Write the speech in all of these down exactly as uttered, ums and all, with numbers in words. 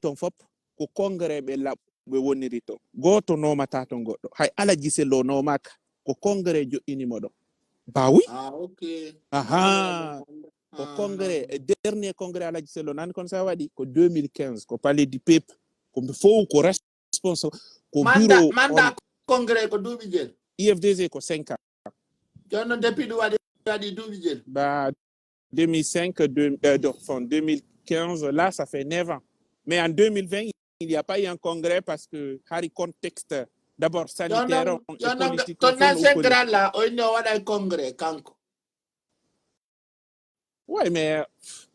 ton fof, ko congrès ɓe laɓ-, ɓe woniri ton. Gooto noomataa ton goɗɗo. Hay Alaji Sello noomaaka, ko congrès joɗɗini mo ɗon. Ba oui. Ah, ok. Aha. Ah, ko ah, congrès, ah. E dernier congrès Alaji Sello, nani kon sa waɗi, ko deux mille quinze, ko Palais du Peuple. Ko fof ko responsable, ko manda, bureau manda on congrès ko duuɓi jel? U F D G ko cinq ans. Jooni non, depuis ɗum waɗi, waɗi duuɓi jel. Ba deux mille cinq, deux, euh, donc, enfin, deux mille quinze, là, ça fait neuf ans. Mais en deux mille vingt, il n'y a pas eu un congrès parce que hari contexte d'abord sanitaire, on, économique, ton ancien grand là, o inni o waɗay congrès, kanko. Ouais, mais, euh,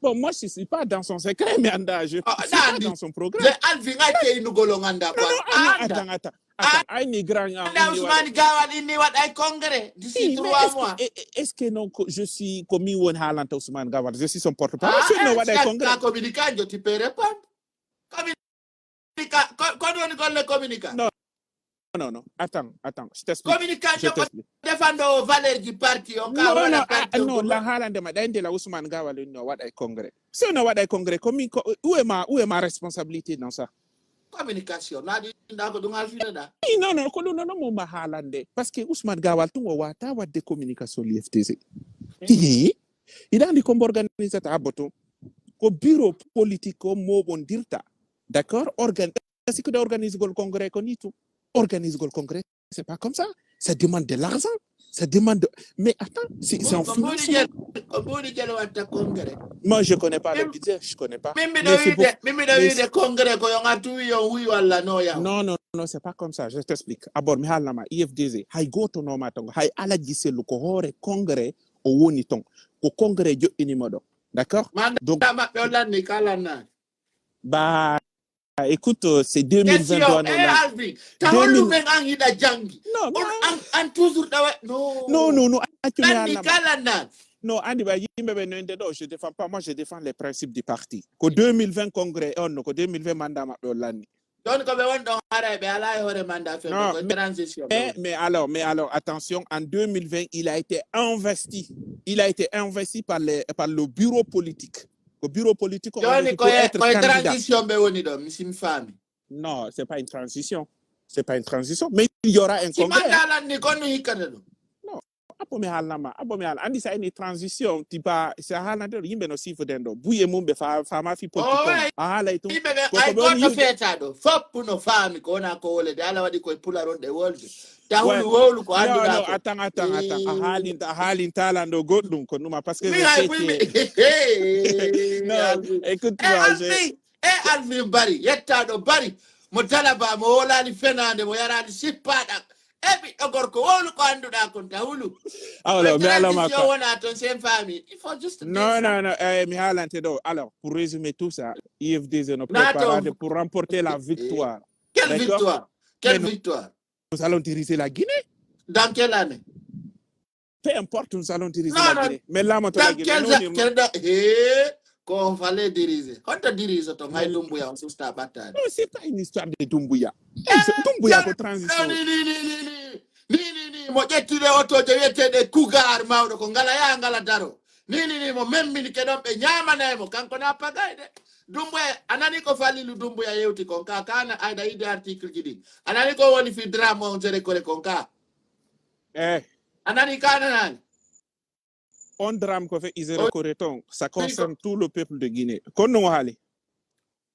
bon, moi, je suis pas dans son secret, mais anda, je suis pas dans son programme. Alvin, ay ke inugol on anda quoi. Non, non, attends, attends, attends. Ay ni grand, anda Ousmane Gawal inni waɗay congrès d'ici trois mois. Est-ce que non, je suis comme woni haalanta Ousmane Gawal, je suis son porte-parole. Ah, si no waɗay congrès. Communication, tu peux répondre. Communica-, ko, ko woni golle communica? Non, non, non. Attends, attends. Je t'explique. Communica, je t'explique. Défendre valeur du parti, on non, non, non, la haalande ma, ɗayde la Ousmane Gawal no waɗay congrès. Si no waɗay congrès, ko min, ko, où est ma, où est ma responsabilité dans ça? Communication, na ɗi, na ko ɗum halfinaɗa. Non, non, ko ɗum, non, non, mo ma haalande. Parce que Ousmane Gawal tun o wata wadde communication l'U F D C. Ii, iɗa andi ko mbo organisata abbo tun. Ko bureau politique o moɓondirta. D'accord? Organ-, est-ce que d'organiser le congrès ko ni tun? Organiser le congrès, c'est pas comme ça. Ça demande de l'argent. Ça demande de, mais attends, c'est, c'est un financement. Ko mbuɗi jelo watta congrès. Moi, je connais pas le budget, je connais pas. Min miɗo wiide, min miɗo wiide congrès ko yon artu wi yon huyu Alla no yaw. Non, non, non, c'est pas comme ça. Je t'explique. Abor mi haalnama, U F D G, hay gooto nooma ton, hay Alaji Sellu ko hoore congrès o woni ton. Ko congrès joɗɗini mo ɗon. D'accord? Donc, maɓɓe o lanni ka lannaani. Ba Ah, écoute, euh, c'est deux mille vingt. Question, eh, Alvin, tawallu men an hiɗa jangi. Non, mais an, an toujours ɗawa, non. Non, non, non, accu mi haalna ma. Ka lannaani. Non, andi ba yimɓe ɓe no ende ɗo, je défends pas, moi je défends les principes du parti. Ko deux mille vingt congrès on, ko deux mille vingt mandat maɓɓe on lanni. Jooni ko ɓe woni ɗon haray ɓe alaa e hoore mandat fen, ko transition. Mais, mais alors, mais alors, attention, en deux mille vingt, il a été investi. Il a été investi par les, par le bureau politique. Ko bureau politique on jooni ko e, ko e transition ɓe woni ɗo, mi si mi faami. Non, c'est pas une transition. C'est pas une transition. Mais il y aura un congrès. Si mandat lanni kon no hikkata ɗum. Non. Abbo mi haalna ma, abbo mi haalna. Andi sa ini transition, ti ba, si a haalnade ɗo, yimɓe no siifude ɗo. Buy e mum ɓe fa-, faama fi politique on. A haalay tun. Yimɓe ɓe, ay goɗɗo feeta ɗo. Fopp no faami ko wona ko wolede. Ala waɗi koye pular on ɗe wolde. Tahulu wowlu ko annduɗaa ko. Attends, attends, attends. A haalin, a haalin taalan ɗo goɗɗum ko numa parce que mi hay buy mi. Non, écoute-moi, je, eh, Alvin Bari, yettaaɗo Bari, mo talaba, mo wowlaali fenaande, mo yaraali sippaaɗam. Eh, ɓiɗɗo gorko, wowlu ko annduɗaa kon, tahulu. Alors, mi haalna ma quoi. Wona ton, sen faami. Il faut juste non, non, non, eh, mi haalante ɗo. Alors, pour résumer tout ça, U F D G no préparade pour remporter la victoire. Quelle victoire? Quelle victoire? Nous allons diriger la Guinée. Dans quelle année? Peu importe, nous allons diriger la Guinée. Mais là, dans quelle année? Quel da-, eh, ko fale diriger. Honto diriger ton? Hay Dumbuya on susta ɓattaade. Non, c'est pas une histoire de Dumbuya. Eh, Dumbuya ko transition. Ni, ni, ni, ni, ni. Ni, ni, ni. Mo ƴetti ɗe otoje wi'eteeɗe Cougar mawɗo ko ngala yaha ngala daro. Ni, ni, ni. Mo memmini ke ɗon ɓe ñaamanay mo. Kanko na pagay de. Dumbuya, a nani ko Falilu Dumbuya yewti kon ka, ka na ayda yidi article ji ɗin. A nani ko woni fi drame on zéro kore kon ka. Eh. A nani ka nanaani? On drame ko fe Isere Kore ton, ça concerne tout le peuple de Guinée. Kon no mo haali?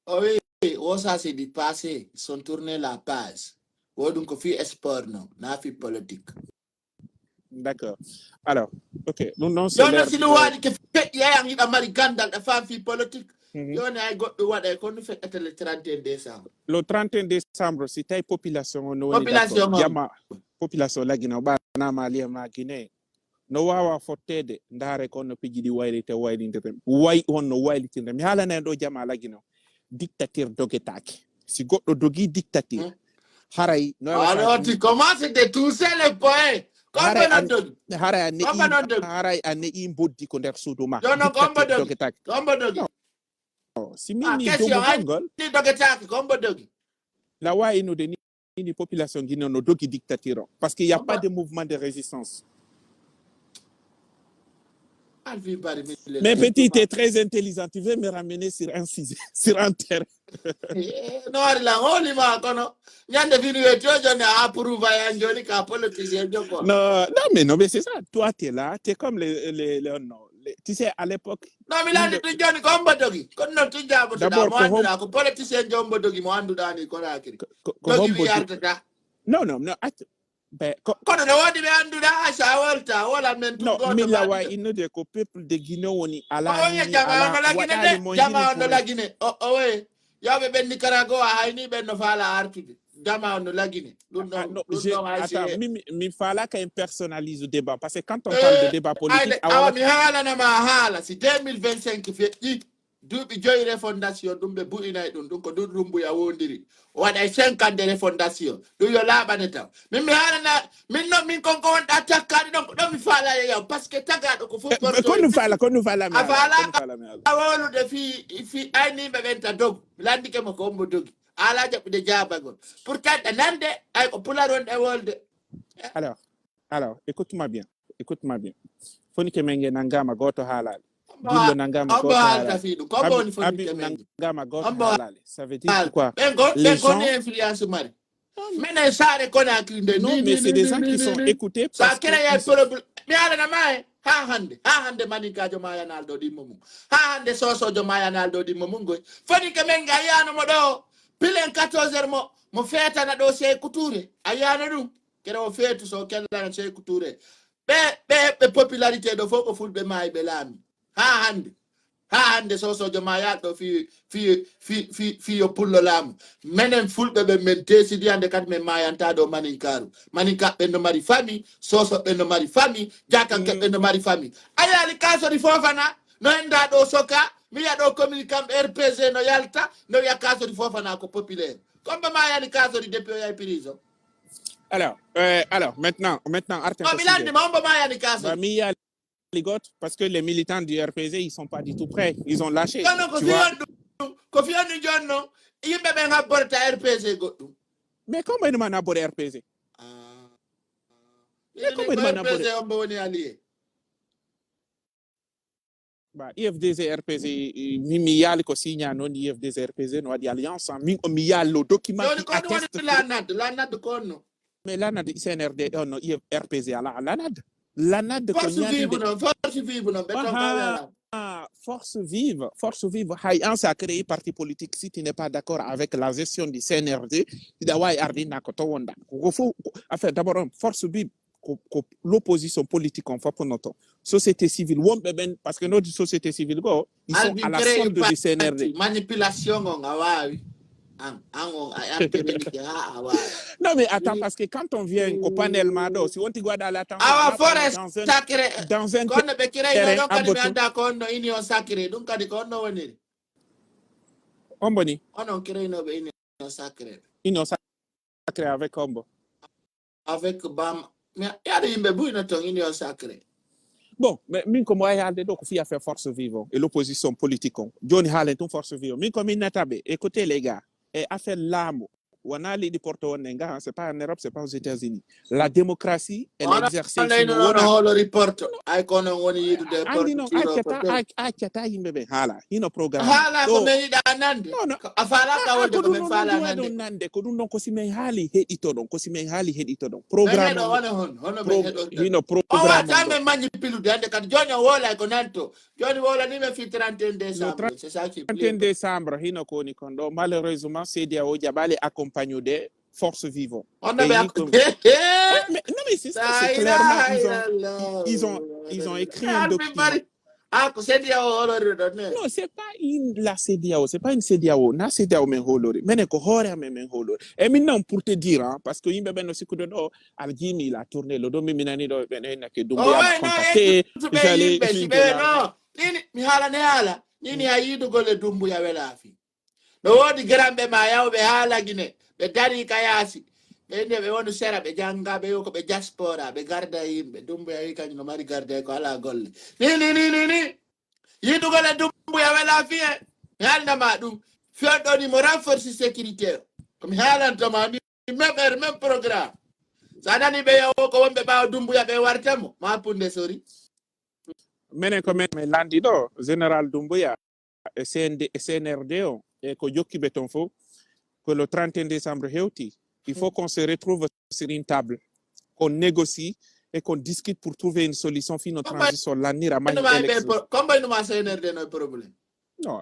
O wi, wo ça c'est du passé, son tourner la page. Wo ɗum ko fi sport non, na fi politique. D'accord. Alors, ok. Ɗum non, c'est l'heure si ɗum waɗi ke feƴƴi, ayan hiɗa mari gandal, ɗa faam fi politique. Jooni ay goɗɗo waɗa e kon no feƴƴata le trente et un décembre. Le trente et un décembre, si tawi population on no woni d'accord, jama, population lagina, ɓa na Mali e ma Guinée. No waawa fotteede, ndaare ko honno piiji ɗi waylite, waylindire. Way honno waylitinre. Mi haalanay ɗo jama lagino. Dictature dogetaake. Si goɗɗo dogi dictature, haray no wawa. Alors, tu commences de tousser les points. Haray a ne'i mboddi ko nder suudu ma. Dictature dogetaake. Non. Si min ni dogu gongol. Ni dogetaake, ko hombo dogi? La wayi no de ni, ni population Guinée no dogi dictature on. Parce qu'il y a pas de mouvement de résistance. Alpha Bari, mi le-, Mais petit, t'es très intelligent. Tu veux me ramener sur un sujet, sur un terrain. Eh, no ari lan, holi ma kono. Ñande fini we to jone a approuve yan joni ka politicien joko. Non, non, mais non, mais c'est ça. Toi, t'es là, t'es comme les, les, les, non, les, tu sais, à l'époque, Non, mi landi tun joni ko hombo dogi. Kono non tun jaabotoɗaa D'abord, mo ko hom- annduɗaa ko politicien jo hombo dogi mo annduɗaa ni Conakry. Ko, ko, ko Dogi hombo wi do- artata. Non, non, non, att-, ben, ko- Kono no woodi ɓe annduɗaa, a sa wolta, wola men tun Non, gooto mi lawa baɗiɗo. Innude ko peuple de Guinée woni O ala wiya nini, jama ala on no lagine waɗaali de, mo jama yini on no pour lagine. O, o we, yawɓe ɓen Nicaragua, hay ni ɓen no faala artude. Jama on no lagine. Ɗum Ah, ɗon, non, ɗum je, ɗon hay si attends, e mi, mi, mi faalaaka en personnalise débat, parce que quand on Eh, parle de débat politique, ayde, awa awa mi haalana ma haala, si deux mille vingt-cinq feƴƴi, duuɓi joyi refondation, ɗum ɓe bu'inay ɗum, ɗum ko ɗum Rumbuya wondiri. O waɗay cinq ans de refondation, ɗum yo laaɓane taw. Min mi haalana, min non, min kon ko wonɗa takkaade ɗon, ko ɗon mi faala e yaw, parce que tagaaɗo ko fof Eh, eh, porteur. Ko ɗum faala, ko ɗum faala mi A haala, faala ko ɗum faala mi haala. A wowlude fii, fii ayniiɓe ɓen ta dogu. Mi lanndike mo ko hombo dogi. A alaa jaɓɓude jaabagol. Pourtant, ɗa nande, ay ko pular wonɗe e wolde. Alors, alors, écoute-moi bien. Écoute-moi bien. Fonike Menge nangaama gooto haalaali. Hombo Jullo ha-, nangaama hombo gooto haalta haalaali. Fii ɗum? Ko hombo Habib, woni Fonike Habib Menge? Nangaama gooto Hombo haalaali. Ça veut dire haal-, quoi? Ɓen ko, Les ɓen ko gens ni influence mari. Non, mais Menen saare Conakry nde, non, ni, mais ni, c'est ni, des ni, gens ni, qui ni, sont ni. Écoutés Ça parce que crée ils sont problème. Mi haalana ma e, haa hannde, haa hannde maninkaajo maayanaali ɗo ɗimmo mum. Haa hannde soosoojo maayanaali ɗo ɗimmo mum ngoy. Fonike Menge a yiyaano mo ɗo, pilen quatorze heures mo, mo feetana ɗo Seeku Tuure. A yiyaano ɗum? Kere o feetu so kellana Seeku Tuure. Ɓe, ɓe, ɓe popularité ɗo fof ko fulɓe maayi ɓe laami. Haa hannde. Haa hannde soosoojo maayaaɗo ɗo fii, fii, fii, fii, fii yo pullo laamu. Menen fulɓe ɓen men teesidi hannde kadi men maayantaa ɗo maninkaaru. Maninkaaɓe ɓen no mari fami, sooso ɓen no mari fami, jaakanke ɓen no mari fami. A yaali kaasori Fofana, no henndaa ɗo soka, mi yiya ɗo commune kam R P G no yalta, no wiya kaasori Fofana ko populaire. Komba maayani kaasori depuis o yahi prison. Alors, euh, alors, maintenant, maintenant, arten Oh, ko mi sujet. Lanndi ma, hombo maayani kaasori? Ba mi yaali goto, parce que les militants du R P G, ils sont pas du tout prêts. Ils ont lâché. Kono ko Tu vois? Fiyon ɗum, ko fiyon ɗum jonno, yimɓe ɓen habborta R P G goɗɗum. Mais comment il m'a abordé R P G? Ah. Mais comment il m'a abordé? R P G hombo woni allié? Ba, U F D G R P G, eh, mi, mi yaali ko signa non U F D G R P G no waɗi alliance, hein. Min o mi yaali le document Joni qui ko ɗum woni atteste la NAD, la NAD ko honno? Mais la NAD, C N R D, oh non, U F, R P G, ala, la NAD. La NAD ko Force ñaande Vive non, Force Vive non, ɓe ton Aha. Kawela. Ah, Force Vive, Force Vive, hay an sa créé parti politique, si tu n'es pas d'accord avec la gestion du C N R D, hiɗa waawi arde na ko to wonɗa. Ko fof, ko, affaire d'abord, on, Force Vive, ko, ko l'opposition politique on fof no ton. Société civile, wonɓe ɓen, parce que no société civile go, ils sont Albi à la créé solde du parti, C N R D. Manipulation on, a waawi. An, an on, a, an teminike, ha, a waawi. Non, mais attends, parce que quand on vient ko panel ma ɗo, si wonti gwaɗa la temps, Awa on a forêt dans un, sacré. Dans un Kono ɓe créé terrain non, kadi mi abbattu. Annda ko honno union sacré, ɗum kadi ko honno woniri? On boni? Onon créé no ɓe union sacré. Union sacré avec hombo? Avec Bam. Mais yaade yimɓe buy no ton union sacré. Bon, mais min ko mo wawi haalde ɗo ko fii affaire Force Vive on et l'opposition politique on. Joni haalen tun Force Vive on. Min ko min nata ɓe. Écoutez les gars. E affaire laamu. Wona leydi Porto wonde nga, c'est pas en Europe, c'est pas aux États-Unis. La démocratie, elle Wona exerce leydi no no hoolori Porto. Ay ko non woni yiɗude Porto. Andi non, accata, accata yimɓe ɓe haala. Hino programme. Haala ko men yiɗa nande. Non, non. A faalaaka wonde ko men faala nande. Nande, ko ɗum ɗon ko si men haali heɗito ɗon, ko si men haali heɗito ɗon. Programme on. Hono, hono men heɗorta. Hino programme on. O wata men mañi pilude hande kadi joni o woolay ko nanto. Joni wowlani men fii trente et un décembre. C'est ça qui plaît. Trente et un décembre, hino ko woni kon ɗo. Malheureusement, C D A O jaɓali accompagnude Force Vive on. On a bien. Mais, non, mais c'est ça, c'est clairement, ils ont, ils ont, ils ont écrit un document. Ah, ko C D A O hoolori ɗon ne? Non, c'est pas une, la C D A O, c'est pas une C D A O. Na C D A O men hoolori. Menen ko hoore amen men hoolori. E min non pour te dire, hein, parce que yimɓe ɓen no sikkude ɗo, Algimi, il a tourné le dos, min mi nani ɗo, ɓen henna ke Doumbouya m'a contacté. Nini, mi haalane haala. Nini a yiidugol e Doumbouya wela fii. No woodi garamɓe ma yawɓe haa Lagine, ɓe darii ka yaasi. Ɓe inde ɓe wonu sera, ɓe jannga, ɓe yo ko ɓe diaspora, ɓe garda e yimɓe. Dumbuya wi kañum no mari garda e ko alaa golle. Ni, ni, ni, ni, ni. Yiɗugol e Dumbuya welaa fiye. Mi haalna ma ɗum. Fiyon ɗo ni mo renforce sécurité o. Ko mi haalanto ma ni, même heure, même programme. So a nani ɓe yo ko wonɓe ɓaawo Dumbuya ɓe warta mo, ma punde sori. Menen ko men, men lanndi ɗo, Général Doumbouya, e C N D, e C N R D o, e ko jokki ɓe ton fof, ko le trente et un décembre hewti. Il faut qu'on se retrouve sur une table, qu'on négocie et qu'on discute pour trouver une solution fii no transition lannira, mahi élection. Comme il nous C N R D no problème. Non.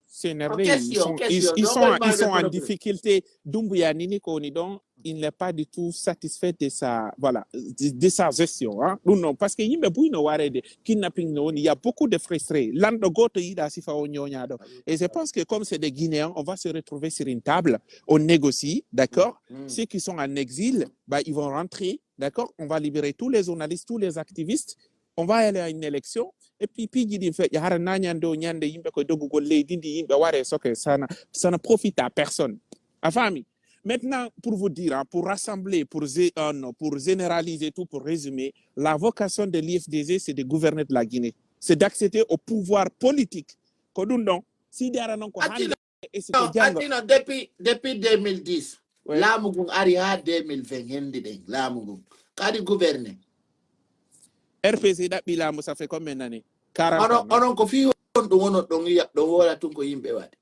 C N R D, ils sont, ils, ils sont, ils sont en difficulté. Doumbouya ni, ni ko woni ɗon, il n'est pas du tout satisfait de sa, voilà, de, de sa gestion, hein. Ɗum non, parce que yimɓe buy no wareede, kidnapping no woni, il y a beaucoup de frustrés. Lanɗo gooto yiɗa sifa o ñooñaaɗo. Et je pense que comme c'est des Guinéens, on va se retrouver sur une table, on négocie, d'accord? Ceux qui sont en exil, bah, ils vont rentrer, d'accord? On va libérer tous les journalistes, tous les activistes. On va aller à une élection. Et puis, piiji ɗin feƴƴa, hara na ñande o ñande yimɓe koye dogugol leydi ndi, yimɓe ware soke, ça ne, ça ne profite à personne. A faami? Maintenant, pour vous dire, hein, pour rassembler, pour, gé- euh, non, pour généraliser tout, pour résumer, la vocation de l'U F D G, c'est de gouverner de la Guinée. C'est d'accéder au pouvoir politique. Ko ɗum ɗon, si dara non ko hannde, et si ko janngo. Attino, depuis, depuis deux mille dix, laamu ngun ari haa deux mille vingt, henndi ɗen, laamu ngun. Kadi gouverner. R P C ɗaɓɓi laamu, ça fait combien d'années? Quarante ans, non? Onon ko fii honɗum wonon ɗon yiya, ɗon woola tun ko yimɓe waɗi?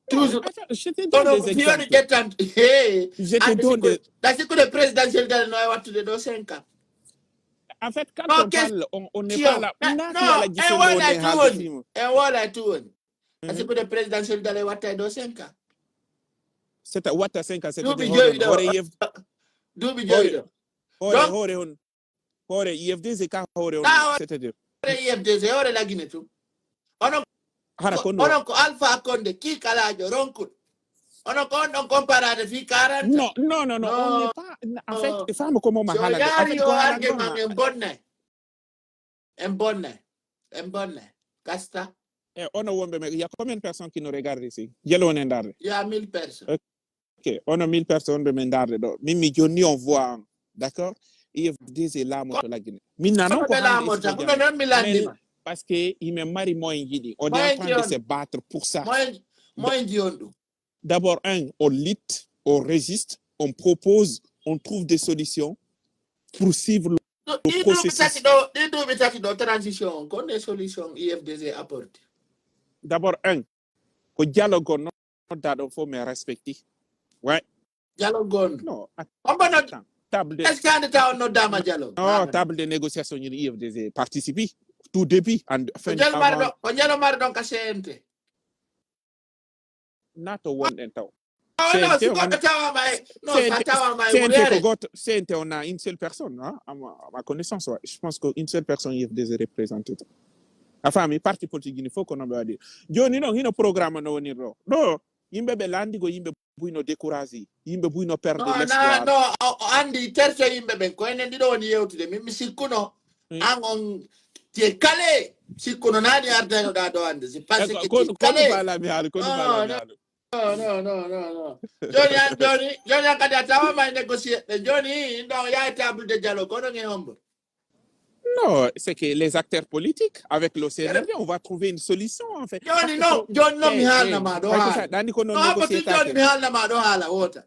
Toujours. Attends, je te donne des exemples. Ƴettan, he, je te donne des... Ɗa sikkude présidentiel dale no e wattude ɗo cinq ans. En fait, quand on parle, on, on n'est pas là. Non, non, en woola e tun woni. En woola e tun woni. Ɗa sikkude présidentiel dale watta e ɗo cinq ans. C'est à, watta cinq ans, c'est-à-dire duuɓi joyi ɗo. Duuɓi joyi ɗo. Hoore, hoore hon. Hoore U F D G ka hoore on, c'est-à-dire? Hoore U F D G, hoore la Guinée tun. Onon, hara ko, ko no? Onon ko Alpha Condé, kiikalaajo, ronkuɗo. Onon ko on ɗon comparade fii quarante. Non, non, non, non, on n'est pas, en fait, faamu ko mo ma haala de. En fait, ko haala ko ma. En bonnay. En bonnay. En bonnay. Gasta. E onon wonɓe men, il y a combien de personnes qui nous regardent ici? Jelo woni e ndaarde? Il y a mille personnes. Ok, onon mille personnes ɓe men ndaarde ɗo. Min mi jonni on voix on. D'accord? U F D G laamoto la Guinée. Min na non ko hannde laamoto, ko non mi landima. Parce que himen mari moyen jiɗi. On est en train de se battre pour ça. Moyen, moyen ji on ɗum. D'abord, un, on lutte, on résiste, on propose, on trouve des solutions pour suivre le, le processus. Ɗi duuɓi tati ɗo, ɗi duuɓi tati ɗo, transition on, ko honɗe solution U F D G apporte? D'abord, un, ko dialogue on nodda ɗon fof, mais respecté. Ouais. Dialogue on. Non, on va not-, attends, table de... Est-ce que hannde taw on noddaama dialogue? Non, table de négociation, ñun U F D G participe. Tout début, en fin de... Ko dialogue mari ɗon, ko dialogue mari ɗon ka C N T. Nato wonɗen taw. Ah, non, si goɗɗo tawaama e, non, sa tawaama e C N T ko gooto, C N T on a une seule personne, hein, à ma, à ma connaissance, ouais. Je pense qu'une seule personne U F D G représente. A faami, parti politique ji fof ko non ɓe waɗi. Jooni non, hino programme no woniri ɗo. Ɗo, yimɓe ɓe lanndi ko yimɓe buy no découragé, yimɓe buy no perdre l'espoir. Non, non, o, o anndi terto yimɓe ɓen, ko enen ɗiɗo woni yewtude. Min mi sikkuno, an on, tu es calé. Sikkuno naani ardaynoɗaa ɗo hannde. C'est parce que tu es calé. Ko ɗum faalaami haala, ko ɗum faalaami haala. Non, non, non, non, non. Jooni an, jooni, jooni an kadi a tawaama e négocier ɓe. Jooni, ɗon yaay table de dialogue, kono nge hombo? Non, c'est que les acteurs politiques, avec le C N R D, on va trouver une solution, en fait. Jooni non, jooni non mi haalna ma ɗo haala. Ɗani ko non négocier jooni mi haalna ma ɗo haala wota.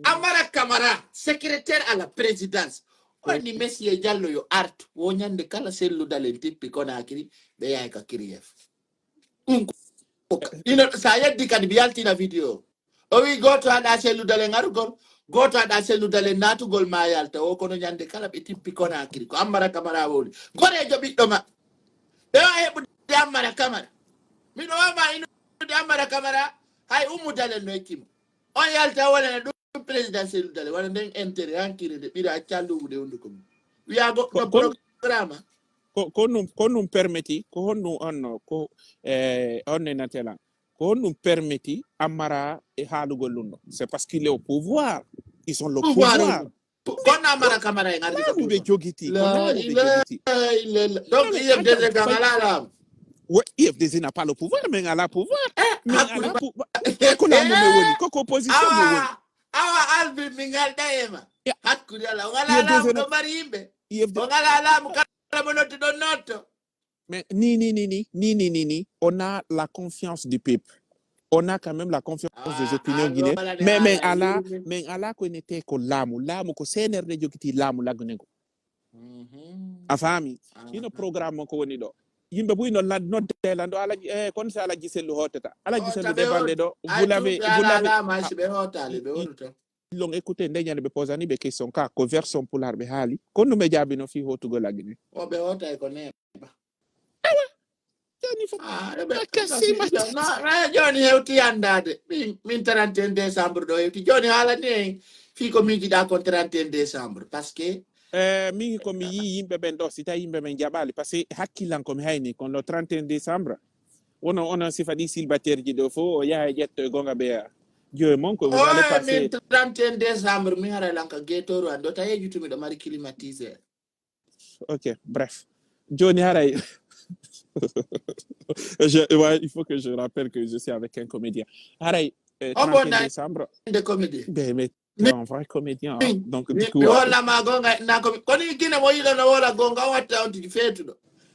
Amara Camara, secrétaire à la présidence. O ni Monsieur Diallo yo artu. Wo ñande kala sellu dalen tippi Conakry, ɓe yaay ka Kiriyeef. Ɗum ko, ino, sa yeddi kadi mi yaltina vidéo. O wi gooto haɗa sellude le ŋarugol, gooto haɗa sellude le naatugol ma yalta. O kono ñande kala ɓe tippi Conakry. Ko Ammara Kamara woni. Goreejo ɓiɗɗo maɓɓe. Ɓe o heɓude Ammara Kamara. Miɗo wama inude Ammara Kamara, hay Ummu Dalen no ekkimo. On yalta wonana ɗum président Cellou Dalein, wona nden intérêt hankiri nde ɓira acca luuɓude hunduko mum. Wiya goɗɗo programme. Ko, ko ɗum, ko ɗum permiti, ko honɗum on no, ko, eh, on ne natela. Ko honɗum permiti Ammara e haalugol ɗum ɗo? C'est parce qu'il est au pouvoir. Ils ont le pouvoir. Pouvoir. Ko, ko Ammara Kamara en ardi ko laamu ɓe jogiti, ko laamu ɓe jogiti. Donc, U F D C kam alaa laamu. Oui, U F D C n'a pas le pouvoir, mais alaa pouvoir. Eh, mais alaa pouvoir. Ko laamu men woni, ko, ko opposition men woni. Awa, awa, Alvin, min ngalda e ma. Hakkunde Allah, on alaa laamu ɗo mari yimɓe. On alaa laamu, kala mo noddu ɗon noddo. Mais ni, ni, ni, ni, on a la confiance du peuple. On a quand même la confiance des opinions guinéennes. Mais, mais alaa, mais alaa ko ene tee ko laamu. Laamu ko C N R D jogiti laamu laggude ngu. A faami? Hino programme on ko woni ɗo. Yimɓe buy no la-, nodde lanɗo Alaji, eh, kono si Alaji Sellu hootata. Alaji Sellu de bande ɗo, vous l'avez, vous l'avez, ah, ils l'ont écouté, nde ñande ɓe posani ɓe question ka, ko version pulaar ɓe haali. Kono ɗum ɓe jaabino fii hootugol Lagine. O ɓe hootay ko neeɓa. Awa, joni fof. Ah, ɓe, ɓe, kasi ɓe, mata. No, eh, joni hewti anndaade. Min, min trente et un décembre ɗo hewti. Joni haalani en fii ko miijiɗaa kon trente et un décembre. Parce que Eh, min ko mi yii yimɓe ɓen ɗo, si tawi yimɓe ɓen jaɓaali, parce que hakkillanko mi hayni, kono le trente et un décembre, wono, onon sifa ɗi célibataire ji ɗo fof, o yaha e ƴetto e gonga ɓeya. Jowe mon ko vous allez passer. Min trente et un décembre, mi haray lanka guettoru an ɗo, tawi e jutu miɗo mari climatiseur. Ok, bref. Joni haray. Je, ouais, il faut que je rappelle que je suis avec un comédien. Haray, euh, trente et un décembre. Nde comédien. Ben, mais t'es un vrai comédien, hein. Donc, du coup, mi holla ma gonga, na ko, kono Gine mo yiɗo no wola gonga, o watta on tigi feetuɗo.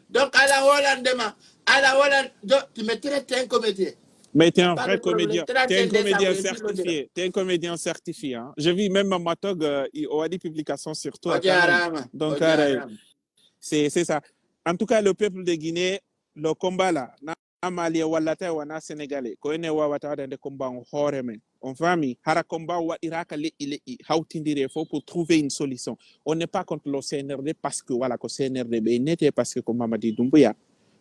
Donc, ala holandema, ala holan, jo, tu me traites un comédien. Mais t'es un vrai comédien. T'es un comédien certifié. T'es un comédien certifié, hein. J'ai vu même Mamatog, euh, il, o waɗi publication sur toi quand même. Donc, euh, c'est, c'est ça. En tout cas, le peuple de Guinée, le combat là, na Malien wallata e wona Sénégalais. Ko enen wawata waɗande combat on hoore men. On faami? Hara combat on waɗiraka leƴƴi leƴƴi, hawtindiri e fof pour trouver une solution. On n'est pas contre le C N R D parce que, voilà, ko C N R D ɓe innete, parce que ko Mamadi Doumbouya.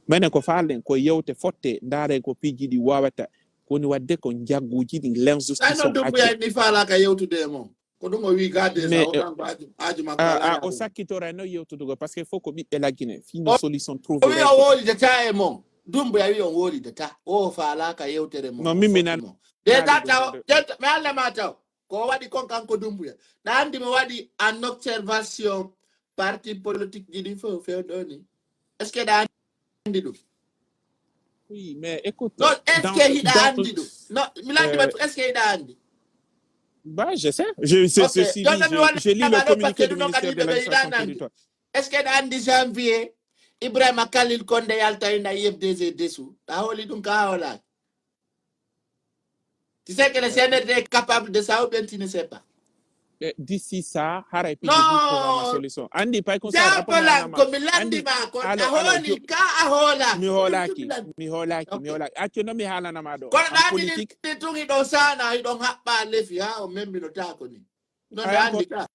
Menen ko faalɗen, ko yewte fotte, ndaaren ko piiji ɗi wawata. Ko woni waɗde ko njagguuji ɗin, l'injustice on acce. Ɗan non Doumbouya mi faalaka yewtude e mon. Ko ɗum o wi garde sa o kanko aaju, aaju makko a, a, o sakkitora no yewtudugol, parce que fof ko ɓiɓɓe Lagine, fii no solution trouvé. O wi o wowlidata e mon. Dumbuya wi on wowlidata. O faalaaka yewtere mon. Non, min mi nan. Déjà taw, mi haalna ma taw. Ko o waɗi kon kanko Dumbuya. Ɗa anndi mi waɗi en observation parti politique ji ɗin fof fewndo ni. Est-ce que ɗa anndi ɗum? Oui, mais écoute, non, est-ce que hiɗa anndi ɗum? Non, mi lanndi ma, est-ce que hiɗa anndi? Bah, je sais. Je, c'est, c'est, si, je, je lis le communiqué du ministère de l'administration territoriale. Est-ce que hiɗa anndi janvier, Ibrahima Khalil Condé yaltayna I F D G dessous? Ɗa hooli ɗum ka a hoolaaki? Tu sais que le C N R D est capable de ça ou bien tu ne sais pas? Eh, d'ici ça, haray piiji ɗi ko wama solution. Anndi pay ko sa jabalan ko mi lanndi ma ko a hooli ka a hoolaaki. Mi hoolaaki, mi hoolaaki, mi hoolaaki. Accu no mi haalana ma ɗo. Kono ɗa anndi politique ni tun hiɗon saana, hiɗon haɓɓa lefi ha o memminota ko ni. No ɗa anndi ka.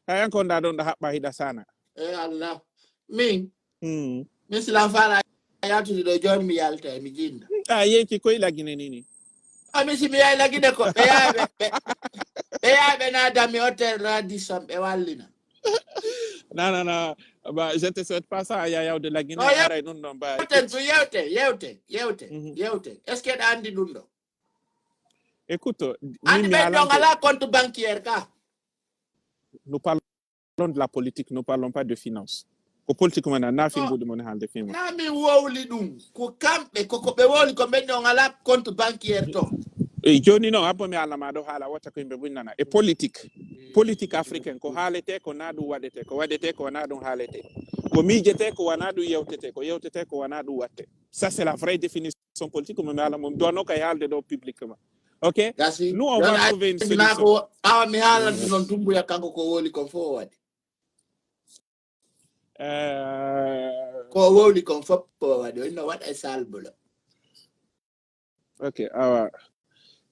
Hay an ko nda ɗon ɗo haɓɓa hiɗa saana. Eh Allah. Min. Mm. Min sila fala yaltude ɗo jooni mi yalta e mi jinda. A yeeki koy Lagine ni ni. A mi si mi yaay Lagine ko ɓe yaay ɓe, ɓe, ɓe yaay ɓe naada mi hotel Radisson ɓe wallina. Non, non, non. Bah, je te souhaite pas ça, a yaay yawde Lagine. Non, haray ɗum ɗon, bah, yewten, yewte, yewte, yewte, yewte. Est-ce que ɗa anndi ɗum ɗo? Écoute, anndi ɓen ɗon alaa compte bancaire ka. Nous parlons de la politique, nous parlons pas de finance. Ko politique mon na fi mbuɗi mon haalde fi mon. Na min wowli ɗum. Ko kamɓe, ko, ko ɓe wowli ko ɓen ɗon alaa compte bancaire to. E jooni non, abbo mi haala ma ɗo haala wota ko yimɓe buy nana. E politique, politique africaine, ko haalete ko na ɗum waɗete, ko waɗete ko na ɗum haalete. Ko miijete ko wana ɗum yewtete, ko yewtete ko wana ɗum watte. Ça, c'est la vraie définition politique, mo mi haala mo, mi duwano kay haalde ɗo publiquement. Ok? Gasi. Nous, on va trouver une solution. Awa mi haalande non Dumbuya kanko ko wowli kon fof o waɗi. Euh, ko wowli kon fof o waɗi. O inno waɗa e Sal Bolo. Ok, awa.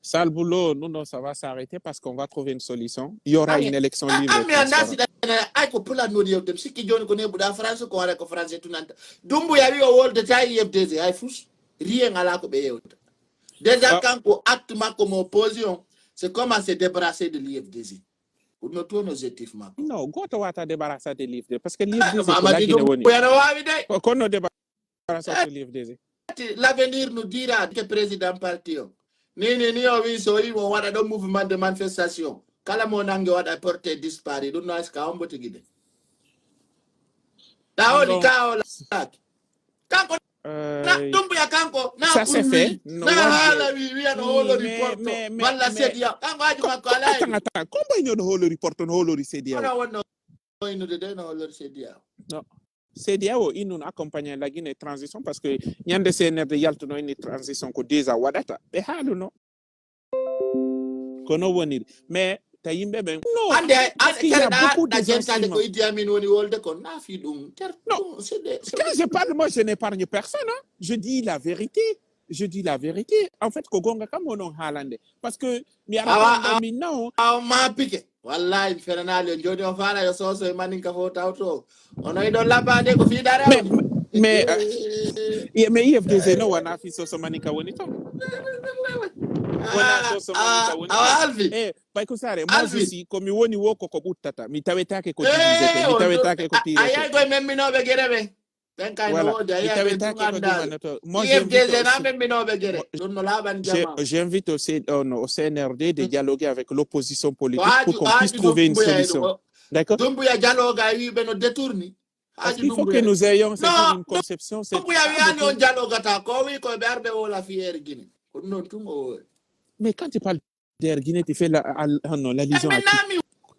Sal Bolo, nous, non, ça va s'arrêter parce qu'on va trouver une solution. Il y aura une élection libre et transparente. Ay ko pulaar non yewtem sikki jooni ko nebuɗa France ko wara ko France tunanta. Dumbuya wi o woldata I F D G hay fus. Rien ala ko ɓe yewta. Déjà kanko acte makko mo position, c'est comment se débarrasser de l'I F D G. Ko ɗum no toon objectif makko. Non, goto wata débarrasser de l'I F D G parce que l'I F D G ko Lagine woni. Ko no débarrasser de l'I F D G. L'avenir nous dira que président parti o. Ni, ni, ni o wi so wi o waɗa ɗon mouvement de manifestation. Kala mo nange waɗa porté disparu. Ɗum no aska on mboti gide. Ɗa woni ka o laaki. Kanko na Dumbuya kanko na ça c'est fait. No na haala wi wiya no holo report walla sedia kanko haaju makko ala. Attends, attends, combo ino no holo report no holo sedia. Ana wonno ino de de no holo sedia. No. Sedia o ino no accompagner la Guinée transition parce que ñande C N R D yaltuno ini transition ko déjà waɗata ɓe haaluno. Ko non woniri. Mais ta yimɓe ɓen. Non, hannde, parce qu'il y a beaucoup de gens qui... Ko Idi Amin woni wolde kon, na fii ɗum. Non, quand je parle, moi, je n'épargne personne, hein. Je dis la vérité. Je dis la vérité. En fait, ko gonga kam onon haalande. Parce que mi ara min non. Awa, ma pike. Wallahi, mi fenanaali on. Jooni on faala yo Soso e Maninka fof tawto. Ono e ɗon labbaade ko fii dara. Mais, mais, euh, mais I F D C no wona fii Soso Maninka woni ton. Wona Soso Maninka woni ton. Awa, Alfi. Eh, Bay Kusare, moi aussi, ko mi woni wo ko ko ɓuttata. Mi tawetaake ko divisete. Mi tawetaake ko tirete. A yay koye memminooɓe gere ɓen. Ɓen kay no woodi, a yi'ay ɓe tun anndaa. Moi, j'invite aussi. I F D C na memminooɓe gere. Ɗum no laaɓani jamaa. J'invite aussi, euh, au C N R D de dialoguer avec l'opposition politique pour qu'on puisse trouver une solution. D'accord? Dumbuya dialogue a wi'i ɓe no détourni. Parce qu'il faut que nous ayons, c'est une conception, c'est... Dumbuya wi'aani on dialogata, ko o wi'i ko ɓe arde woola fii Air Guinée. Ko ɗum ɗon tun o woori. Mais quand tu parles Air Guinée, tu fais la, al-, ah non, l'allusion à qui?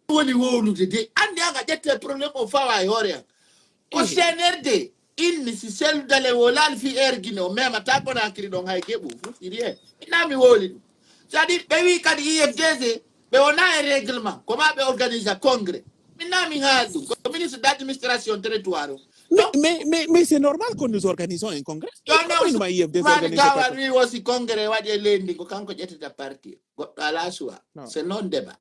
Woni wowlude de. Anndi an a ƴettee problème o fawa e hoore an. Ko C N R D inni si Cellou Dalein wowlaali fii Air Guinée, o memata Conakry ɗon hay geɓu, fu siri hen. Min na mi wowli ɗum. C'est-à-dire, ɓe wi'i kadi I F D C, ɓe wona e règlement, ko ma ɓe organisa congrès. Min na min haali ɗum. Ko ministre d'administration territoire o. Mais, mais, mais, mais c'est normal que nous organisons un congrès. Pourquoi nous, I F D C, organiser pas? Gawal wi wosi congrès waɗi e leydi ndin, ko kanko ƴettata parti. Goɗɗo alaa choix. C'est non débat.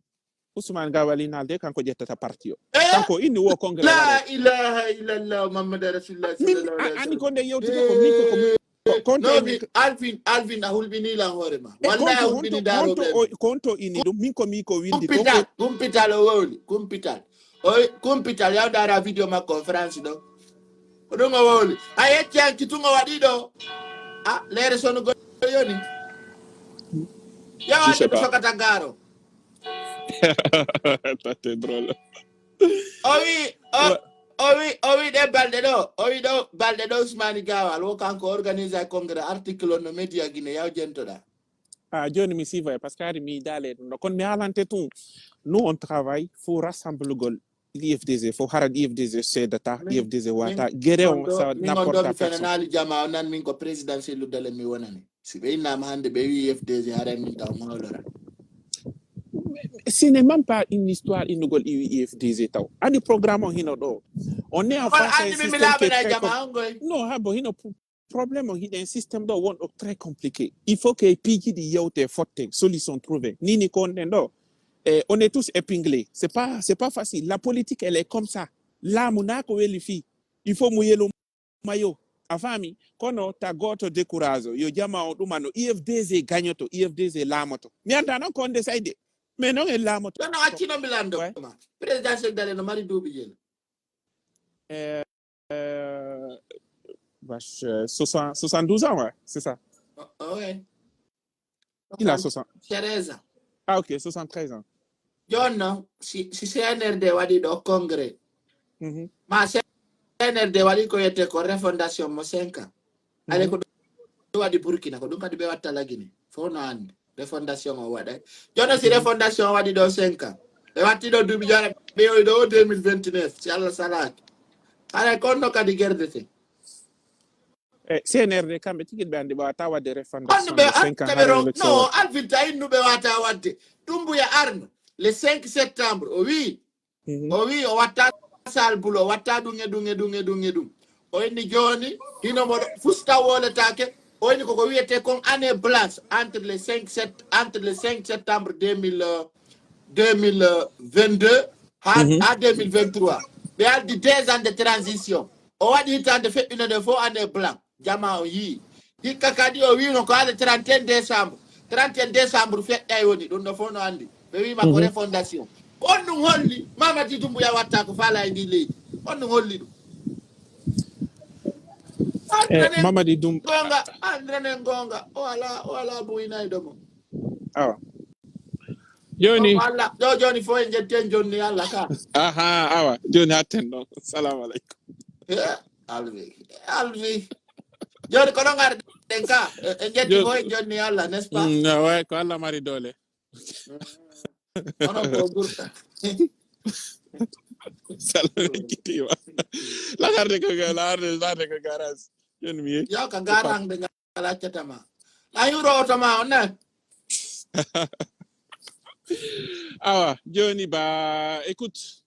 Ousmane Gawal ina haalde, kanko ƴettata parti o. Eh? Kanko inni wo congrès waɗo. La ilaha illallah Muhammad Rasulullah sallallahu alaihi wasallam. Min, a-, ani ko nde yewtude ko min ko, ko min, ko, konto non, ini mi, Alvin, Alvin, a hulɓinii lan hoore ma. E wallahi, a hulɓinii daarooɓe. Konto, konto ini ɗum, min ko mi ko windi ko. Kumpital, kumpital o wowli, kumpital. O wi-, kumpital, yaw ndaara video makko on France ɗo. Ko ɗum o wowli. A yecci hanki tun o waɗi ɗo. Ah, leere sonu go yoni. Yawa, je sais pas. Sokata gaaro. Ça, c'est drôle. O wi, o, o wi, o wi ɗe balɗe ɗo, o wi ɗo balɗe ɗo Ousmane Gawal, wo kanko organise congrès article on no média Guinée, yaw jentoɗa. Ah, jooni mi siifa, parce que hari mi daale ɗum ɗo. Kono mi haalante tun, nous on travaille, faut rassemble gol I F D C, faut hara I F D C seedata, I F D C wata, gere on, ça n'apporte à personne. Min on ɗo mi fenanaali jama, o nan min ko président Cellou Dalein mi wonani. Si ɓe innama hannde ɓe wi I F D C, haray min taw mawlora. Ce n'est même pas une histoire innugol I F D C taw. Andi programme on hino ɗo. On est en face à un système qui est très com-, non, ha bon, hino pro-, problème on hiɗen système ɗo wonɗo très compliqué. Il faut que piiji ɗi yewte, fotte, solution trouvé. Nini ko on ɗen ɗo. Eh, on est tous épinglés. C'est pas, c'est pas facile. La politique, elle est comme ça. Laamu na ko weli fii. Il faut mo yelo mayo. A faami? Kono ta gooto décourage o. Yo jama o ɗuma no I F D C gañoto, I F D C laamoto. Mi anndaa non ko honde sayde. Mais non en laamoto. Non, non, accino mi lanndo ma. Président Cellou Dalein no mari duuɓi jelu. Euh, euh, vache, euh, soixante, soixante-douze ans, ouais, c'est ça. Oh, oh, ouais. Il a soixante. Treize ans. Ah, ok, soixante-treize ans. Jooni non, si, si C N R D waɗi ɗo congrès, mhm, ma C N R D waɗi ko wiyetee ko refondation mo cinq ans. Alay ko ɗum waɗi Burkina, ko ɗum kadi ɓe watta la Guinée. Fof no anndi. Refondation o waɗay. Jooni si refondation o waɗi ɗo cinq ans. Ɓe watti ɗo duuɓi jooni, ɓe yowi ɗo deux mille vingt-neuf, si Allah salaaki. Haray ko honno kadi gerdete. E C N R D kamɓe tigi ɓe anndi ɓe wata waɗde refondation de cinq ans hara élection. Non, Alvin ta innu ɓe wata waɗde. Dumbuya arno le cinq septembre, o wi, mhm, o wi o watta sal bulo, o watta ɗum e ɗum e ɗum e ɗum e ɗum. O inni jooni, hino mo fusta woletaake, o inni koko wiyetee kon année blanche entre le cinq sept-, entre le cinq septembre deux mille, euh, deux mille vingt-deux ha, mhm, ha deux mille vingt-trois. Ɓe addi deux ans de transition. O waɗi hitaande feƴƴunde nde fof année blanc. Jama o yii. Hikka kadi o wiino ko haa le trente et un décembre. Trente et un décembre feƴƴay woni, ɗum ɗo fof no anndi. Ɓe wiima ko, mhm, refondation. On ɗum holli, Mamadi Doumbouya watta ko faala e ndi leydi. On ɗum holli ɗum. Eh, Mamadi Dum- Goonga, anndiranen goonga. O alaa, o alaa buynayɗo mo. Awa. Jooni. O Allah, ɗo jooni fof en jetti en jonni Allah ka. Aha, awa. Jooni hatten ɗon. Salamu aleykum. Eh, Alvi. Alvi. Jooni ko ɗon ngarɗen ka. En, en jetti fof en jonni Allah, n'est-ce pas? Mm, awa, ko Allah mari doole. Mm. Onon ko gurɗa. Salmini kitiima. Lagarde ko ga-, lagarde, lagarde ko garage. Jooni mi yehi. Yo ka garang de ngala accata ma. A yuro oto ma on ne. Awa, jooni ba, écoute.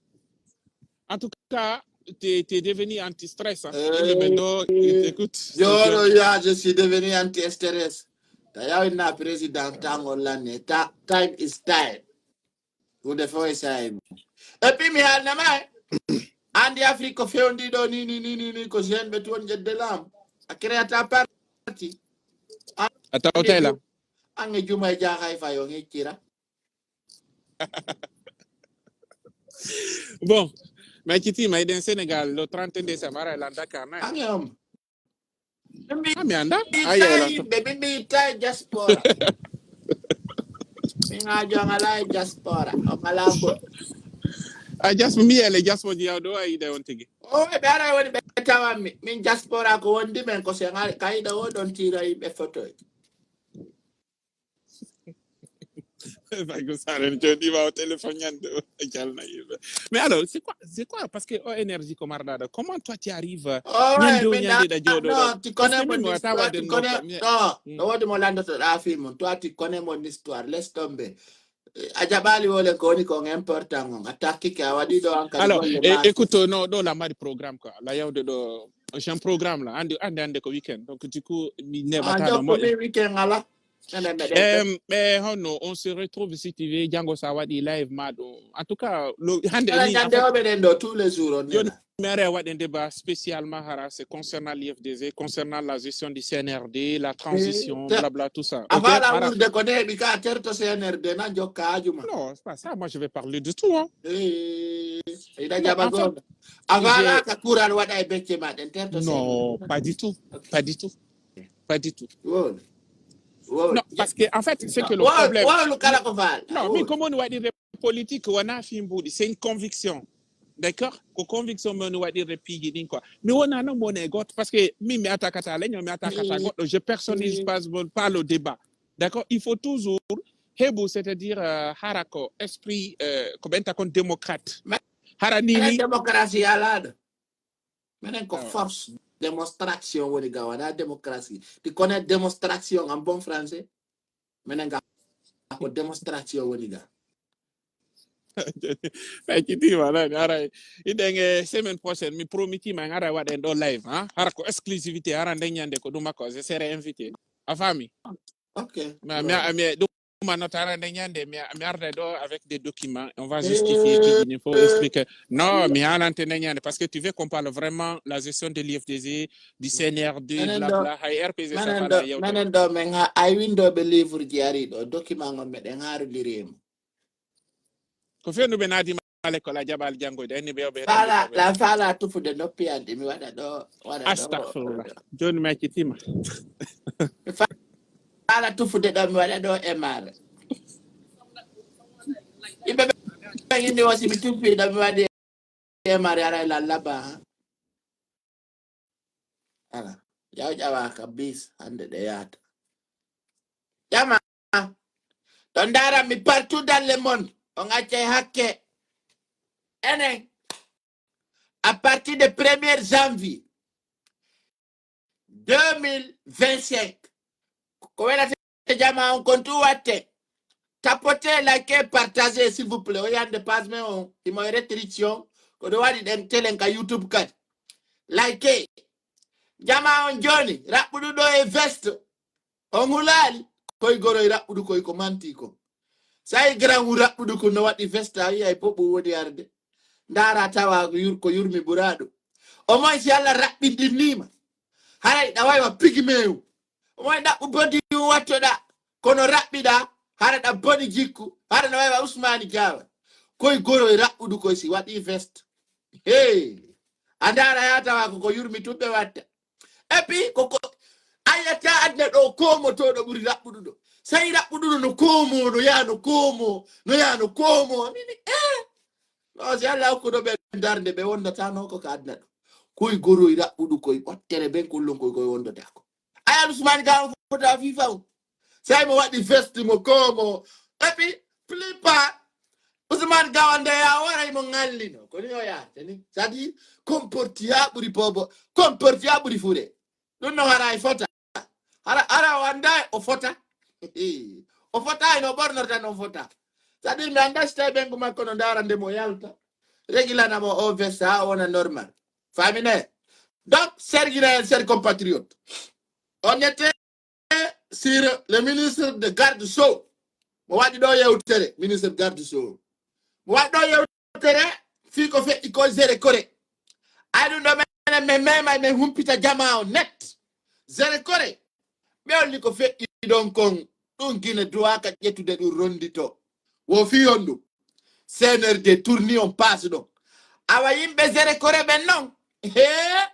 En tout cas, t'es, t'es devenu anti-stress, hein. Yimɓe ɓen ɗo, ils t'écoutent. C'est bien. Yo, yo, je suis devenu anti-stress. Ta yaw inna président tango lanne. Ta, time is time. Hunde fof e saa'i mum. Et puis mi haalna ma, eh. Andi Afrique ko fewndi ɗo ni, ni, ni, ni, ni, ko jeune ɓe toon jedde laamu. A créata parti. A tawtay la. Ange juma e jaaha e fayo ngeccira. Bon, mais ci tima iɗen Sénégal le trente et un décembre, ara lan Dakar na. Ange om. Ah, mi anda. Ayo, la. Yimɓe, min mi yitta e diaspora. Min haa jon ala e diaspora. O mala ko. A diaspora, mi yele diaspora ji yawdo ay de on tigi. O, e ɓe ara woni ɓe tawa mi. Min diaspora ko wondi men ko se ngal, kayda o ɗon tira yimɓe fotoy. Fago Saren joni ma o téléphone ñande o jalna yimɓe. Mais alors, c'est quoi, c'est quoi? Parce que O N R J ko marɗa ɗo. Comment toi tu arrives, euh, Oh, ouais, ñande o mais ñande da, da jooɗo non, ɗo? Tu connais mon histoire, tu connais, non, no woodi mo landotoɗa film. Toi, tu connais mon histoire. Laisse tomber. Eh, a jaɓali wole ko woni kon important on. A takkike a waɗi ɗo an kadi. Alors, golle eh, ma. Écoute, non, ɗo la mari programme quoi. La yawde ɗo, j'ai un programme là. Ande, ande, ande ko weekend. Donc, du coup, mi Ah, neɓata no donc, moƴƴa. Weekend ala. Ene meɗen ɗo. Em, ɓe honno, on se retrouve si tu veux, janngo sa waɗi live ma ɗum. En tout cas, lo, hannde Kala ni, en ñande fait, o meɗen ɗo, tous les jours, on est là. Joni mi ara waɗen débat spécialement hara, c'est concernant l'I F D Z, concernant la gestion du C N R D, la transition, Eh, te, blabla, tout ça. Ok, avant la hara. Wurde ko neeɓi ka terto C N R D na jokka ajuma. Non, c'est pas ça. Moi, je vais parler de tout, hein. Eh, ina Non, jaba en fait, gonga. Avant la j'ai ka kural waɗa e becce ma ɗen terto C N R D. Non, pas du tout. Ok. Pas du tout. Pas du tout. Wowlu. Wowlu. Non, parce que, en fait, c'est que le Wowlu, problème. Wowlu kala ko faal. Non, mais Wowlu. Comme on va dire politique, on a fait une boude. C'est une conviction. D'accord? Ko conviction, mais on va dire piiji ɗin quoi. Mais on a non mon égot. Parce que mi, mi attaque à l'union, mi attaque à Mm. goɗɗo. Je personnalise Mm. pas, pas le débat. D'accord? Il faut toujours, hebu, c'est-à-dire, euh, hara ko esprit, euh, ko ɓenta kon démocrate. Mais, Hara ni mais ni. Démocratie ala ɗo. Menen ko Ah. Force démonstration woni ga, wona démocratie. Tu connais démonstration en bon français? Menen ga ko démonstration woni ga. Ay, ci tima, nani, ara, iɗen e semaine prochaine, mi promettima, en ara waɗen ɗo live, hein? Hara ko exclusivité, hara nden ñande ko ɗum makko, je serai invité. A faami? Ok. Mais, mais, Ouais. mais, ɗum ma notara nde ñande, mi, mi arda ɗo avec des documents. On va justifier, Eh, piiji ɗin fof, eh. Expliquer. Non, mi haalante nde ñande, parce que tu veux qu'on parle vraiment la gestion de l'I F D Z, du C N R D, Menen ɗo, blabla, hay R P G menen safala ɗo, yewtere. Menen ɗo, men ha, ay windoɓe livre ji ari ɗo, document on meɗen haarondiri e mum. Ko fewnuɓe naadi ma l'école a jaɓaali janngoyde, anni ɓe, ɓe Faala, la faala tufude noppi an ɗi mi waɗa ɗo, waɗa ɗo. Astagfirullah. Joni mi accitima. Fa-, faala tufude ɗo mi waɗa ɗo e maare. Yimɓe ɓe inni o si mi tufi ɗo mi waɗi e maare ara e lallaba, ha. Ala. Yaw ƴawa ka bis hande ɗe yaata. Ƴama. Ɗon ndaara mi partout dans le monde. On accay hakke. Enen. À partir de premier janvier deux mille vingt-cinq. Ko welata jama on kon tu watte. Tapotez, likez, partagez, s'il vous plaît. O yande page men on. Imo e restriction. Ko ɗo waɗi ɗen telen ka YouTube kadi. Likez. Jama on joni. Raɓɓuɗo ɗo e veste. On hulaali. Koy goroy raɓɓuɗo koy ko manti ko. Sai grand hu raɓɓuɗo ko no waɗi veste a wi'ay poɓo woni arde. Ndaara tawa ko yur-, ko yurmi ɓuraaɗo. O moy si Allah raɓɓindinnima. Haray ɗa waywa pigmewu. Omo e ɗaɓɓu bodi wattoɗa, kono raɓɓiɗa, hara ɗa boni jikku, hara no wawi wa Usmani Gawa. Koy goro e raɓɓudu koy si waɗi veste. Hey! A ndaara ya tawa ko, ko yurmi tun ɓe watta. Et puis, ko, ko, a yiyata adna ɗo komotoɗo ɓuri raɓɓudu ɗo. Sai raɓɓudu ɗo no komo, no ya no komo, no ya no komo. Mini, eh! No, si Allah hokkuɗo ɓe darde, ɓe wondata no ko ka adna ɗo. Koy goro e raɓɓudu koy ɓottere ɓen kullon koy, koy wondata ko. Aya Usmani Gawa fota fifa o. Sai mo waɗi veste mo ko mo. Et puis, plupart, Usmani Gawa nde ya waray mo ngallino. Ko ni o yaata ni. C'est-à-dire, comporte ya ɓuri bobo. Comporte ya ɓuri fure. Ɗum no haray fota. Hara, hara o anndaa o fota. O fotaay no ɓornorta no fota. C'est-à-dire, mi anndaa si tawi ɓeyngu makko no ndaara nde mo yalta. Regilana mo o veste haa o wona normal. Faamine? Donc, chers Guinéens, chers compatriotes, on était sur le ministre de garde sceaux. Mo waɗi ɗo yewtere, ministre de garde sceaux. Mo waɗi ɗo yewtere, fii ko feƴƴi ko Zéro Corée. Ay ɗum ɗo menen, men meemay men humpita jamaa on net. Zéro Corée. Ɓe holli ko feƴƴi ɗon kon, ɗum Gine duwaaka ƴettude ɗum ronndito. Wo fii honɗum? C N R D tourni on passe ɗon. Awa yimɓe Zéro Corée ɓen non. Hee!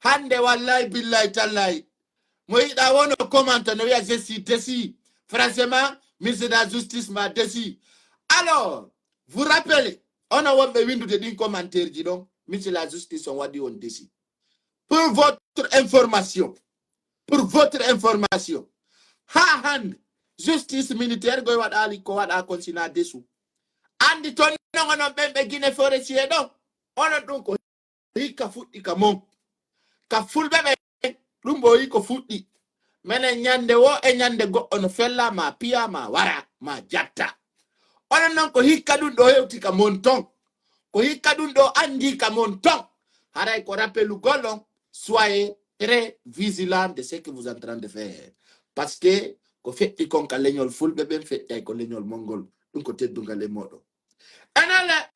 Hannde wallahi billahi tallahi. Mo yiɗa wono commenta no wi'a je suis déçu. Franchement, ministre de la justice m'a déçu. Alors, vous rappelez, onon wonɓe winndude ɗin commentaire ji ɗon, ministre de la justice on waɗi on déçu. Pour votre information, pour votre information, haa hannde, justice militaire goy waɗaali ko waɗa kon sinaa déçu. Anndi ton non onon ɓen ɓe Guinée forestier ɗon, onon ɗum ko hikka fuɗɗi ka mon. Ka fulɓe ɓen, ɗum ɓooyi ko fuɗɗi. Menen ɲande woo e ɲande goɗɗo no fella ma piya ma wara ma jatta. Onon non ko hikka ɗum ɗo hewti ka mon ton. Ko hikka ɗum ɗo anndi ka mon ton. Haray ko rappelugol on, soyez très vigilant de ce que vous êtes en train de faire. Parce que ko feƴƴi kon ka leñol fulɓe ɓen feƴƴay ko leñol mon ngol. Ɗum ko teddungal e moɗon. Enele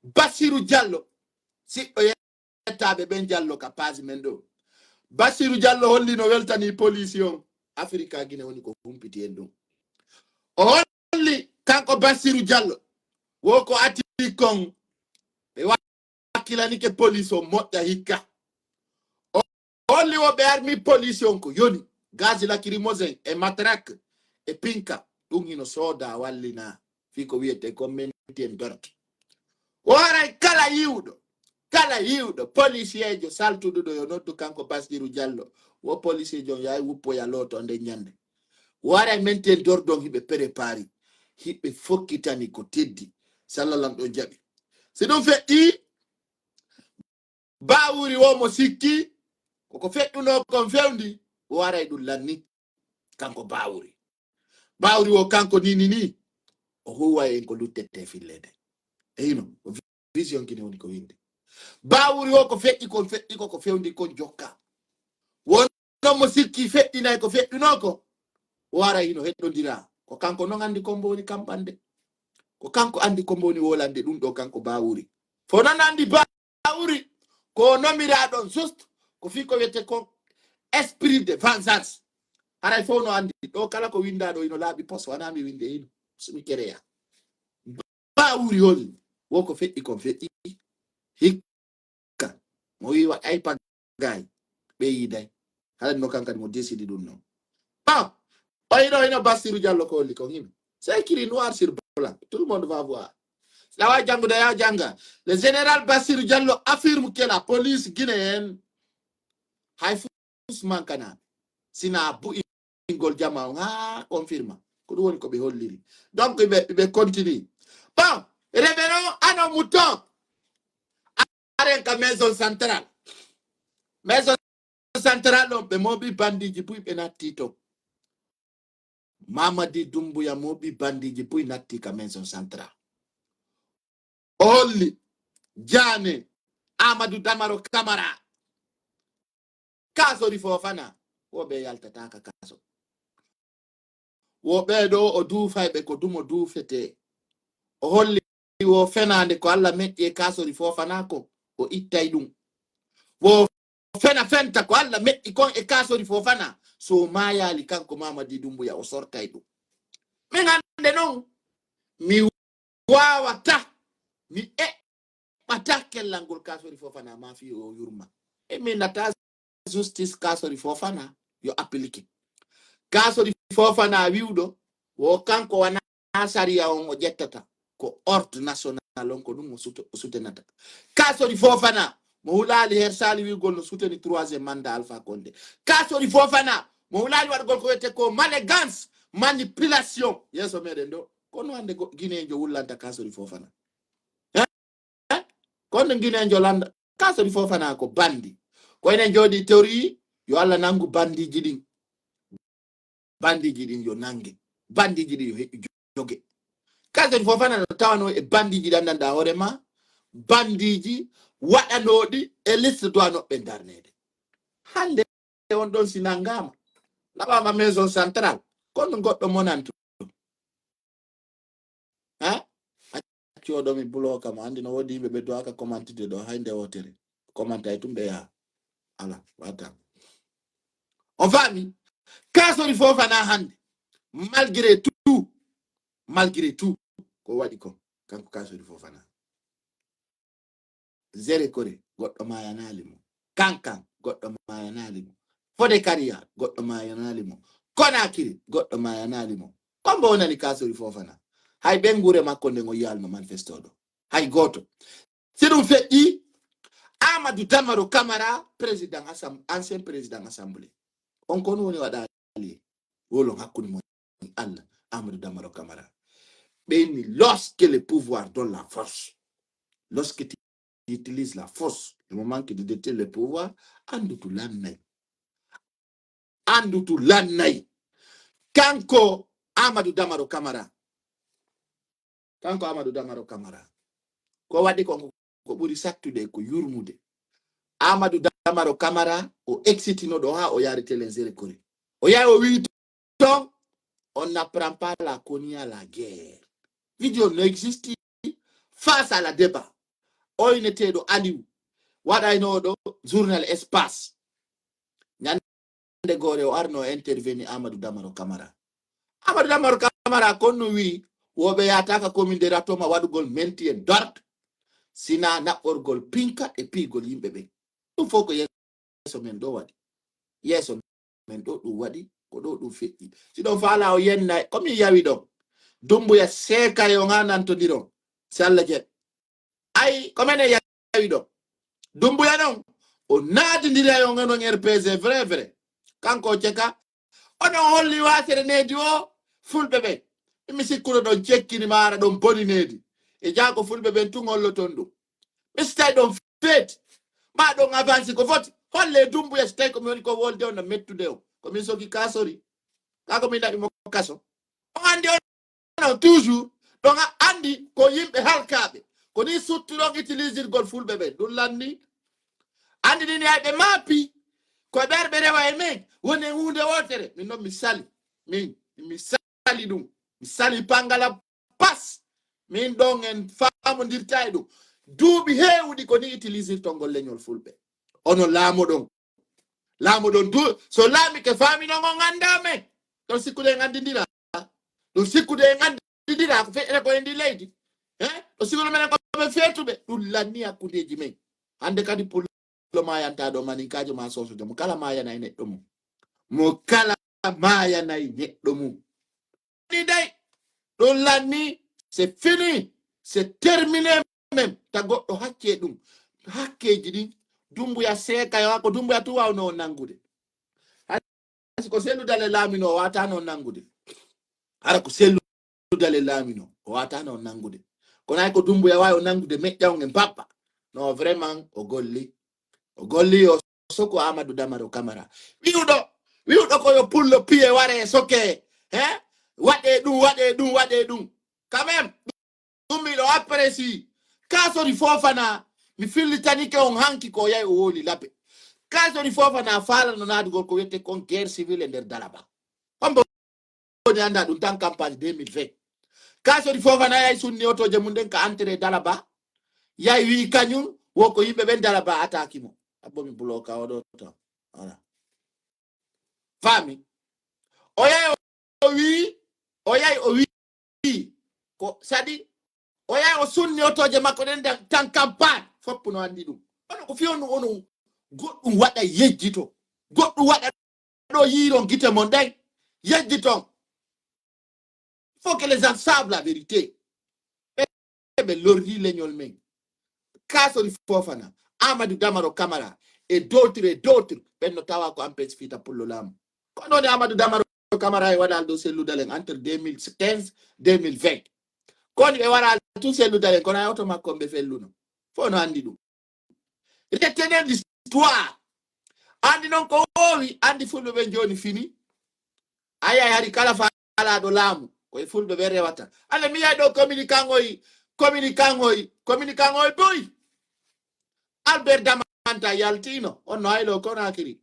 Basiru Jallo, siɗɗo yettaaɓe ɓen Jallo ka page men ɗo. Basiru Jallo holli no weltanii poliisi on Afirika Gine woni ko humpiti en ɗum. O holli kanko Basiru Jallo wo ko ati kon ɓe wakkilanike poliisi on moƴƴa hikka. O holli wo ɓe armi poliisi on ko yoni, gaz lacrymogène e matraque e pinka, ɗum hino sooda wallina fii ko wiyetee ko maintien d'ordre. O haray kala yi'uɗo, kala yi'uɗo policier jo saltuɗuɗo yo noddu kanko Basiru Jallo. Wo policier jon yaay wuppoya looto nden ɲande. O haray maintien d'ordre on hiɓe préparé, hiɓe fokkitani ko teddi. Sallalan ɗon jaɓi. Si ɗum feƴƴi, Baawuri wo mo sikki koko feƴƴunoo kon fewndi, o waray ɗum lanni. Kanko Baawuri. Baawuri wo kanko ni, ni, ni. O huwa en ko luttete fillede. E hino, ko vision kine woni ko windi. Baawuri wo ko feƴƴi kon, feƴƴi ko, ko fewndi kon jokka. Won non mo sikki feƴƴinay ko feƴƴunoo ko, o waray hino heɗɗondira. Ko kanko non anndi ko mbo woni kamɓande. Ko kanko anndi ko mbo woni wolande ɗum ɗo kanko Baawuri. Fo non anndi Baawuri ko nomiraɗon juste ko fii ko wiyete ko esprit de vengeance. Haray fof no anndi ɗo kala ko winndaa ɗo ino laaɓi pos, wanaa mi winnde hino, so mi kereya. Baawuri holi wo ko feƴƴi kon feƴƴi. Hikka mo wi'i wa ay paggaay ɓe yiiday. Haɗa no kankadi mo desidi ɗum non. Bon, o hino, hino Bassirou Diallo ko holli kon hino. C'est écrit noir sur blanc. Tout le monde va voir. Lawa janngude ya jannga. Le général Bassirou Diallo affirme que la police guinéenne hay fus mankana sina bu'ingol jama on ha confirma. Ko ɗum woni ko ɓe holliri. Donc ɓe, ɓe continue. Bon, revenons à nos moutons. Aren ka maison centrale. Maison centrale on ɓe mooɓi bandiji buy ɓe natti ton. Mamadi Dumbuya mooɓi bandiji buy natti ka maison centrale. O holli Jane, Amadou Damaro Camara, Kasori Fofana, wo ɓe yaltata ka kaso. Wo ɓee ɗo o duufay ɓe ko dumo duufetee. O holli wo fenaande ko Alla meƴƴi e Kasori Fofana ko o ittay ɗum. Wo fena fenta ko Alla meƴƴi kon e Kasori Fofana, so maayaali kanko Mamadi Dumbuya o sortay ɗum. Min hannde non, mi waawata, mi eɓɓata kellal ngol Kasori Fofana maa fii o yurma. E mi nata justice Kasori Fofana yo appliqué. Kasori Fofana wi'uɗo wo kanko wana sariya on o ƴettata, ko ordre national on ko ɗum o sut-, o soutenata. Kasori Fofana mo hulaali her sali wi'ugol no souteni troisième mandat Alpha Condé. Kasori Fofana mo hulaali waɗugol ko wiyete ko malégance, manipulation yeeso meɗen ɗo. Kono hannde go-, Guinéen jo wullanta Kasori Fofana. Eh? Kono Guinéen jo landa Kasori Fofana ko bandi. Ko enen jooɗi tori yo Alla nangu bandiji ɗin. Bandiji ɗin yo nange. Bandiji ɗin yo heƴu joge. Kasori Fofana no tawanoo e bandiiji ɗi anndanɗaa hoore maa, bandiiji waɗanooɗi e liste duwanoɓe ɓe darneede. Hannde on ɗon si nanngaama, naɓaama maison centrale, kono goɗɗo monanto. Ha? Accu o ɗo mi bloka mo, anndi no woodi yimɓe ɓe duwaaka commentude ɗo, hay nde wootere. Commenta e tun ɓe yaha. Ala, wata. On faami? Kasori Fofana hannde, malgré tout, malgré tout, ko waɗi ko, kanko Kasori Fofana. Zere Kore, goɗɗo maayanaali mo. Kankan, goɗɗo maayanaali mo. Fode Kariya, goɗɗo maayanaali mo. Konakiri, goɗɗo maayanaali mo. Kombo wonani Kasori Fofana. Hay ɓeynguure makko nden o yi'aali mo manifesto ɗo. Hay gooto. Si ɗum feƴƴi, Amadou Damaro Camara, président assem-, ancien président assemblée. On ko on woni waɗaali. Wolon hakkunde mon e Allah, Amadou Damaro Camara. Ɓe ni, lorsque le pouvoir donne la force, lorsque tu utilises la force, le moment que tu détiens le pouvoir, anndu tu lannay. Anndu tu lannay. Kanko Amadou Damaro Camara. Kanko Amadou Damaro Camara. Ko waɗi kon ko ɓuri sattude ko yurmude. Amadou Damaro Camara, o excitino ɗo haa o yaari télé Zere Kore. O yahi o wi'i ton, on n'apprend pas la cogner à la guerre. Vidéo no existe face à la débat. O inneteeɗo Aliou, waɗayno ɗo journal Espace. Ñande goore o arno interveni Amadou Damaro Camara. Amadou Damaro Camara kon no wi'i, woɓe yaataaka commune de Ratoma waɗugol maintien d'ordre, sina naɓɓorgol pinka e piigol yimɓe ɓen. Ɗum fof ko yeeso men ɗo waɗi. Yeeso men ɗo ɗum waɗi, ko ɗo ɗum feƴƴi. Si ɗon faala o yenna, ko min yawi ɗon. Dumbuya seeka e on haa nantondiron. Si Allah jaɓi. Ay, ko menen yawi ɗo. Dumbuya non, o naatindira e on, onon R P G, vrai, vrai. Kanko o ceka. Onon holli waasere needi o, fulɓe ɓen. Mi sikkuno ɗon cekkini maara ɗon boni needi. E jaa ko fulɓe ɓen tun holloton ɗum. Mi si tawi ɗon feeti. Ma ɗon avansi ko foti. Holle Dumbuya si tawi ko mi woni ko wolde on no mettude on. Ko min soki kasori. Ka ko min naɓi mo kaso. On andi on non, toujours, ɗon a-, anndi ko yimɓe halkaaɓe. Ko nii suttuɗon utilisirgol fulɓe ɓen. Ɗum lanni. Anndi ɗin yaay ɓe maapi. Ko ɓerɓe rewa e men. Woni e huunde wootere. Min non mi sali. Min, mi sali ɗum. Mi sali Pangala bas. Min ɗon en faamondirta e ɗum. Duuɓi heewuɗi ko nii utilisirton ngol leñol fulɓe. Ono laamoɗon. Laamoɗon du, so laamike faami non on anndaa men. Ɗon sikkude en anndindira. Ɗum sikkude en anndindira ko feƴƴata ko e ndi leydi. He? Ɗo sikkude menen ko ɓe feetuɓe. Ɗum lanni hakkundeeji men. Hannde kadi pullo maayanta ɗo maninkaajo ma sosojo. Mo kala maayana e neɗɗo mum. Mo kala maayana e neɗɗo mum. Ni dey, ɗum lanni, c'est fini, c'est terminé même. Ta goɗɗo hakkee ɗum. Hakkeeji ɗin, Dumbuya seeka, yo, ko Dumbuya tu waawno on nanngude. Hay si ko Sellu Dale laamino, o waataano on nanngude. Hara ko Sellu Dale laamino, o waataano on nanngude. Kono hay ko Dumbuya waawi on nanngude, meƴƴa on e mbabba. No, vraiment, o golli. O golli, o soko Amadou Damaro Camara. Wi'uɗo, wi'uɗo ko yo pullo piye ware soke. He? Waɗee ɗum, waɗee ɗum, waɗee ɗum. Quand même, ɗum miɗo apprécie. Kasori Fofana, mi fillitanike on hanki ko yahi o woli lape. Kasori Fofana faalano naadugol ko wi'ete kon guerre civile e nder Dalaba. Hombo woni annda ɗum tan campagne deux mille vingt. Kasori Fofana yahi sunni otooje mum ɗen ka entrée Dalaba. Yahi wi'i kañum wo ko yimɓe ɓen Dalaba attaque mo. Abbo mi bloka oɗo tan. Voilà. Faami? O yahi o wi'i, o yahi o wi'i. Ko sadi, o yahi o sunni otooje makko ɗen tan, tan campagne. Foppu no anndi ɗum. Ono ko fiyo nu ono goɗɗum waɗa yejjito. Goɗɗum waɗa ɗo yiiron gite mon ɗen, yejjiton. Faut que les gens savent la vérité. Ɓe, ɓe lorri leñol men. Kasori Fofana, Amadou Damaro Camara, et d'autres, et d'autres. Ɓen no tawa ko ampes fita pullo laamu. Kono woni Amadou Damaro Camara e waɗal dow Sellu Dalen entre deux mille quinze, deux mille vingt. Kono ɓe waɗal tout Sellu Dalen, kono ay oto makko ɓe felluno. Fof no anndi ɗum. Retenez l'histoire. Anndi noon ko woowi, anndi fulɓe ɓen jooni fini. Ayi, ayi, hari kala faalaaɗo laamu, e fulɓe ɓe rewata. Ande mi yahi ɗo communiquant oy, communiquant oy, communiquant oy boy. Albert Damanta yaltino, on no haylo Conakry.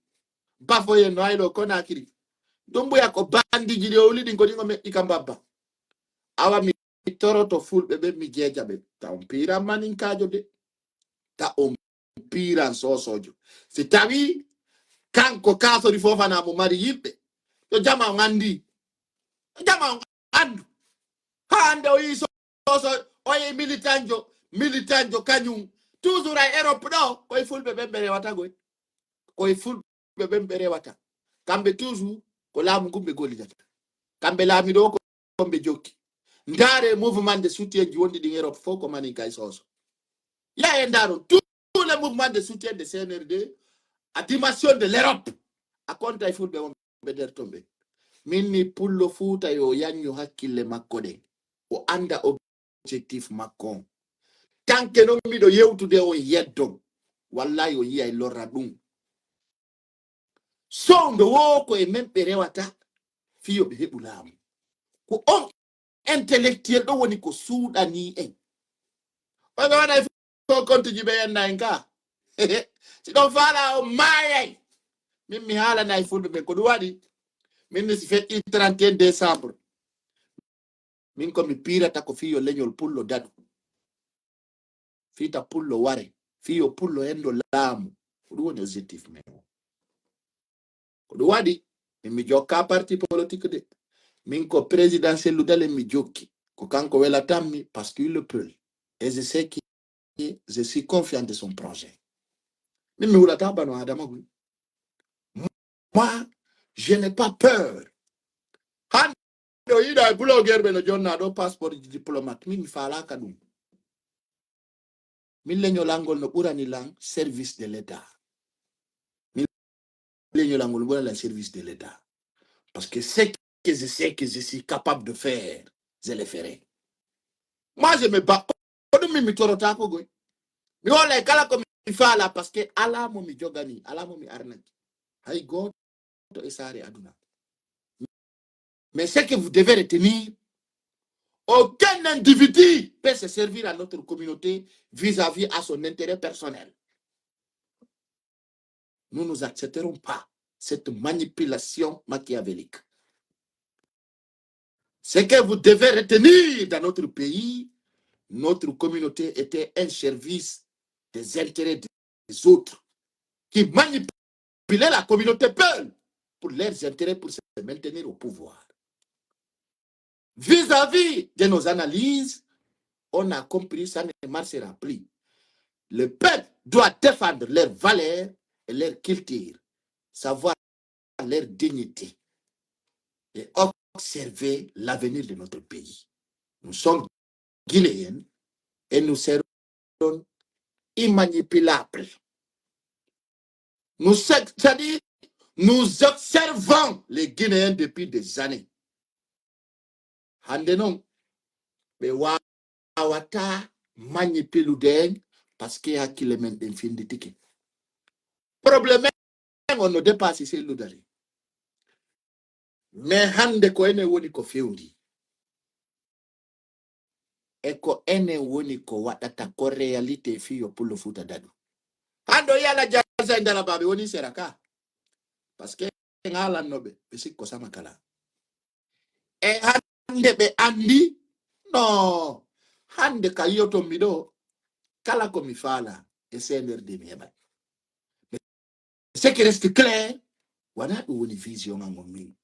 Bafoyen no haylo Conakry. Dumbuya ko bandiji ɗi o wuli ɗin ko ɗin o meƴƴi ka mbabba. Awa mi toroto fulɓe ɓe mi jeeja ɓe. Taw piiran maninkaajo de. Ta on piiran soosoojo. Si tawi kanko Kaasori Fofana mo mari yimɓe, yo jama on anndi. Yo jama on anndu. Haa hannde o yii Sooso, o yii militanjo, militanjo kañum. Toujours ay Europe ɗo, koye fulɓe ɓen ɓe rewata koy. Koye fulɓe ɓen ɓe rewata. Kamɓe toujours ko laamu ngun ɓe gollidata. Kamɓe laamiɗo o ko ɓe jokki. Ndaare mouvement de soutien ji wonɗi ɗin Europe fof ko manin kay Sooso. Ya e ndaaron, tous les mouvements de soutien de C N R D, à dimension de l'Europe, a konta e fulɓe wonɓe nder ton ɓe. Min ni pullo Fuuta yo yanñu hakkille makko ɗen. O annda objectif makko on. Tanke non miɗo yewtude on yeddon. Wallahi o yi'ay lorra ɗum. Sowndo woo ko e men ɓe rewata fii yo ɓe heɓu laamu. Ko on intellectuel ɗo woni ko suuɗanii en. Oy ɓe waɗay fof compte ji ɓe yenna en ka. Si ɗon faala o maayay. Min mi haalanay fulɓe ɓen ko ɗum waɗi. Min ni si feƴƴi trente et un décembre. Min ko mi piirata ko fii yo leñol pullo daɗu. Fii ta pullo ware. Fii yo pullo hendo laamu. Ko ɗum woni objectif men o. Ko ɗum waɗi, min mi jokka parti politique de. Min ko présidentiel lu dale mi jokki. Ko kanko welatammi parce qu'il le peut. Et je sais que je suis confiant de son projet. Min mi hulata bano Adama Guy. Moi, je n'ai pas peur. Hande o yiɗa e blogueur ɓe no jonna ɗo passeport diplomate. Min mi faalaka ɗum. Min leñolangol no ɓurani lan service de l'État. Min leñolangol no ɓurani lan service de l'État. Parce que ce que je sais que je suis capable de faire, je le ferai. Moi, je me bats. Ko ɗum min mi torotako goy. Mi wala e kala ko mi faala parce que ala mo mi jogani, ala mo mi arnaki. Hay gooto e saare aduna. Mais ce que vous devez retenir, aucun individu peut se servir à notre communauté vis-à-vis à son intérêt personnel. Nous nous accepterons pas cette manipulation machiavélique. Ce que vous devez retenir dans notre pays, notre communauté était un service des intérêts des autres qui manipulaient la communauté peul pour leurs intérêts, pour se maintenir au pouvoir. Vis-à-vis de nos analyses, on a compris, ça ne marchera plus. Le peuple doit défendre leurs valeurs et leur culture, savoir leur dignité et observer l'avenir de notre pays. Nous sommes guinéens et nous serons immanipulables. Nous, c'est-à-dire, nous observons les Guinéens depuis des années. Hande non, ɓe waawata manyipilude en parce que hakkille men ɗen finditike. Problème en on no dépassé selludari. Mais hande ko enen woni ko fewndi. E ko enen woni ko waɗata ko réalité fii yo Pullo Fuuta daɗu. Hande o yala jaza e ndara baɓe woni sera ka. Parce que en haalanno ɓe, ɓe sikko sama kala. E hande ɓe andi, no, hande ka yiyoton mi ɗo, kala ko mi faala e C N R D mi heɓat. Mais ce qui reste clair, wona ɗum woni vision an on min.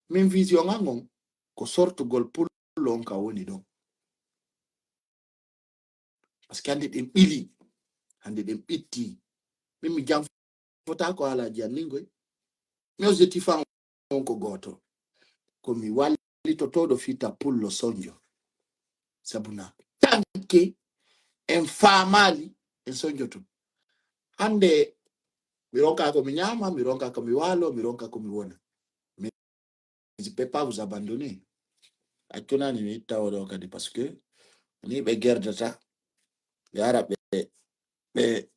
Min vision an on, ko sortugol pullo on ka woni ɗon. Parce que hande ɗen ɓili, hande ɗen ɓitti. Min mi janfota ko haalaaji an nin koy. Mi objectif an on ko gooto. Ko mi wallitotooɗo fii ta pullo sonjo. Sabu na tanke en faamaali en sonjoto. Hande mi ronka ko mi ñaama, mi ronka ko mi waalo, mi ronka ko mi wona. Mais je peux pas vous abandonner. Accunani mi itta oɗo kadi parce que ni ɓe gerdata. Ɓe ara ɓe, ɓe,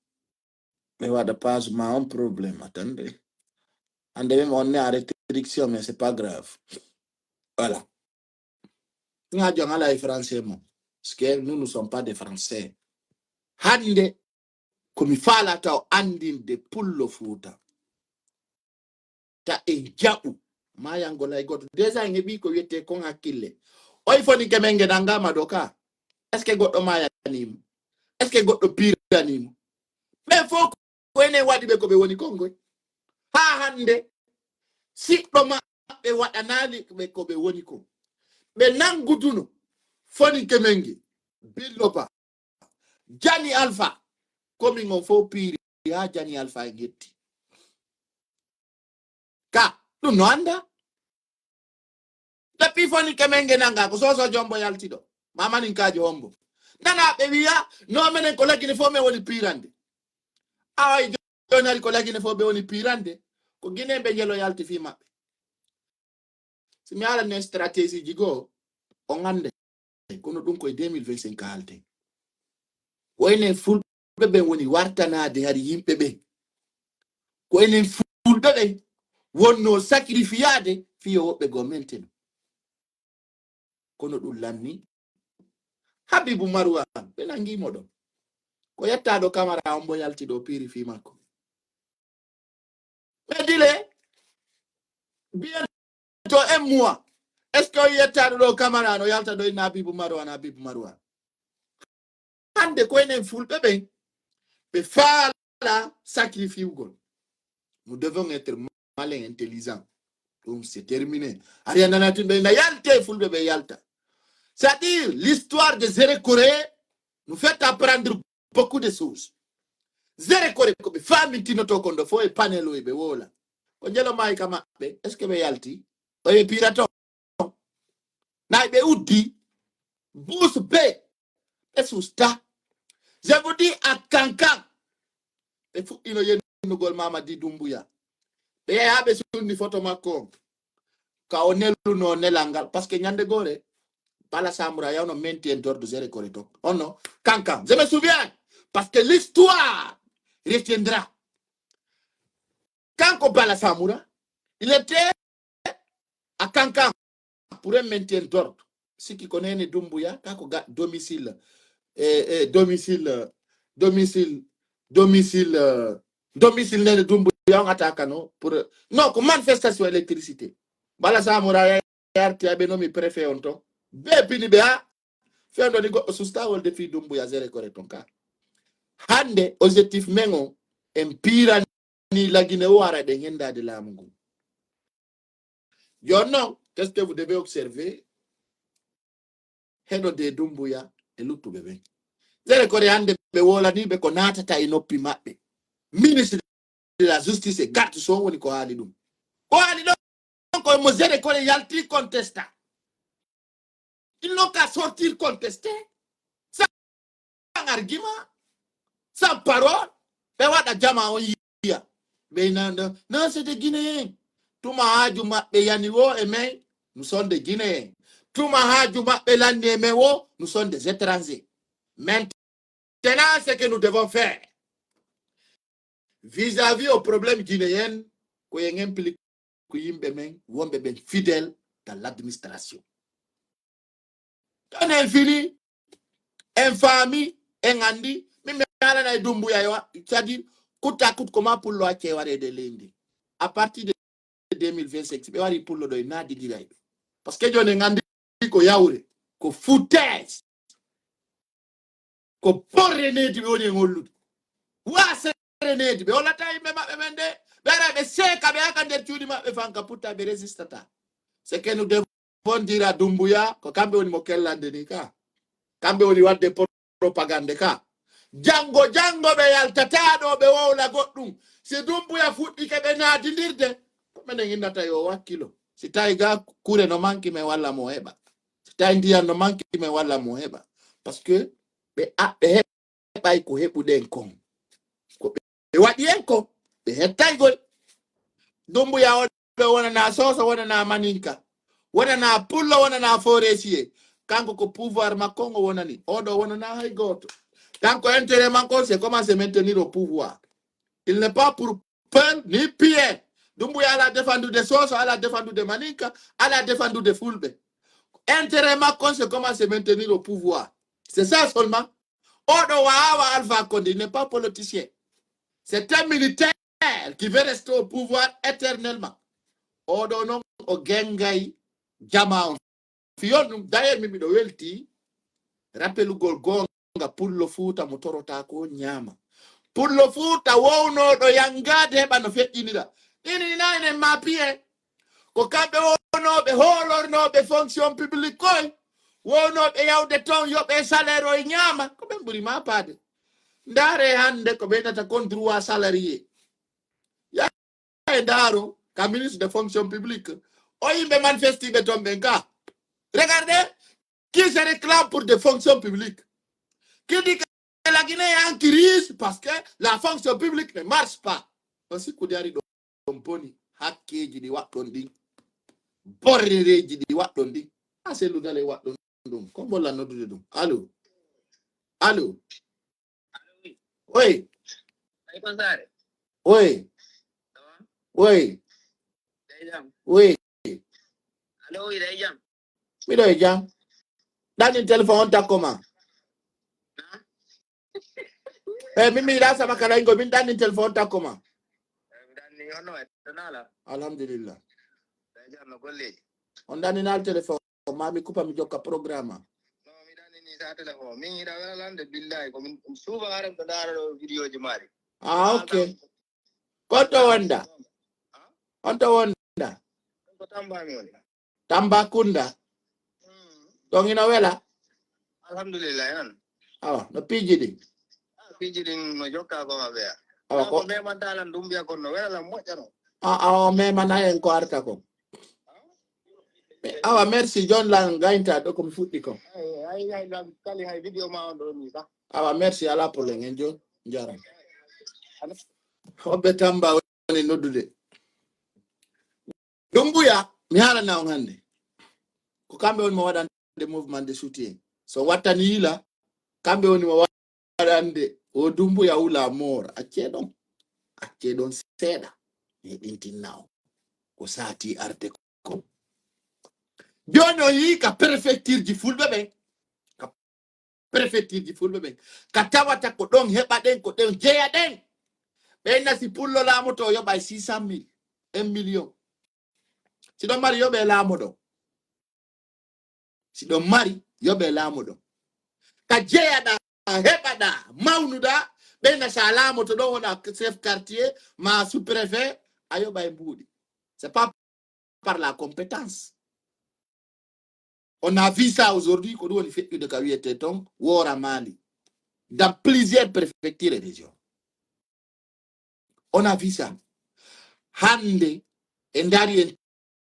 ɓe waɗa page ma on problème, attendez. Hande même on est en restriction, mais c'est pas grave. Voilà. Nga jon ala e français mo. Parce que nous, nous sommes pas des Français. Hande, ko mi faalata o andinde pullo Fuuta. Ta en jaɓu. Mayango lay goto. Déjà en heɓi ko wiyete kon hakkille. Oy foni ke men nge nangama ɗo ka. Est-ce que goɗɗo mayani mo? Est-ce que goɗɗo pirani mo? Ɓe fof ko enen waɗi ɓe ko ɓe woni kon ngoy. Haa hannde, siɗɗo maɓɓe waɗanaali ɓe ko ɓe woni kon. Ɓe nannguduno Foninke men nge, Billo Ba, Jani Alfa, komin on fof piiri haa Jani Alfa en hetti. Ka, ɗum no annda. Depuis Foninke men nge nannga, ko Soso Jombo yalti ɗo. Mamaninkaajo hombo. Nana ɓe wiya, no menen ko Lagine fof men woni piirande. Awa e jooni hari ko Lagine fof ɓe woni piirande. Ko Guinée ɓe njelo yalti fii maɓɓe. Si mi haalani en stratégie ji goo, on annday. Kono ɗum ko e deux mille vingt-cinq haalten. Ko enen Fulɓe ɓen woni wartanaade hari yimɓe ɓen. Ko enen Fulɓe ɓen wonnoo sacrifiaade fii yo woɓɓe goo menteno. Kono ɗum lanni. Habibu Marwan, ɓe nanngii mo ɗon. Ko yettaa ɗo Kamara on mbo yalti ɗo piiri fii makko. Ɓe dile, bientôt un mois. Est-ce que o yettaaɗo ɗo Kamara no yalta ɗo inna Habibu Marwan, Habibu Marwan? Hannde ko enen Fulɓe ɓen, ɓe faala sacrifiugol. Nous devons être malin, intelligent. Donc, c'est terminé. Ari a nana tun ɓe na yalte, Fulɓe ɓe yalta. C'est-à-dire, l'histoire des Érékoré nous fait apprendre beaucoup de choses. Érékoré ko ɓe faamintinoto kon ɗo fof e panel o e ɓe woola. Ko njelo maayi ka maɓɓe, est-ce que ɓe yalti? O e piraton. Nayi ɓe uddi, buus be, ɓe susta. Je vous dis, à Kankan, ɓe fuɗɗino yennugol Mamadi Doumbouya. Ɓe yahi haa ɓe sunni foto makko on. Ka o neluno nelal ngal, parce que ñande gore, Bala Samura yawno menti en dordo zere kore to. On no, Kankan, je me souviens, parce que l'histoire retiendra. Kanko Bala Samura, il était à Kankan pour un maintien d'ordre. Siki ko Nene Doumbouya, kako ga domicile, eh, eh, domicile, eh, domicile, domicile, eh, domicile Nene Doumbouya on attaque no pour, non, ko manifestation électricité. Bala Samura ya yarti aɓe nomi préfet on to. Be pini ɓe ha fewndo ni goɗɗo susta wolde fii Doumbouya zere kore ton ka. Hande objectif men o en piirani Lagine o ara ɗen hendaade laamu ngun. Jooni non, qu'est-ce que vous devez observer? Heɗo de Doumbouya e luttuɓe ɓen. Zere kore hande ɓe wolani ɓe ko naatata e noppi maɓɓe. Ministre de la justice e garde son woni ko haali ɗum. Ko haali ɗon ko mo zere kore yalti contesta. Il n'ont qu'à sortir contester. Sans argument, sans parole. Ɓe waɗa jama on yiya. Ɓe na, na, non, c'est des Guinéens. Tuma haaju maɓɓe yani wo e men, nous sommes des Guinéens. Tuma haaju maɓɓe lanni e men wo, nous sommes des étrangers. Maintenant, ce que nous devons faire, vis-à-vis au problème guinéen, ko en implique ko yimɓe men, wonɓe ɓen fidèle dans l'administration. Ɗon en fini, en faami, en anndi, min mi haalana e Doumbouya yo, c'est-à-dire, coûte à coûte, comment pullo acce wareede e leydi ndi. À partir de deux mille vingt-cinq, si ɓe wari pullo ɗo, e naadidiray ɓe. Parce que jooni en anndi ko yawre, ko foutaise. Ko borre needi ɓe woni e hollude. Waasere needi ɓe hollata yimɓe maɓɓe ɓen de. Ɓe ara ɓe seeka ɓe aka nder cuuɗi maɓɓe fanka putta ɓe résistata. C'est que nous devons dire à Doumbouya, ko kamɓe woni mo kellande ni ka. Kamɓe woni wadde propagande ka. Janngo, janngo ɓe yaltata ɗo ɓe wowla goɗɗum. Si Doumbouya fuɗɗike ɓe naadindirde, ko menen innata yo wakkilo. Si tawi ga kure no manki men walla mo heɓa. Si tawi ndiyan no manki men walla mo heɓa. Parce que ɓe a-, ɓe heɓay ko heɓuɗen kon. Ko ɓe waɗi en kon, ɓe hettay goy. Doumbouya on ɗo wonana Soso, wonana Maninka, wonana Pullo, wonana Forestier. Kanko ko pouvoir makko ngo wonani. Oɗo wonana hay gooto. Kanko intérêt makko, c'est comment se maintenir au pouvoir. Il n'est pas pour peur ni pillère. Doumbouya ala défendu de Soso, ala défendu de Maninka, ala défendu de Fulɓe. Intérêt makko, c'est comment se maintenir au pouvoir. C'est ça seulement. Oɗo waawa Alpha Condé, il n'est pas politicien. C'est un militaire qui veut rester au pouvoir éternellement. Oɗo non o gengay jama on. Fiyon ɗum, d'ailleurs, min miɗo welti rappelugol goonga Pullo Fuuta mo torotaa ko ñaama. Pullo Fuuta wownooɗo yangaade heɓa no feƴƴinira. Ɗin ina enen ma piye. Ko kamɓe wonooɓe hoolornooɓe fonction publique koy. Wownooɓe yawde toon yoɓe salaire o e ñaama. Ko ɓen ɓuri ma paade. Ndaare hannde ko ɓeynata kon droit salarié. E ndaaro ka ministre de fonction publique. O yimɓe manifestiiɓe toon ɓen ka. Regardez qui se réclame pour des fonctions publiques. Qui dit que la Guinée est en crise parce que la fonction publique ne marche pas. On sikkude ari ɗon boni hakkeeji ɗi waɗɗon ɗin. Borrereeji ɗi waɗɗon ɗin. A sellu dale waɗɗon ɗum. Ko mbolla noddude ɗum. Allo. Allo. Wi. Oy. Ay kon saare. Oy. Sawa. Oy. Day jam. Oy. Allo, wi, day jam. Miɗo e jam. Ɗanin téléphone on takko ma. Na? Eh, min mi yiɗa sama kala ingo, min ɗanin téléphone on takko ma. Eh, mi ɗanni on no e, to nala. Alhamdulillah. Day jam no golleji. On ɗaninal téléphone. Ko maa mi kupa, mi jokka programme am. No, mi ɗanini sa téléphone. Min hiɗa welalande, billahi. Ko min, mi suuba haren to ndaara ɗo vidéo ji maari. Ah, ok. Kon to wonda? Ha? On to wonda? Ko Tamba mi woni. Tambacounda? Mm. Ɗon ina wela? Alhamdulillah, non. Awa, no piiji ɗin? Ah, piiji ɗin no jokka ko maɓɓe ya. Awa, ko ko memantalan ɗum mbiya kon no wela lan moƴƴa non. A, awa, memana en ko arta kon. Awa, merci. Jon lan gaynta ɗo ko mi fuɗɗi kon. Ay, ay, ay, lan kali hay vidéo ma on ɗo ni sa. Awa, merci. Ala problème. En jon, jaram. Hoɓɓe Tamba woni noddude. Dumbuya, mi haalana on hannde. Ko kamɓe woni mo waɗande mouvement de soutien. So wattani yila, kamɓe woni mo waɗande o Dumbuya wula moor. Accee ɗon. Accee ɗon seeɗa. Mi heɗintinna on. Ko saati arde ko. Jooni o yii ka préfecture ji fulɓe ɓen. Ka préfecture ji fulɓe ɓen. Ka tawata ko ɗon heɓa ɗen, ko ɗon jeya ɗen. Ɓen na si pullo laamoto o yoɓa e six cent mille, un million. Si ɗon mari yoɓe laamoɗo. Si ɗon mari yoɓe laamoɗo. Ka jeyaɗa, heɓaɗa, mawnuɗa, ɓen na sa laamoto ɗon wona chef quartier, ma sous-préfet, a yoɓa e mbuuɗi. C'est pas par la compétence. On a vu ça aujourd'hui, ko ɗum woni feƴƴude ka wiyete ton, Wora Mali. Dans plusieurs préfectures et régions. On a vu ça. Hannde, e ndari en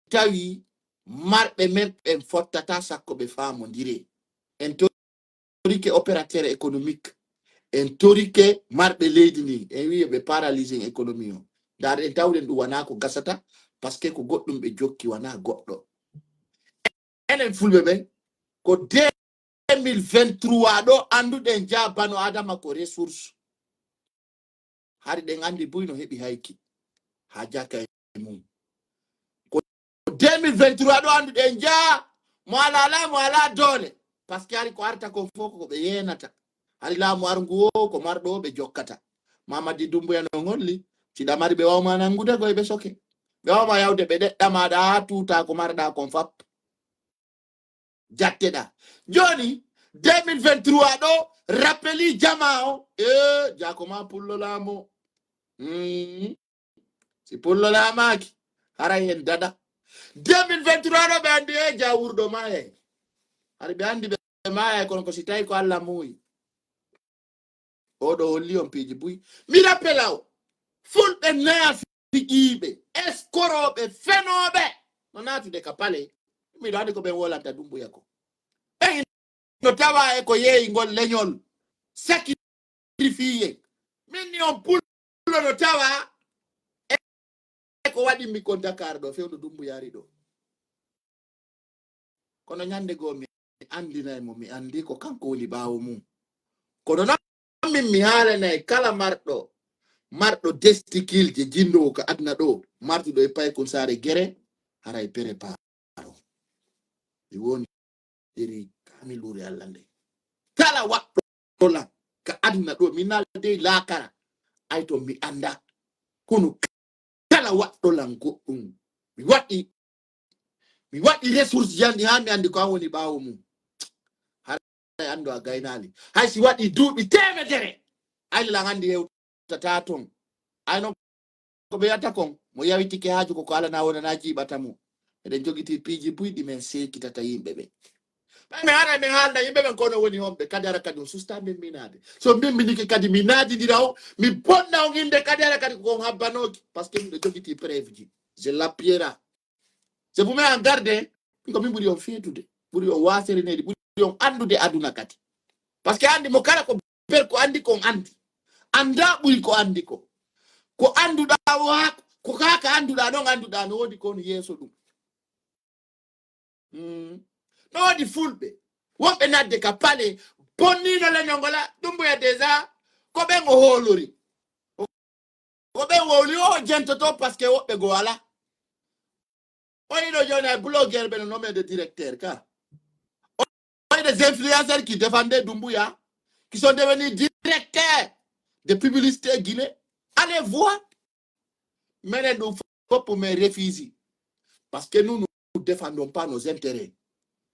tawi marɓe men ɓen fottata sakko ɓe faamondire. En torike opérateur économique. En torike marɓe leydi ndin. En wi'i ɓe paralysing économie o. Ndaar en tawɗen ɗum wanaa ko gasata, parce que ko goɗɗum ɓe jokki wanaa goɗɗo. Enen fulɓe ɓen, ko deux mille vingt-trois ɗo annduɗen jaa bano Adama ko ressource. Hari ɗen anndi buy no heɓi hayki. Haa jaka e mum. Ko deux mille vingt-trois ɗo annduɗen jaa mo alaa laamu alaa doole. Parce que hari ko arta kon fof ko ɓe yeenata. Hari laamu arngu o ko marɗo o ɓe jokkata. Mamadi Dumbuya no holli. Si ɗa mari ɓe wawma nanngude goy ɓe soke. Ɓe wawma yawde ɓe ɗeɗɗa maɗa haa tuuta ko marɗa kon fap. Jatteɗa. Jooni, deux mille vingt-trois ɗo, rappeli jama o. Eh, jako ma pullo laamo. Mm. Si pullo laamaaki, haray en dada. Deux mille vingt-trois ɗo ɓe anndi e jawurɗo maayay. Hari ɓe anndi ɓe maayay kono ko si tawi ko Allah muuyi. Oɗo holli on piiji buy. Mi rappela o. Fulɓe naafiqiiɓe, eskorooɓe, fenooɓe. No naatude ka pale. Miɗo anndi ko ɓen wolanta Dumbuya ko. Ɓen no tawa e ko yeeyi ngol leñol. Sacrifié. Min ni on pullo no tawa e ko waɗi mi kon Dakar ɗo, fewndo Dumbuya ari ɗo. Kono ñande goo mi anndinay mo, mi anndi ko kanko woni ɓaawo mum. Kono non min mi haalanay kala marɗo, marɗo testicule je jindowo ka aduna ɗo, martuɗo e paykun saare gere, haray prépare. Mi woni deri kaamiluure Alla nde. Kala waɗɗo lan ka aduna ɗo, mi naalday laakara, ay to mi annda. Kono kala waɗɗo lan goɗɗum, mi waɗi, mi waɗi ressource janɗi haa mi anndi ko an woni ɓaawo mum. Haray anndo a gaynaali. Hay si waɗi duuɓi teemedere, ay lan anndi hewtataa ton. Ay non ko ɓe wiyata kon, mo yawitike haaju ko ko Alla na wona na jiiɓata mo. Eɗen jogiti piiji buy ɗi men seekitata yimɓe ɓe. Ɓay men haray men haalna yimɓe ɓen kono woni homɓe, kadi hara kadi on susta men minaade. So min minike kadi mi naadidira on, mi bonna on innde kadi hara kadi ko on habbanooki, parce que miɗo jogiti preuve ji. Je l'appuiera. C'est vous même en garde, ko min ɓuri on feetude, ɓuri on waasere neydi, ɓuri on anndude aduna kadi. Parce que anndi mo kala ko ber ko anndi kon anndi. Annda ɓuri ko anndi ko. Ko annduɗaa o haa, ko kaa ka annduɗaa ɗon annduɗaa no woodi kon yeeso ɗum. Mm. No woodi fulɓe. Wonɓe nadde ka pale, bonniino leñol ngol, a, ɗum mbuya déjà, ko ɓen o hoolori. Ko ɓen wowli o jentoto parce que woɓɓe goo alaa. On yiɗo jooni ay blogueur ɓe no nommé de directeur ka. On a des influenceurs qui défendaient Doumbouya, qui sont devenus directeurs de publicité Guinée. Allez voir. Menen ɗum fof mais refusé. Parce que nous, nous ne défendons pas nos intérêts.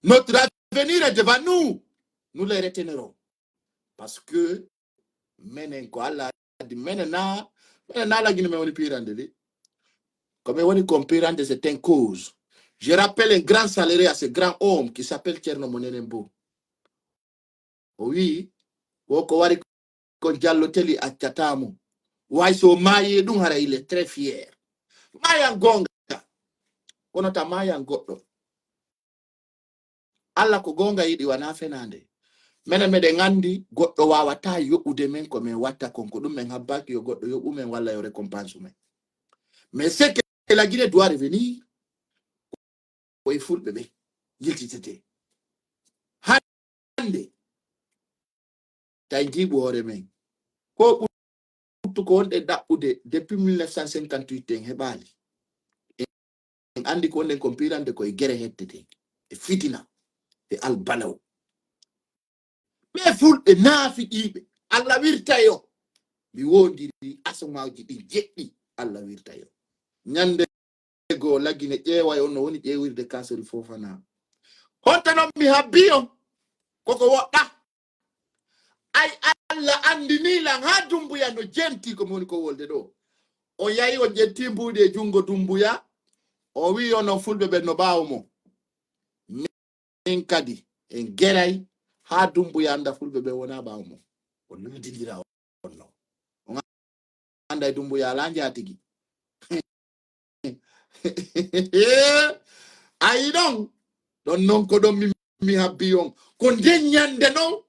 Notre avenir est devant nous. Nous les retiendrons. Parce que menen ko Alla addi, menen na, menen na Alla gine men woni pirande de. Ko men woni kon pirande, c'est un cause. Je rappelle un grand saléré à ce grand homme qui s'appelle Thierno Monenen Bo. O wi, wo ko wari kon Jallo Teli accata mo. Way so maayi ɗum hara il est très fier. Maayan goonga. Kono ta maayan goɗɗo. Alla ko goonga yiɗi, wanaa fenaande. Menen meɗen anndi goɗɗo waawataa yoɓude men ko men watta kon, ko ɗum men habbaaki yo goɗɗo yoɓu men walla yo récompense men. Mais c'est que la Guinée doit revenir, ko e fulɓe ɓe yiltitetee. Hannde, tawi njiiɓu hoore men. Ko ɓuttu ko wonɗen ɗaɓɓude depuis mille neuf cent cinquante-huit en heɓaali. En anndi ko wonɗen kon pirande ko e gere hettete, e fitina, e albalaw. Ɓe fulɓe naafiqiiɓe, Alla wirta yo. Mi wondiri asmaaji ɗin jeɗɗi, Alla wirta yo. Ñande goo Lagine ƴeeway on no woni ƴeewirde Kasori Fofana. Honto non mi habbii on? Koko woɗɗa. Ay Alla anndinii lan haa Dumbuya no jentii ko mi woni ko wolde ɗoo. On yahi on ƴettii mbuuɗi e junngo Dumbuya. On wi'i onon fulɓe ɓen no ɓaawo mo. Min kadi en geray haa Dumbuya annda fulɓe ɓen wonaa ɓaawo mo. O luudindira on no. On annday Dumbuya alaa njaatigi. Ayi ɗon, ɗon non ko ɗon mi, mi habbi on. Ko nden ñande non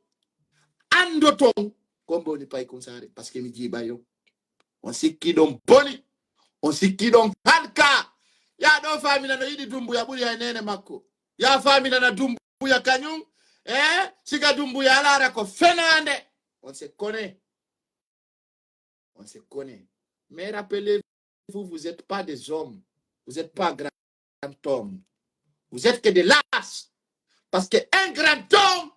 anndoton ko mbo woni Paykun Saare, parce que mi jiiɓay on. On sikki ɗon boni, on sikki ɗon halka. Yaa ɗo faamina no yiɗi Dumbuya ɓuri hay neene makko. Yaa faaminana Dumbuya kañum, eh, siga Dumbuya alaara ko fenaande. On se connaît. On se connaît. Mais rappelez-vous, vous n'êtes pas des hommes. Vous n'êtes pas grand homme. Vous êtes que des lâches. Parce qu'un grand homme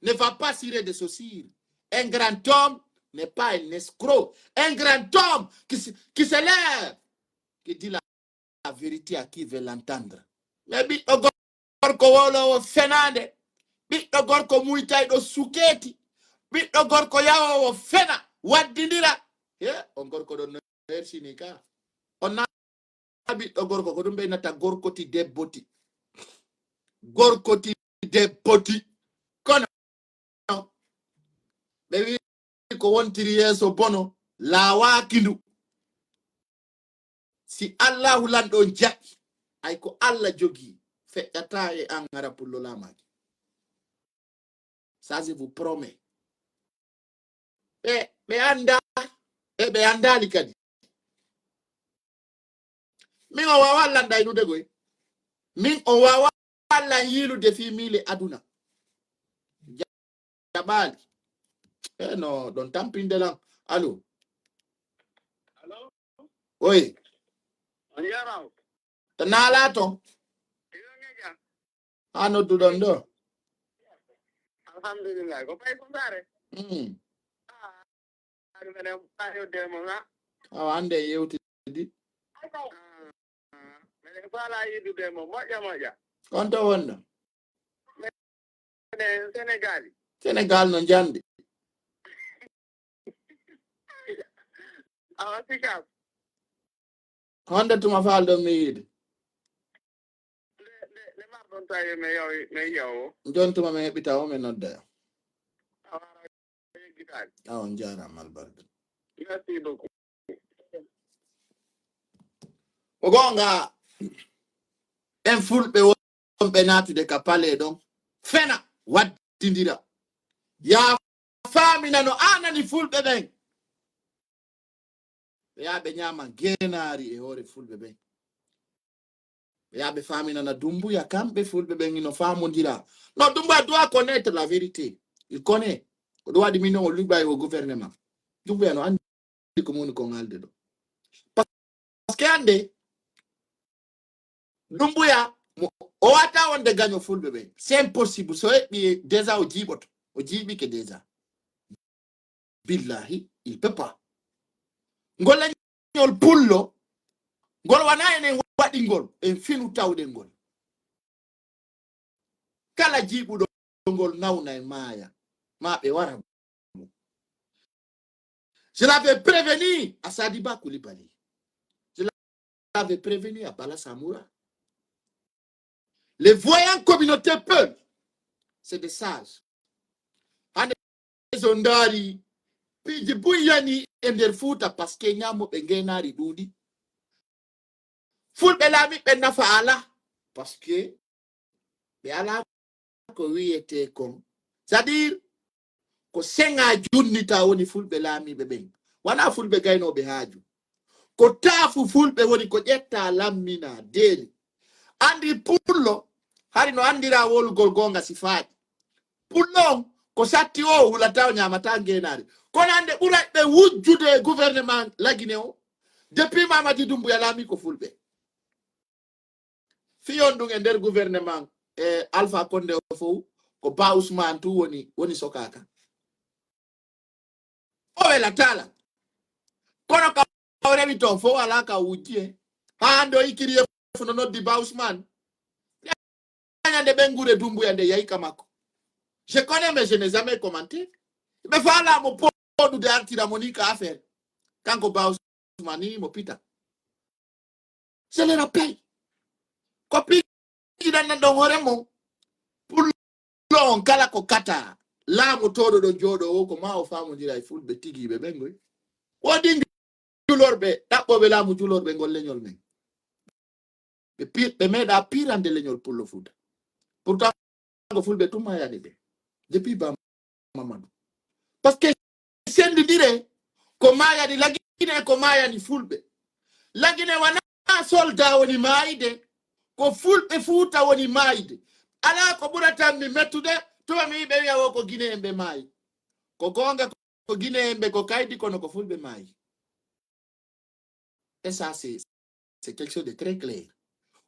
ne va pas cirer des chaussures. Un grand homme n'est pas un escroc. Un grand homme qui se, qui se lève, qui dit la la vérité à qui veut l'entendre. Mais ɓiɗɗo gorko wowloowo fenaande, ɓiɗɗo gorko muytayɗo sukeeti, ɓiɗɗo gorko yawoowo fena, waddindira. He, on gorko ɗon no hersini ka. On na ɓiɗɗo gorko, ko ɗum ɓe innata gorkoti debboti. Gorkoti debboti. Kono ɓe wi'i ko wontiri yeeso bono laawaaki ndu. Si Allaahu lanɗo on jaɓi, ay ko Alla jogii, feƴƴataa e an hara pullo laamaaki. Ça, je vous promets. Ɓe, ɓe anndaa, e ɓe anndaali kadi. Min o waawaa lan ɗaynude koy. Min o waawaa lan yiilude fii miile aduna. Jaɓaali. E no ɗon tampinde lan. Allo. Allo? Oy. On jaaraama. To naalaa ton. Haa nodduɗon ɗo. Alhamdulillah. Ko fay ko saare? Mm. Ah, ari menen faa yewde mo, ha? Awa, hannde en yewtidi. Ah, menen faalaa yiidude mo. Moƴƴa, moƴƴa. Kon to wonno? Menen Senegaali. Senegaal no njandi. Awa, Sicap. Honde tuma faalɗon mi yiide? Nde, nde, nde marɗon tawi mi yaw-, mi yawo. Jon tuma mi heɓita o, mi nodda. Awa, yeggitaani. Awa, on jaaraama albarka. Merci beaucoup. Ko goonga, en fulɓe wonɓe naatude ka palais ɗon, fena, waddindira. Yaa faamina no aanani fulɓe ɓen. Ɓe yaa ɓe ñaama geenaari e hoore fulɓe ɓen. Ɓe yaa ɓe faaminana Dumbuya, kamɓe fulɓe ɓen ino faamondira. Non, Dumbuya doit connaître la vérité. Il connaît. Ko ɗum waɗi min non o liɓay o gouvernement. Dumbuya no anndi ko moni kon haalde ɗo. Parce que hannde, Dumbuya, mo, o wata wonde gaño fulɓe ɓen. C'est impossible. So heɓi déjà o jiiɓoto. O jiiɓike déjà. Billahi, il peut pas. Ngol leñol pullo, ngol wona enen waɗi ngol, en finu tawɗen ngol. Kala jiiɓuɗo ngol nawna e maaya, ma ɓe wara mo. Je l'avais prévenu à Sadiba Koulibaly. Je l'avais prévenu à Bala Samoura. Les voyants communautaires peulh, c'est des sages. Hannde so ndaari piiji buy yani e nder Fuuta, parce que ñaamuɓe ngeenaari ɗuuɗi. Fulɓe laamiiɓe nafa alaa, parce que ɓe alaa ko wiyetee kon. C'est-à-dire, ko seŋaa junnita woni fulɓe laamiiɓe ɓen. Wanaa fulɓe gaynooɓe haaju. Ko taafu fulɓe woni ko ƴettaa lamminaa deeli. Anndi pullo, hari no anndiraa wolugol goonga sifaaji. Pullo on, ko satti o hulataa, o ñaamataa ngeenaari. Kono hannde ɓuray ɓe wujjude e gouvernement Lagine o. Depuis Mamadi Doumbouya laamii ko fulɓe. Fiyon ɗum e nder gouvernement, e Alpha Condé o fow, ko Ba Ousmane tu woni, woni sokaaka. O welataa lan. Kono ka o rewi ton fow alaa ka o wujji e. Haa hannde o ikkiri e fof no noddi Ba Ousmane. Ñande ɓen gure Dumbuya nde yahi ka makko. Je connais, mais je n'ai jamais commenté. Ɓe faalaa mo pooɗude artira mo ni ka affaire. Kanko Ba Ousmane ni mo pita. Je le rappelle. Ko piiji ɗan nan ɗon hoore mum. Pullo on kala ko kata. Laamu tooɗo ɗon jooɗo o ko ma o faamondira e fulɓe tigiiɓe ɓen goy. Woodi julorɓe, ɗaɓɓooɓe laamu julorɓe ngol leñol men. Ɓe pi-, ɓe meeɗaa pirande leñol Pullo Fuuta. Pourtant, ko fulɓe tun maayani ɓe. Depuis Ba Mamadou. Parce que senndindire ko maayani Lagine, ko maayani fulɓe. Lagine wanaa soldat woni maayde, ko fulɓe Fuuta woni maayde. Alaa ko ɓurata mi mettude, tuma mi yiɓe wi'a wo ko Gine en ɓe maayi. Ko goonga ko Gine en ɓe ko kaydi kono ko fulɓe maayi. Et ça, c'est, c'est quelque chose de très clair.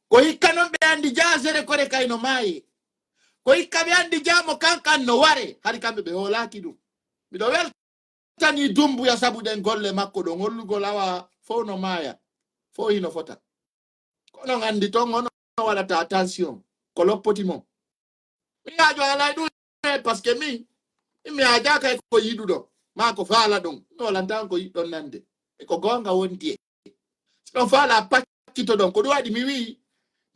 Ko hikka non ɓe anndi jaa Zere Kore kay no maaye. Ko hikka ɓe anndi jaa mo kankan no ware. Hari kamɓe ɓe hoolaaki ɗum. Miɗo weltani Dumbuya sabu ɗen golle makko ɗon. Hollugol awa fow no maaya. Fow hino fota. Kono on anndi ton, on waɗata attention. Ko loppoti mon. Mi haajo alay ɗum, eh, parce que min, min mi haajaaka e ko yiɗuɗon, maa ko faalaɗon. Mi walantaa on ko yiɗɗon nande. E ko goonga wondi e. Si ɗon faala paccito ɗon, ko ɗum waɗi mi wi'i,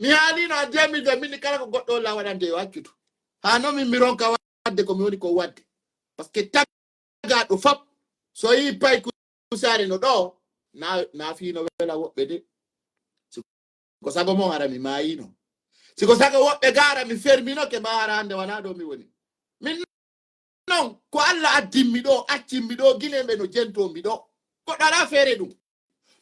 mi haalino en deux mille vingt, min kala ko goɗɗo on la waɗante yo accutu. Haa non min mi ronka waɗde ko mi woni ko waɗde. Parce que tagaaɗo fop, so yii pay kusaare no ɗoo, na, na fii no wela woɓɓe de. Si ko sago mon hara mi maayino. Si ko sago woɓɓe ga hara mi ferminoke ma hara hannde wanaa ɗo mi woni. Min non, ko Alla addimmi ɗo, accimmi ɗo, Gineeɓe no jentoo mi ɗo. Goɗɗo alaa feere ɗum.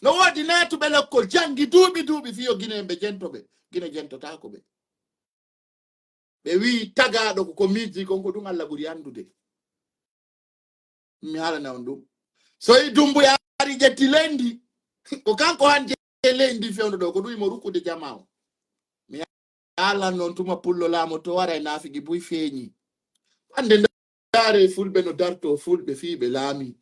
No woodi naatuɓe lekkol, janngi duuɓi duuɓi fii yo Gineeɓe jento ɓe. Gine jentotaako ɓe. Ɓe wi'i tagaaɗo ko, ko miiji kon, ko ɗum Alla ɓuri anndude. Mi haalana on ɗum. So i Dumbuya ari ƴetti leydi, ko kanko hannde leydi fewndo ɗo, ko ɗum imo rukkude jamaa o. Mi haalan non tuma Pullo Laamo to wara e naafigi buy feeñi. Hannde ndaaree fulɓe no dartoo fulɓe fii ɓe laamii.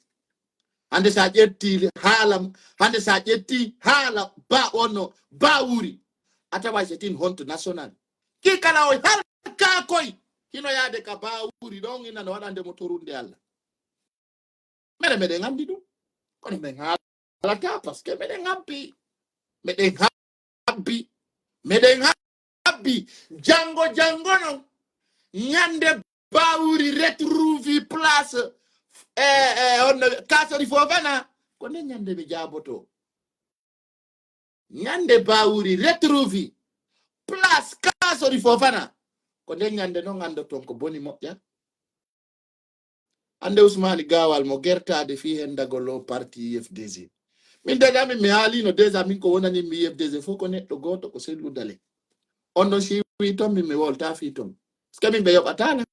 Hannde so a ƴettii haala, hannde so a ƴettii haala ba wonno Bawuri, a taway c'est une honte nationale. Kii kala o halkaa koy, hino yaade ka Bawuri ɗon, ina no waɗande mo torunde Alla. Mene meɗen anndi ɗum. Kono men haalata parce que meɗen habbi. Meɗen habbi. Meɗen habbi. Janngo, janngo non. Ñande Bawuri retrouve place, eh, eh, on, Kasori Fofana. Ko nde ñande mi jaaboto. Ñande Bawuri retrouve place Kasori Fofana. Ko nde ñande non anndoton ko boni moƴƴa. Hannde Usmaani Gaawal mo gertaade fii hendagol o parti U F D G. Min déjà min mi haaliino déjà min ko wonani mi U F D G fof ko neɗɗo gooto ko Sellu Dale. On ɗon si wii ton min mi wolta fii ton. Parce que min ɓe yoɓataa lan.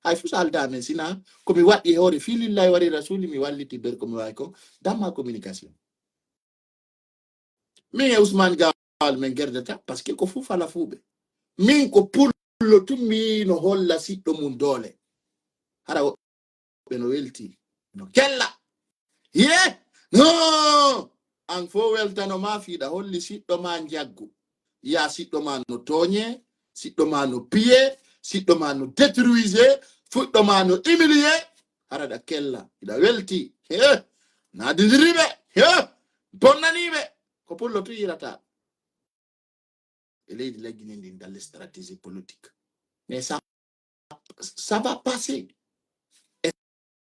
Hay fus aldaa men sina ko mi waɗi e hoore fii lillahi wari rasuli mi walliti ber ko mi waawi ko damma communication. Min e Usmaani Gaawal men gerdata, parce que ko fuu fala fuuɓe. Min ko pullo tun mi no holla siɗɗo mun doole. Hara woɓɓe no welti, no kella. Ye! No! An fof weltano ma fiiɗa holli siɗɗo ma njaggu. Ya siɗɗo ma no tooñe, siɗɗo ma no piye, siɗɗo ma no détruise, siɗɗo ma no humilié. Hara ɗa kella, iɗa welti. He! Naadindiriɓe. He! Bonnaniɓe. Ko pullo tun yirata. E leydi laggi ndi ndin dans les stratégies politiques. Mais ça, ça va passer. Et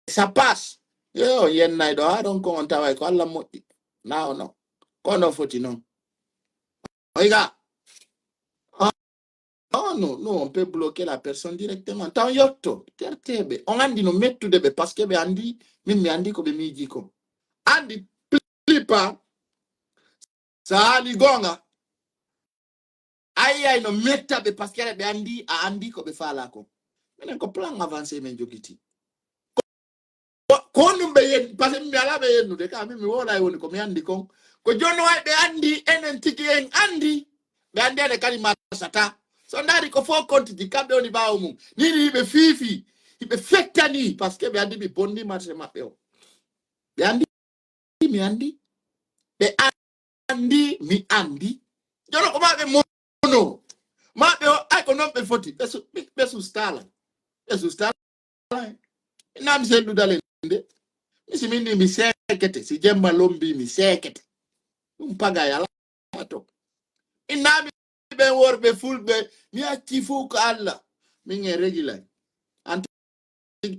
ça passe. Yo, yennay ɗo, ha ɗon ko on taway ko Allah moƴƴi. Na o non. Ko non foti non. Oyga. Oh, non, non, on peut bloquer la personne directement. Taw yotto, terteɓe. On andi no mettude ɓe, parce que ɓe andi, min mi andi ko ɓe miiji ko. Andi, plipa, sa haali goonga, a yi'ay no metta ɓe, parce que ɓe andi, a andi ko ɓe faala ko. Minen ko plan avancé men jogiti. Ko, ko honɗum ɓe yen-, parce que mi alaa ɓe yennude, ka min mi wowlay woni ko mi andi kon. Ko jooni way ɓe andi, enen tigi en andi, ɓe andi ene kadi marsata. So ndaari ko fof compte ji, kamɓe woni ɓaawo mum. Ni ni hiɓe fiifi, hiɓe fettani, parce que ɓe andi mi bonni marché maɓɓe o. Ɓe andi mi andi. Ɓe andi mi andi. Jono ko maɓe mono. Maɓe o, ay ko non ɓe foti. Ɓe su-, ɓe, ɓe sustala. Ɓe sustala. Ina mi Sellu Dale nde. Mi si min ni mi sekete. Si jemma lombi mi sekete. Ɗum pagay alaa to. Ina mi ɓen worɓe fulɓe, mi acci fof ko Allah. Min en regilay. Ante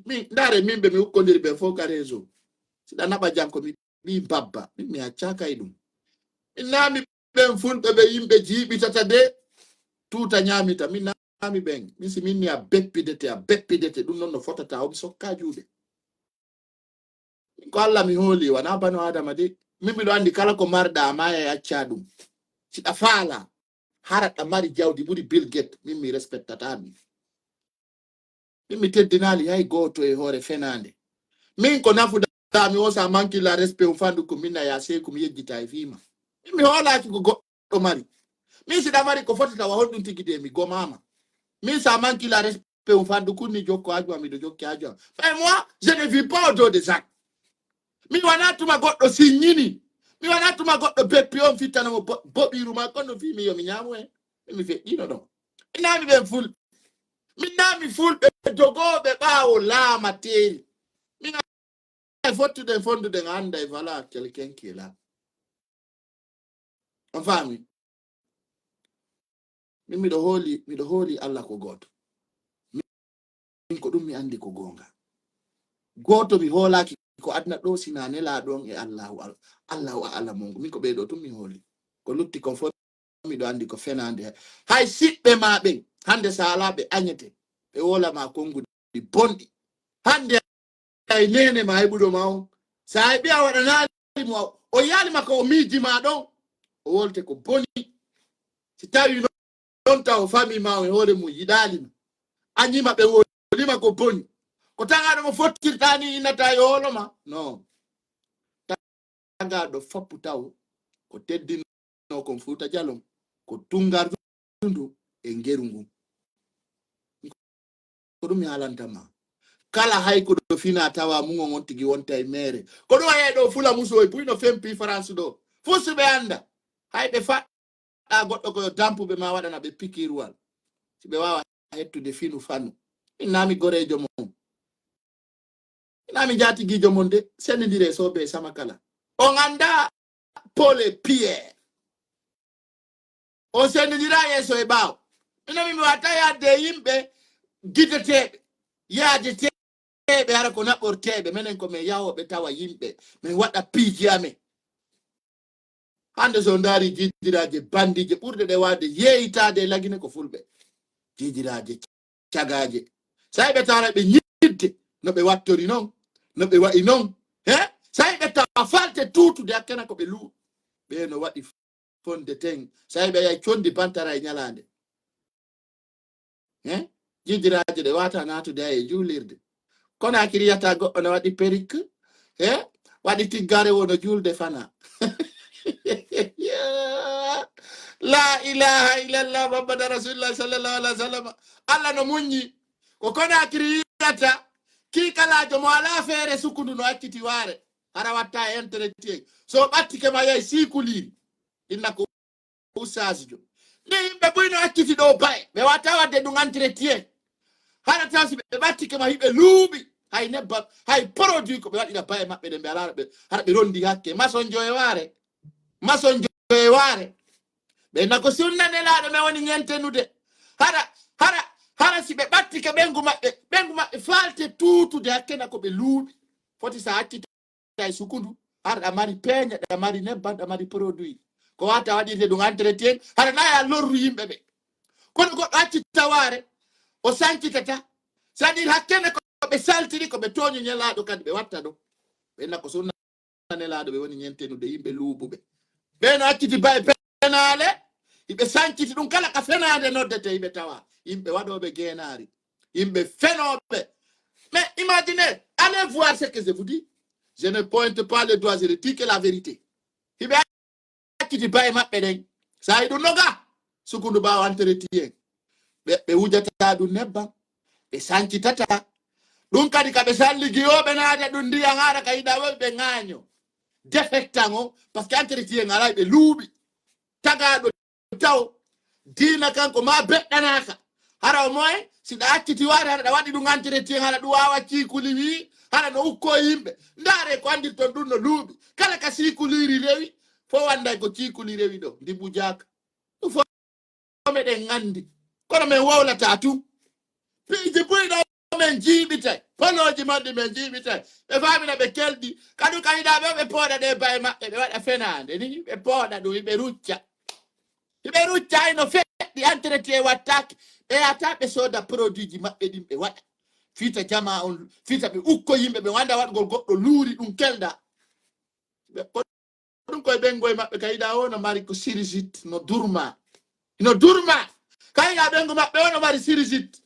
min, ndaare min ɓe mi ukkondiri ɓen fof ka réseau. Siɗa naɓa jam ko mi ɓii babba. Min mi accaka e ɗum. Min naami ɓen fulɓe ɓe yimɓe jiiɓitata de tuuta ñaamita. Min naami ɓen. Min si min ni a beppidete, a beppidete. Ɗum non no fotata, o mi sokka juuɗe. Min ko Allah mi hooli, wanaa bano Adama de. Min miɗo andi kala ko marɗa, a maaya, a acca ɗum. Siɗa faala, hara ɗa mari jawdi ɓuri Bill Gates, min mi respectata mi. Min mi teddinaali hay gooto e hoore fenaande. Min ko nafuda mi o sa manki la respect um fandu ko min na ya sey ko mi yejjita e fiima. Min mi hoolaaki ko goɗɗo mari. Min siɗa mari ko fotata wa honɗum tigi de mi gomaama. Min sa manki la respect um fandu kunni jokko ajuwa miɗo jokki ajuwa. Mais moi, je ne vis pas au dos des autres. Mi wanaa tuma goɗɗo siññini. Mi wanaa tuma goɗɗo beppi on fittana mo bo-, boɓiiru maa kono fii mi yo mi ñaamu en. Mi feƴƴiino ɗon. Mi naami ɓen ful-, mi naami fulɓe dogooɓe ɓaawo laamateeri. Min ay fottuɗen fonduɗen annday voilà quelqu'un qui est là. On faami? Min miɗo hooli, miɗo hooli Allah ko gooto. Min ko ɗum mi anndi ko goonga. Gooto mi hoolaaki ko aduna ɗo, sinaa nelaaɗo on e Allahu Al-, Allahu A'lamu on. Min ko ɓee ɗo tun mi hooli. Ko lutti kon fof miɗo anndi ko fenaande. Hay siɓɓe maa ɓen, hannde so a alaa ɓe añete, ɓe woola maa konnguɗi bonɗi. Hannde ay neene maa heɓuɗo maa on. So ay ɓiya waɗanaali mo, o yaali ma ko o miiji maa ɗon, o wolte ko boni. Si tawi non taw famille maa on e hoore mum yiɗaali ma, a ñima ɓe woli ma ko boni. Ko tagaaɗo mo fottirtaa ni innata e hoolo ma? Non. Tagaaɗo foppu taw ko teddinoo kon Fuuta Jalon, ko tunngardu ndu e ngeru ngun. Ko ɗum mi haalanta ma. Kala hay ko ɗo fina tawa mun on, on tigi wonta e meere. Ko ɗum a yi'ay ɗo fula musu o e buy no fempi France ɗo. Fuu si ɓe annda. Hay ɓe faɗɗa goɗɗo ko yo dampu ɓe ma waɗana ɓe pikiruwal. Si ɓe waawa hettude finu fanu. Min naa mi goreejo mon. Min naa mi jaatigiijo mon de. Senndindire soobee sama kala. On annda Paul et Pierre. On senndindiraa yeeso e ɓaawo. Mino mi, mi wata yaade e yimɓe gideteeɓe, yaadeteeɓe, hara ko naɓorteeɓe. Menen ko men yahooɓe tawa yimɓe, men waɗa piiji amen. Hannde so ndaari jiidiraaje bandiije ɓurɗe ɗe waawde yeeytaade e Lagine ko Fulɓe. Jiidiraaje cagaaje. Saa'i ɓe taara ɓe ñidde, no ɓe wattori non, no ɓe wa'i non. He? Saa'i ɓe tawa falte tuutude hakkena ko ɓe luu. Ɓe no waɗi fonde ten. Saa'i ɓe yahi condi bantara e ñalaande. He? Jiidiraaje ɗe waata naatude hay e juulirde. Kono a kiriyata goɗɗo no waɗi perruque. He? Waɗi tiggare wono juulde fana. La ilaha illallah Muhammad Rasulullah sallallahu alaihi wasallam. Allah no muññi. Ko Konaakiri yiyata, kiikalaajo mo alaa feere sukundu no acciti waare, hara watta e entretien. So ɓattike ma yahi siikuliiri, inna ko ustaasijo. Ni yimɓe buy no acciti ɗo baye, ɓe wata wadde ɗum entretien. Hara taw si ɓe ɓattike ma hiɓe luuɓi, hay nebbam, hay produit ko ɓe waɗira baye maɓɓe ɗen, ɓe alaa ɓe, hara ɓe rondi hakke. Masonjo e waare. Masonjo e waare. Ɓe na ko sunna Nelaaɗo men woni ñentenude. Hara, hara, hara si ɓe ɓattike ɓeyngu maɓɓe, ɓeyngu maɓɓe faalte tuutude hakkena ko ɓe luuɓi. Foti sa accita e sukundu, hara ɗa mari peeña, ɗa mari nebbam, ɗa mari produit. Ko wata waɗirde ɗum entretien, hara na ya lorru yimɓe ɓe. Kono goɗɗo accita waare, o sancitata. C'est-à-dire hakkene ko ɓe saltiri, ko ɓe tooñi Nelaaɗo kadi ɓe watta ɗo. Ɓe na ko sunna Nelaaɗo ɓe woni ñentenude yimɓe luuɓuɓe. Ɓe no acciti baye penaale, hiɓe sanciti ɗum kala ka fenaande noddete, hiɓe tawa yimɓe waɗooɓe geenaari, yimɓe fenooɓe. Mais imaginez, allez voir ce que je vous dis. Je ne pointe pas le doigt, je ne dis que la vérité. Hiɓe acciti baye maɓɓe ɗen. Saa'i ɗum no ga, sukundu ɓaawo entretien. Ɓe, ɓe wujata ɗum nebbam. Ɓe sancitata. Ɗum kadi ka ɓe salligi o, ɓe naata ɗum ndiyan hara ka yiɗa ɓe, ɓe ŋaaño. Defektan o, parce que entretien alaa ɓe luuɓi. Tagaaɗo taw, diina kan ko ma beɗɗanaaka. Hara o moye, si ɗa acciti waare, hara ɗa waɗi ɗum entretien, hara ɗum waawa ciikuli wi, hara no ukko yimɓe. Ndaare ko anndirton ɗum no luuɓi. Kala ka siikuliiri rewi, fof annday ko ciikuli rewi ɗo, ndi bujaaka. Ɗum fof meɗen anndi. Kono men wowlata tun. Piiji buy ɗo men jiiɓitay. Polooji manɗi men jiiɓitay. Ɓe faamina ɓe kelɗi. Kadu ka yiɗa ɓe, ɓe pooɗa ɗe baye maɓɓe, ɓe waɗa fenaande ni, ɓe pooɗa ɗum, ɓe rucca. Hiɓe rucca hay no feɗɗi, entretien wattaaki. Ɓe yahata ɓe sooda produitji maɓɓe ɗin ɓe waɗa. Fita jama on, fita ɓe ukko yimɓe, ɓe wanda waɗgol goɗɗo luuri ɗum kelda. Ɓe, ko ɗum koye ɓengo e maɓɓe, ka yiɗa o no mari ko sirisite, no durma. No durma. Ka yiɗa ɓengo maɓɓe o no mari sirisite.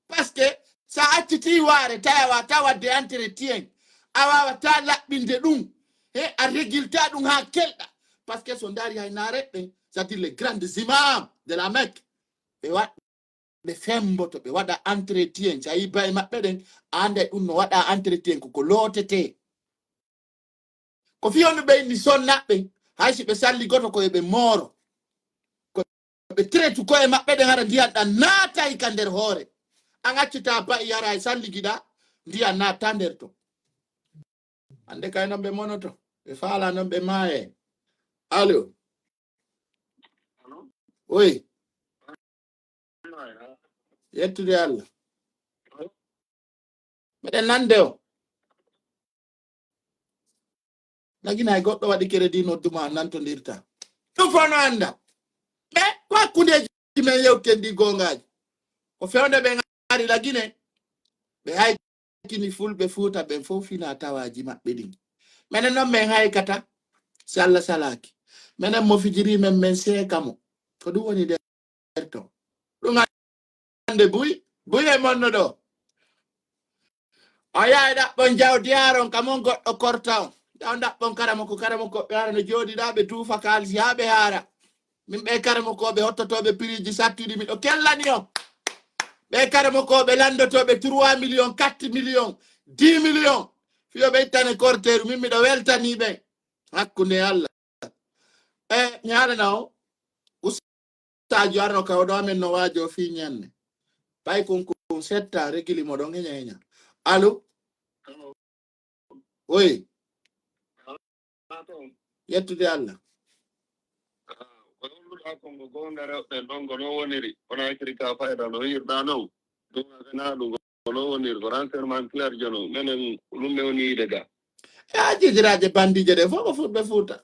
Parce que sa acciti waare, tawa ta wadde entretien, a waawata laɓɓinde ɗum. He, a régilta ɗum haa kelɗa. Parce que so ndaari hay naare ɓe, c'est-à-dire les grandes imams de la Mecque, ɓe wa-, ɓe femboto, ɓe waɗa entretien. Sa yi baye maɓɓe ɗen, a annday ɗum no waɗa entretien, ko ko lootetee. Ko fii honɗun ɓe inni sonnaɓe, hay si ɓe salligoto ko e ɓe mooro. Ko ɓe tretu ko'e maɓɓe ɗen hara ndiyan ɗan naatay ka nder hoore. An accita ba'i hara e salligiɗa, ndiyan naata nder ton. Hannde kay non ɓe monoto, ɓe faala non ɓe maaye. Allo? Oui. Yettude Allah. Meɗen nande o. Lagine hay goɗɗo waɗi crédit nodduma nantondirta. Ɗum fof no annda. Ɓe ko hakkundeeji men yewten ɗi goongaaji. Ko fewndo ɓe ngari Lagine. Ɓe haykini Fulɓe Fuuta ɓen fof fina tawaaji maɓɓe ɗin. Menen non men haykata si Allah salaaki. Menen mo fijiri men, men seeka mo. Ko ɗum woni nder ton. Ɗum hannde buy, buy e monno ɗo. O yaha e ɗaɓɓon jawdi yaaron ka mon goɗɗo korta on. Yaha on ɗaɓɓon karamoko, karamoko ɓe hara no jooɗiɗaa ɓe tuufa kaalisi haa ɓe haara. Min ɓe karamokooɓe hottotooɓe piriiji sattuɗi miɗo kellani on. Ɓe karamokooɓe lanndotooɓe trois millions, quatre millions, dix millions. Fiyo ɓe ittane korteeru, min miɗo weltanii ɓe. Hakkunde Allah. E, mi haalana o. Ustaaju arno ka oɗo amen no waajo fii ñanne. Pay kun kun setta regili mo ɗon heña heña. Allo? Oye. Yettude Allah. Ko holluɗaa kon ko goonga rewɓe non ko non woniri. Kono hakkiri ka fayda no wiirɗaa non. Ɗum a fenaa ɗum ko non woniri. Ko renseignement clair jono. Menen ko ɗum ɓe woni yiide ga. E a jiidiraaje bandiije ɗe fof ko fulɓe Fuuta.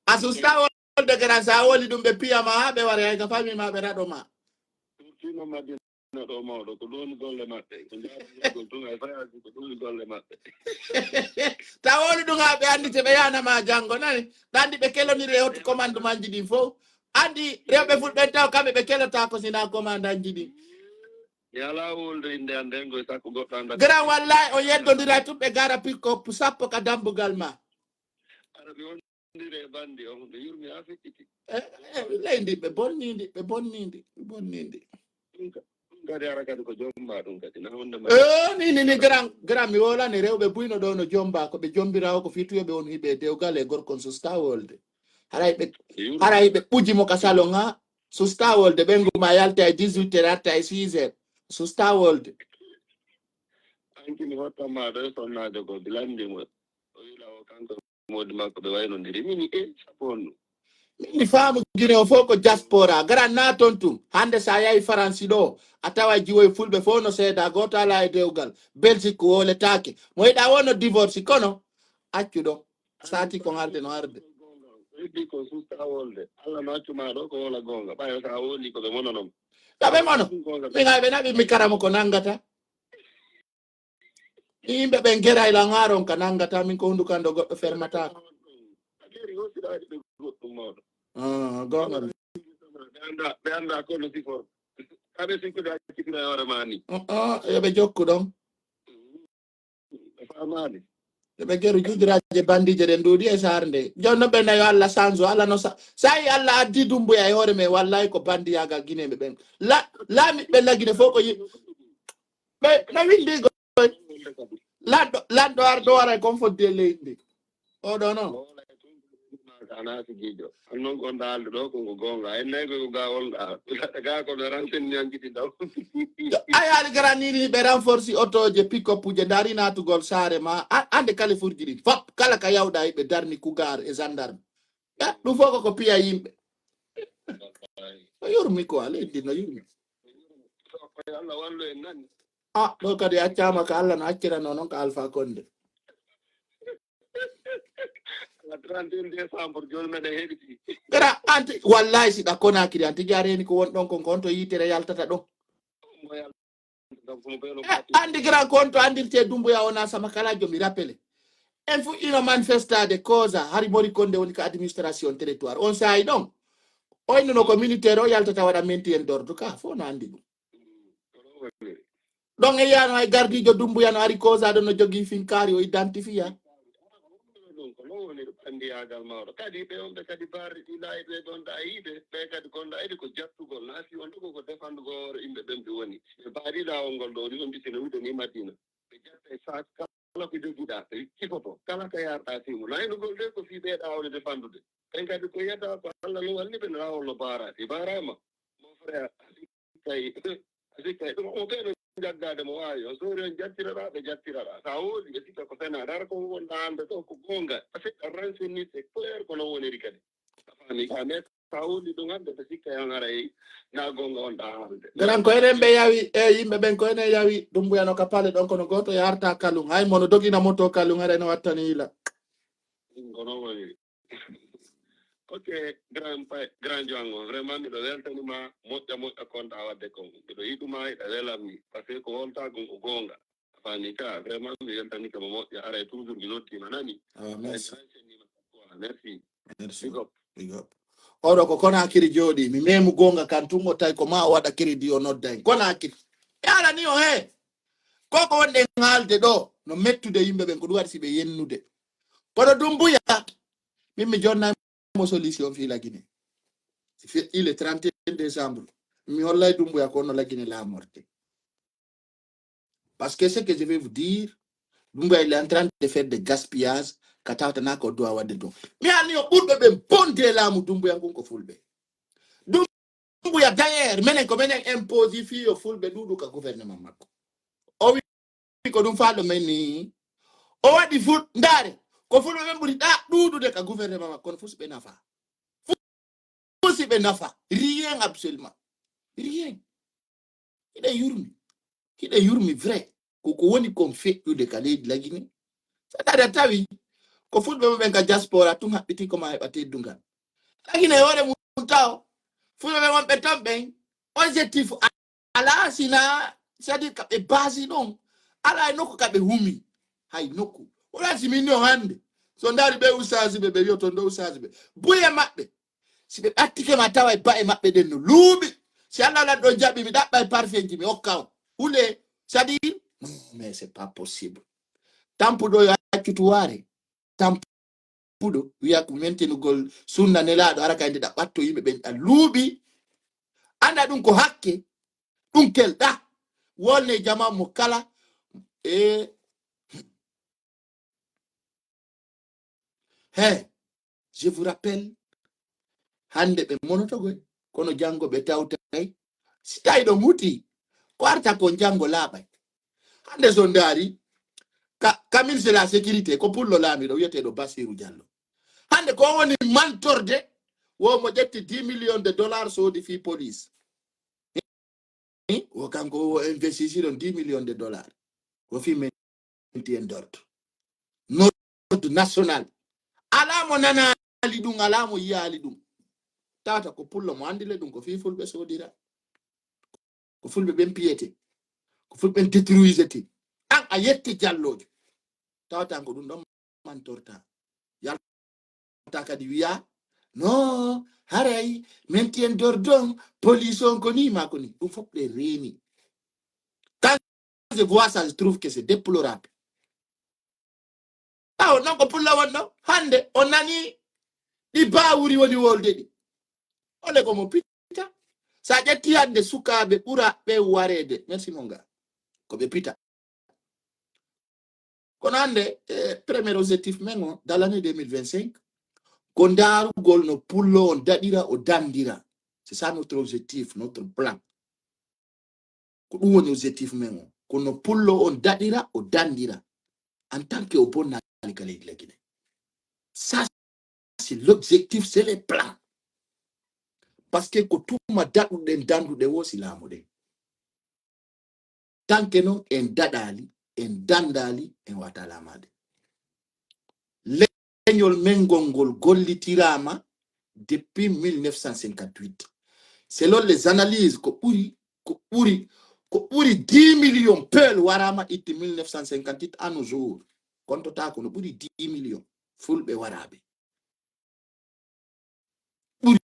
A susta wolde gara sa woli ɗum ɓe piya ma haa ɓe wari hay ka fami ma ɓe raɗo ma. Surtout no Madina ɗo mawɗo ko ɗum golle maɓɓe. Ko njaarugol tun hay fayaji ko ɗum golle maɓɓe. Ta wolu ɗum haa ɓe anndi te ɓe yana ma janngo nani. Ɗanndi ɓe keloniri e hottu commandement ji ɗin fof. Anndi rewɓe fulɓe taw kamɓe ɓe kelota ko sina commandant ji ɗin. Mi alaa wolde innde an nden koye sakko goɗɗo annda. Grand wallahi o yeddondira tun ɓe gara pick up sappo ka dambugal ma. Ara ɓe wondire e bandi on, ɓe yurmi haa feƴƴiti. Eh, eh, leydi ɓe bonnindi, ɓe bonnindi, ɓe bonnindi. Ɗum ka-, ɗum kadi ara kadi ko jomma ɗum kadi, na wonde ma. Eh, ni, ni, ni, grand, grand, mi wolani rewɓe buyno ɗo no jomba, ko ɓe jombirawo ko fii tuyoɓe on hiɓe dewgal e gorkon susta wolde. Haray ɓe, Ɓe yurmi. Haray ɓe ɓuji mo ka salon ha, susta wolde ɓe nguma yalta e dix-huit heures, hatta e six heures. Susta wolde. Anki mi hottan ma ɗo e sonnaajo ko bilandi mo. O yila o kanko. Moodi makko ɓe waynondiri. Min, e, sabu honno? Min mi faamu Gine o fof ko diaspora. Gara na ton tun. Hande sa yahi Faransi ɗo, a tawa jiwoy fulɓe fof no seeda, gooto ala e dewgal. Belgique woletaake. Mo yiɗa wonno divorce kono accu ɗo. Sati ko harde no harde. Heddi ko susta wolde. Allah no accu ma ɗo ko wola goonga. Ɓayo sa woli ko ɓe mono non. Ka ɓe mono. Goonga. Min ay ɓe naɓi mi karamo ko nangata. Yimɓe ɓen geray lan ŋaaron ka nangata min ko hunduko an ɗo goɗɗo fermataako. Ah, goonga. Ɓe annda, ɓe annda ko no sifor. Kaɓe sikkude accitira e hoore ma ni. Oh, oh, yo ɓe jokku ɗon. Ɓe faamaali. Yo ɓe geru juudiraaje bandiije ɗen ɗuuɗi e saare nde. Jooni non ɓen na yo Allah sanzo, Allah no sa-, sa yi Allah addi Dumbuya e hoore men, wallahi ko bandiyaagal Gineeɓe ɓen. La-, laamiiɓe la Gine fof ko yi-, ɓe, no winndi ko lanɗo, lanɗo arɗo wara e kon fodde e leydi ndi. Oɗo non. Anaati gijo. An non ko on ɗaalde ɗo, ko ngo goonga. En nayi ko ga on ɗaal. Ga ko no ranten ñankiti daw. A yaali garanini ɓe renforce otooje, pick-up uje, dari naatugol saare ma. A-, ande kalifurji ɗin. Fop, kala ka yawɗa ɓe darni kugaar e gendarme. Eh, ɗum fof ko ko piya yimɓe. No yurmi quoi, leydi no yurmi. Allah wallu en nani. Ah, ɗo kadi accama ka Allah no accirano non ka Alpha Condé. Le trente et un décembre, jooni meɗen heɗiti. Gara anti, wallahi si ɗa Conakry, anti jaareni ko won ɗon kon, ko on to yitere yaltata ɗon. Mo yaltata ɗon, ko mo ɓe no Eh, andi gara ko on to andirte Dumbuya wona sama kala jomi rappelé. En fu ino manifestade causa, hari mori konde woni ko administration territoire. On saayi ɗon, o innuno ko militaire o yaltata waɗa maintien d'ordre ka, fof no andi ɗum. Ɗon e yano hay gardiijo Dumbuya no ari causa ɗon no jogii finkaari o identifiya. Ɗum ko non woni bandiyaagal mawɗo. Kadi ɓe on ɓe kadi barri ɗi laayi ɓe ɗon ɗa yiide, ɓe kadi kon ɗa yiide ko jattugol. Na fi on ɗo ko defandugol hoore yimɓe ɓen ɓe woni. Ɓe baari laawol ngol ɗo woni on bisino wiide ni Madina. Ɓe jatta e saak kala ko jogiɗa, ɓe cifoto. Kala ka yarɗa fimo. Laynugol de ko fii ɓe ɗa woni defandude. Ɓen kadi ko yiyata ko Allah no walli ɓe laawol no baara. Ɗi baarama. Mon frère, kay, a sikka e ɗum, o kay no jaggaade mo waawi, o soori on jattiraɗaa, ɓe jattiraɗaa. So a woodi, ɓe sikka ko fenaa. Dara ko wonɗaa hannde ɗo ko goonga. A sikka renseigner, c'est clair ko non woniri kadi. A faami ka, mais so a woodi ɗum hannde, ɓe sikka e on haray na goonga wonɗaa haalde. Garan ko enen ɓe yawi, e yimɓe ɓen ko enen yawi, ɗum mbuyano ka pale ɗon kono gooto yarta kalun. Hay mono dogina moto kalun, haray no wattani yila. Ɗum ko non woniri. Ok, grand pa-, grand Juango, vraiment miɗo weltani ma moƴƴa moƴƴa konɗa wadde kon. Miɗo yiɗuma, hiɗa welammi. Parce que ko wolta kon ko goonga. A faami ka, vraiment mi weltani ka mo moƴƴa. Aray toujours mi noddi ma nani. Ah, merci. Merci. Merci. Big up. Big up. Oɗo ko Conakry jooɗi. Mi memu goonga kan tun o tawi ko ma o waɗa crédit o nodda en. Conakry. E ala ni o he. Ko ko wonɗen haalde ɗo, no mettude yimɓe ɓen, ko ɗum waɗi si ɓe yennude. Kono Dumbuya, min mi jonnay mo solution fii la Guinée. Si feƴƴi le trente et un décembre, Mi hollay Dumbuya ko no lagine laamorde. Parce que ce que je vais vous dire, Dumbuya, il est en train de faire des gaspillages, ka tawata na ko duwa wadde ɗum. Mi anni yo ɓurɓe ɓen bonde laamu Dumbuya ngun ko fulɓe. Dumbuya, d'ailleurs, menen ko menen imposi fii yo fulɓe ɗuuɗu ka gouvernement makko. O wi ko ɗum faalo men ni. O waɗi ful-, ndaare, ko fulɓe ɓen ɓuri ɗa-, ɗuuɗude ka gouvernement makko, kono fusi ɓe nafa. Fusi ɓe nafa. Rien absolument. Rien. Hiɗen yurmi. Hiɗen yurmi vrai. Ko ko woni kon feƴƴude ka leydi Lagine. Saɗa tawi ko fulɓe ɓen ka diaspora tun haɓɓiti ko ma heɓa teddungal. Lagine e hoore mum taw. Fulɓe ɓen wonɓe ton ɓen. Objectif alaa sina, c'est-à-dire ka ɓe basi ɗon. Alaa e nokku ka ɓe humi. Hay nokku. Wala si min no hande. So ndaari ɓe usaaji ɓe, ɓe wi'oto ndo usaaji ɓe. Buye maɓɓe. Si ɓe ɓattike ma tawa e ba'e maɓɓe ɗen no luuɓi. Si Allah lan ɗon jaɓi mi ɗaɓɓa e parfenji mi hokka on. Hule, c'est-à-dire, non, mais c'est pas possible. Tampuɗo yo accu tuwaare. Tampuɗo wi'a ko mentinugol sunna nelaaɗo ara kay nde ɗa ɓatto yimɓe ɓen ɗa luuɓi. Anda ɗum ko hakke, ɗum kelɗa. Wolne jama mo kala. E He, je vous rappelle, hande ɓe monoto goy, kono jango ɓe tawtay. Si tawi ɗo muti, ko arta kon jango laaɓay. Hande so ndaari, ka, ka ministre de la sécurité, ko pullo laamiɗo wi'eteeɗo Basiru Jallo. Hande ko woni mantorde, wo mo ƴetti dix millions de dollars soodi fii police. Wo kanko wo investisi ɗon dix millions de dollars. Ko fii maintien d'ordre. Ordre national. Alaa mo nanaali ɗum, alaa mo yiyaali ɗum. Tawata ko pullo mo andi le ɗum, ko fii fulɓe soodira. Ko fulɓe ɓen piyete. Ko fulɓe ɓen détruisete. An a yetti jalloojo. Tawata ko ɗum ɗon mantorta. Yalta kadi wiya, no, haray, maintien d'ordre on, police on ko ni, ma ko ni. Ɗum fof ɗe reeni. Quand je vois ça, je trouve que c'est déplorable. Aw, non ko pulla wonno. Hande, o nani ɗi baawuri woni wolde ɗi. Ole ko mo pita. Sa ƴetti hande sukaaɓe ɓuraɓe wareede. Merci, mon gars. Ko ɓe pita. Kono hande, eh, premier objectif men o, dans l'année deux mille vingt-cinq, ko ndaarugol no pullo on daɗira, o dandira. C'est ça notre objectif, notre plan. Ko ɗum woni objectif men o. Ko no pullo on daɗira, o dandira. En tant que o bonnaali ka leydi Lagine. Ça, c'est l'objectif, c'est le plan. Parce que ko tuma daɗuɗen, danduɗe wo si laamuɗen. Tanke non en daɗaali, en dandaali, en wata laamaade. Leñol men ngol ngol gollitiraama depuis mille neuf cent cinquante-huit. Selon les analyses, ko ɓuri, ko ɓuri, ko ɓuri dix millions peuple waraama itti mille neuf cent cinquante-huit à nos jours. Kontotaako no ɓuri dix millions fulɓe waraaɓe. Ɓuri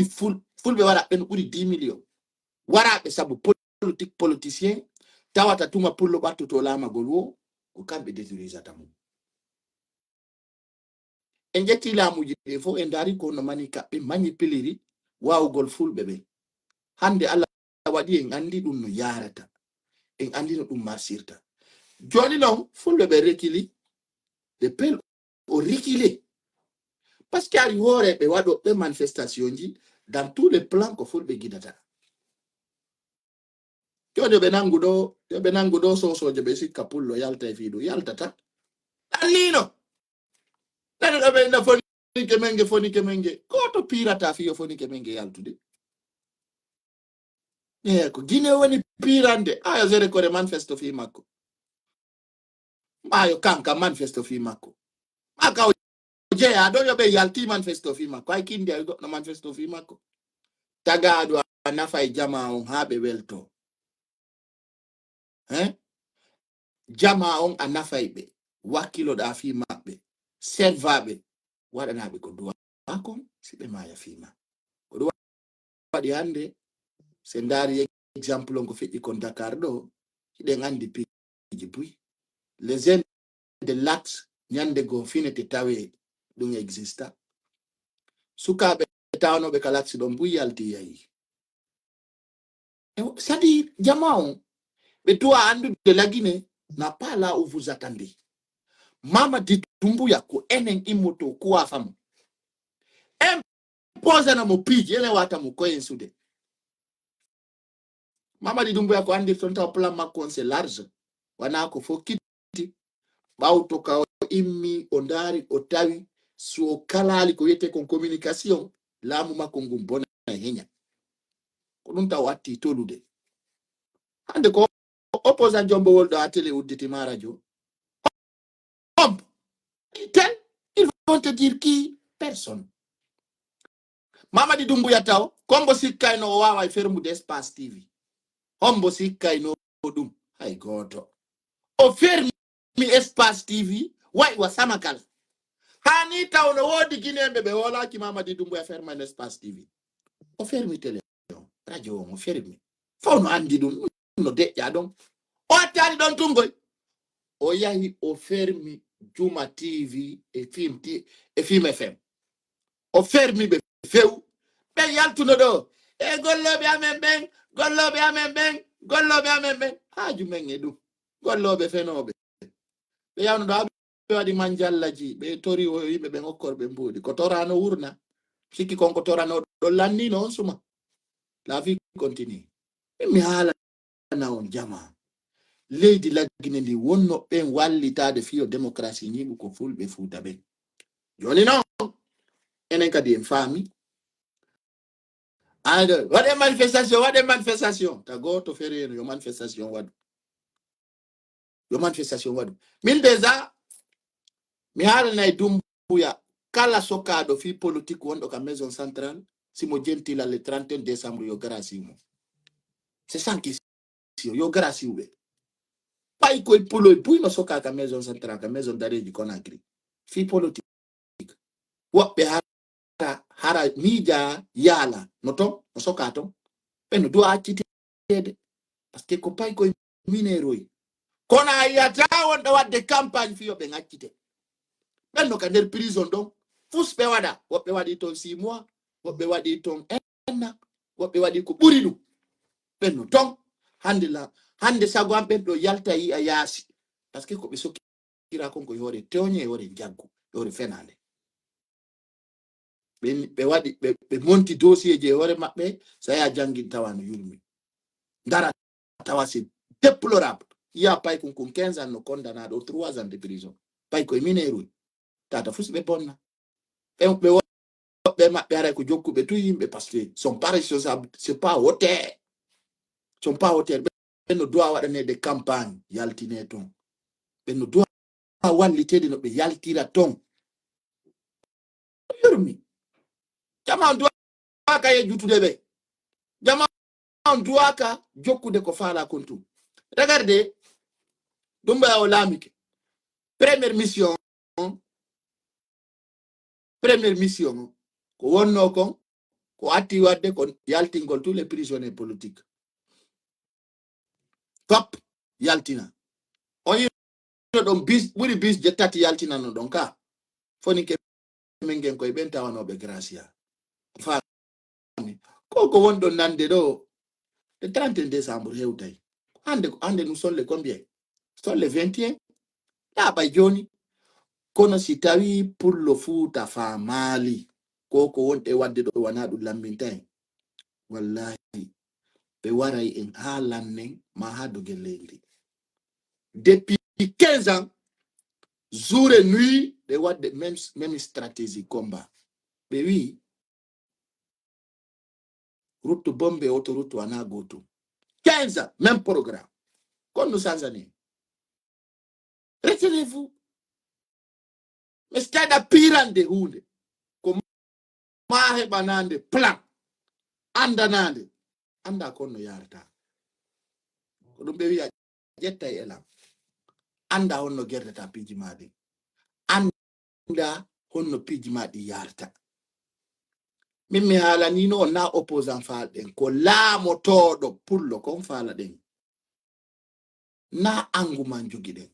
ful-, fulɓe waraaɓe no ɓuri dix millions. Waraaɓe sabu politique, politicien, tawata tuma pullo ɓattoto laamagol wo, ko kamɓe détruisata mum. En ƴetti laamuuji ɗin fof, en ndaari ko no mani kaɓɓe manipuliri waawugol fulɓe ɓen. Hande Allah waɗi en andi ɗum no yaarata. En andi no ɗum marsirta. Jooni non, fulɓe ɓe rekili, ɓe pel o reculé. Parce que ari hooreeɓe waɗooɓe manifestation ji, dans tous les plans ko fulɓe gidata. Jooni yo ɓe nangu ɗo, yo ɓe nangu ɗo sosooje ɓe sikka pullo yalta e fii ɗum, yaltata. Ɗannino. Nani ɗo ɓe inna fonike menge, fonike menge. Ko to piirata fii yo fonike menge yaltude. Eh, ko Gine woni piirande. Ayo zere kore manifesto fii makko. Maayo kanka manifesto fii makko. Maka o jeyaa ɗo yo ɓe yalti manifesto fii makko. Hay kindi ay goɗɗo manifesto fii makko. Tagaaɗo a nafay jamaa on haa ɓe welto. Hein? Jamaa on a nafay ɓe. Wakkiloɗaa fii maɓɓe. Servaaɓe. Waɗanaaɓe ko duwaa kon si ɓe maaya fii ma. Ko ɗum waɗi hannde, si en ndaari exemple on ko feƴƴi kon Dakar ɗo, hiɗen anndi piiji buy. Les jeunes de l'axe, ñande goo finete tawee ɗum exista. Sukaaɓe tawanooɓe ka l'axe ɗon buy yalti yahi. E, c'est-à-dire, jamaa on, ɓe duwa anndude Lagine n'a pas là où vous attendez. Mamadi Doumbouya ko enen immoto kuwa famo. Imposana mo piiji, ene wata mo koyen sude. Mamadi Doumbouya ko anndirton taw plan makko on c'est large. Wana ko fo kitti. Ɓawto ka o immi, o ndaari, o tawi, so o kalaali ko wiyetee kon communication, laamu makko ngun bona e heña. Ko ɗum taw atti tolude. Hannde ko opposant jombowol ɗo a télé udditi ma radio. Hombo? Tel, ils vont te dire qui? Personne. Mamadi Doumbouya taw, hombo sikkayno o waaway fermude Espace T V? Hombo sikkayno ɗum? Hay gooto. O fermi Espace T V, wa'i wa Samakal. Hani taw no woodi Gineeɓe ɓe wolaaki Mamadi Doumbouya ferma Espace T V. O fermi télé on, radio on, o fermi. Fow no anndi ɗum, no deƴƴa ɗon. O attaali ɗon tun koy. O yahi o fermi Juma T V e Film T-, e Film F M. O fermi ɓe few. Ɓe yaltuno ɗo. E gollooɓe amen ɓen, gollooɓe amen ɓen, gollooɓe amen ɓen. Haaju men e ɗum. Gollooɓe fenooɓe. Ɓe yawno ɗo, ɓe waɗi manjallaji, ɓe tori o yimɓe ɓen okkorɓe mbuuɗi. Ko torano wurna. Sikki kon ko torano ɗo lannino on suma. La vie continue. Min mi haalana on jamaa. Leydi Lagine ndi wonno ɓen wallitaade fiyo démocratie ñiiɓu ko fulɓe Fuuta ɓen. Jooni non, enen kadi en faami. Aɗo, waɗe manifestation, waɗe manifestation. Ta gooto fereeno, yo manifestation waɗu. Yo manifestation waɗu. Min déjà, mi haalanay Dumbuya, kala sokaaɗo fii politique wonɗo ka Maison Centrale, si mo jentila le trente et un décembre, yo grâce mo. C'est sans question, yo grâce ɓe. Pay koy puloy buy no sokaa ka Maison Centrale, ka Maison d'Arrêt ji Conakry. Fii politique. Woɓɓe hara, hara miija yaala no ton, no sokaa ton. Ɓe no duwa acciteede. Parce que ko pay koye mineeroy. Kono a yiyata wonɓe waɗde campagne fii yo ɓe accite. Ɓen no ka nder prison ɗon. Fus ɓe waɗa. Woɓɓe waɗi ton six mois, woɓɓe waɗi ton un an, woɓɓe waɗi ko ɓuri ɗum. Ɓen no ton. Hande la, hande sago an ɓen ɗo yalta yi'a yaasi. Parce que ko ɓe sokki kira kon ko e hoore tooñe, e hoore njaggu, e hoore fenaande. Ɓe, ɓe waɗi, ɓe, ɓe monti dossier ji e hoore maɓɓe, so a jangin tawa no yurmi. Ndara tawa c'est déplorable. Yi'a pay kun kun quinze ans no condamné ɗo trois ans de prison. Pay koye mineeruy. Tata fus ɓe bonna. Ɓe, ɓe wo-, ɓe maɓɓe haray ko jokkuɓe tu yimɓe parce que sont pas responsables, c'est pas hauteur. Sont pas hauteur. Ɓe no duwa waɗaneede campagne, yaltine ton. Ɓe no duwa walliteede no ɓe yaltira ton. Yurmi. Jama on duwaaka yejjutude ɓe. Jama on duwaaka jokkude ko faala kon tun. Regardez, ɗum ɓe o laamike. Première mission, première mission, ko wonno kon, ko atti wadde ko yaltingol tous les prisonniers politiques. Fop yaltina. On yino ɗon bis, ɓuri bis je tati yaltinano ɗon ka. Foninke men ngen koye ɓen tawanooɓe Gracia. Faami. Ko ko wonɗon nande ɗo, le trente et un décembre hewtay. Hande, hande nous sommes le combien? Sont le vingt et un. Laaɓay jooni. Kono si tawi pullo Fuuta faamaali, ko ko wonɗe wadde ɗo wanaa ɗum lamminta en. Wallahi, ɓe waray en haa lannen, ma haa dogen leydi. Depuis quinze ans, jour et nuit, ɓe wadde même, même stratégie combat. Ɓe wi, route Bombe, autoroute wana goto. Quinze ans, même programme. Kon no sanzani. Retenez-vous. Mais c'est-à-dire pirande hunde. Ko ma heɓanande plan. Andanaande. Anda kon no yarata. Ko ɗum ɓe wi'a ƴettay elan. Anda honno gerdata piiji ma ɗin. Anda honno piiji ma ɗi yarta. Min mi haalanino on na opposant faalaɗen. Ko laamotooɗo pullo kon faalaɗen. Na angu man jogiɗen.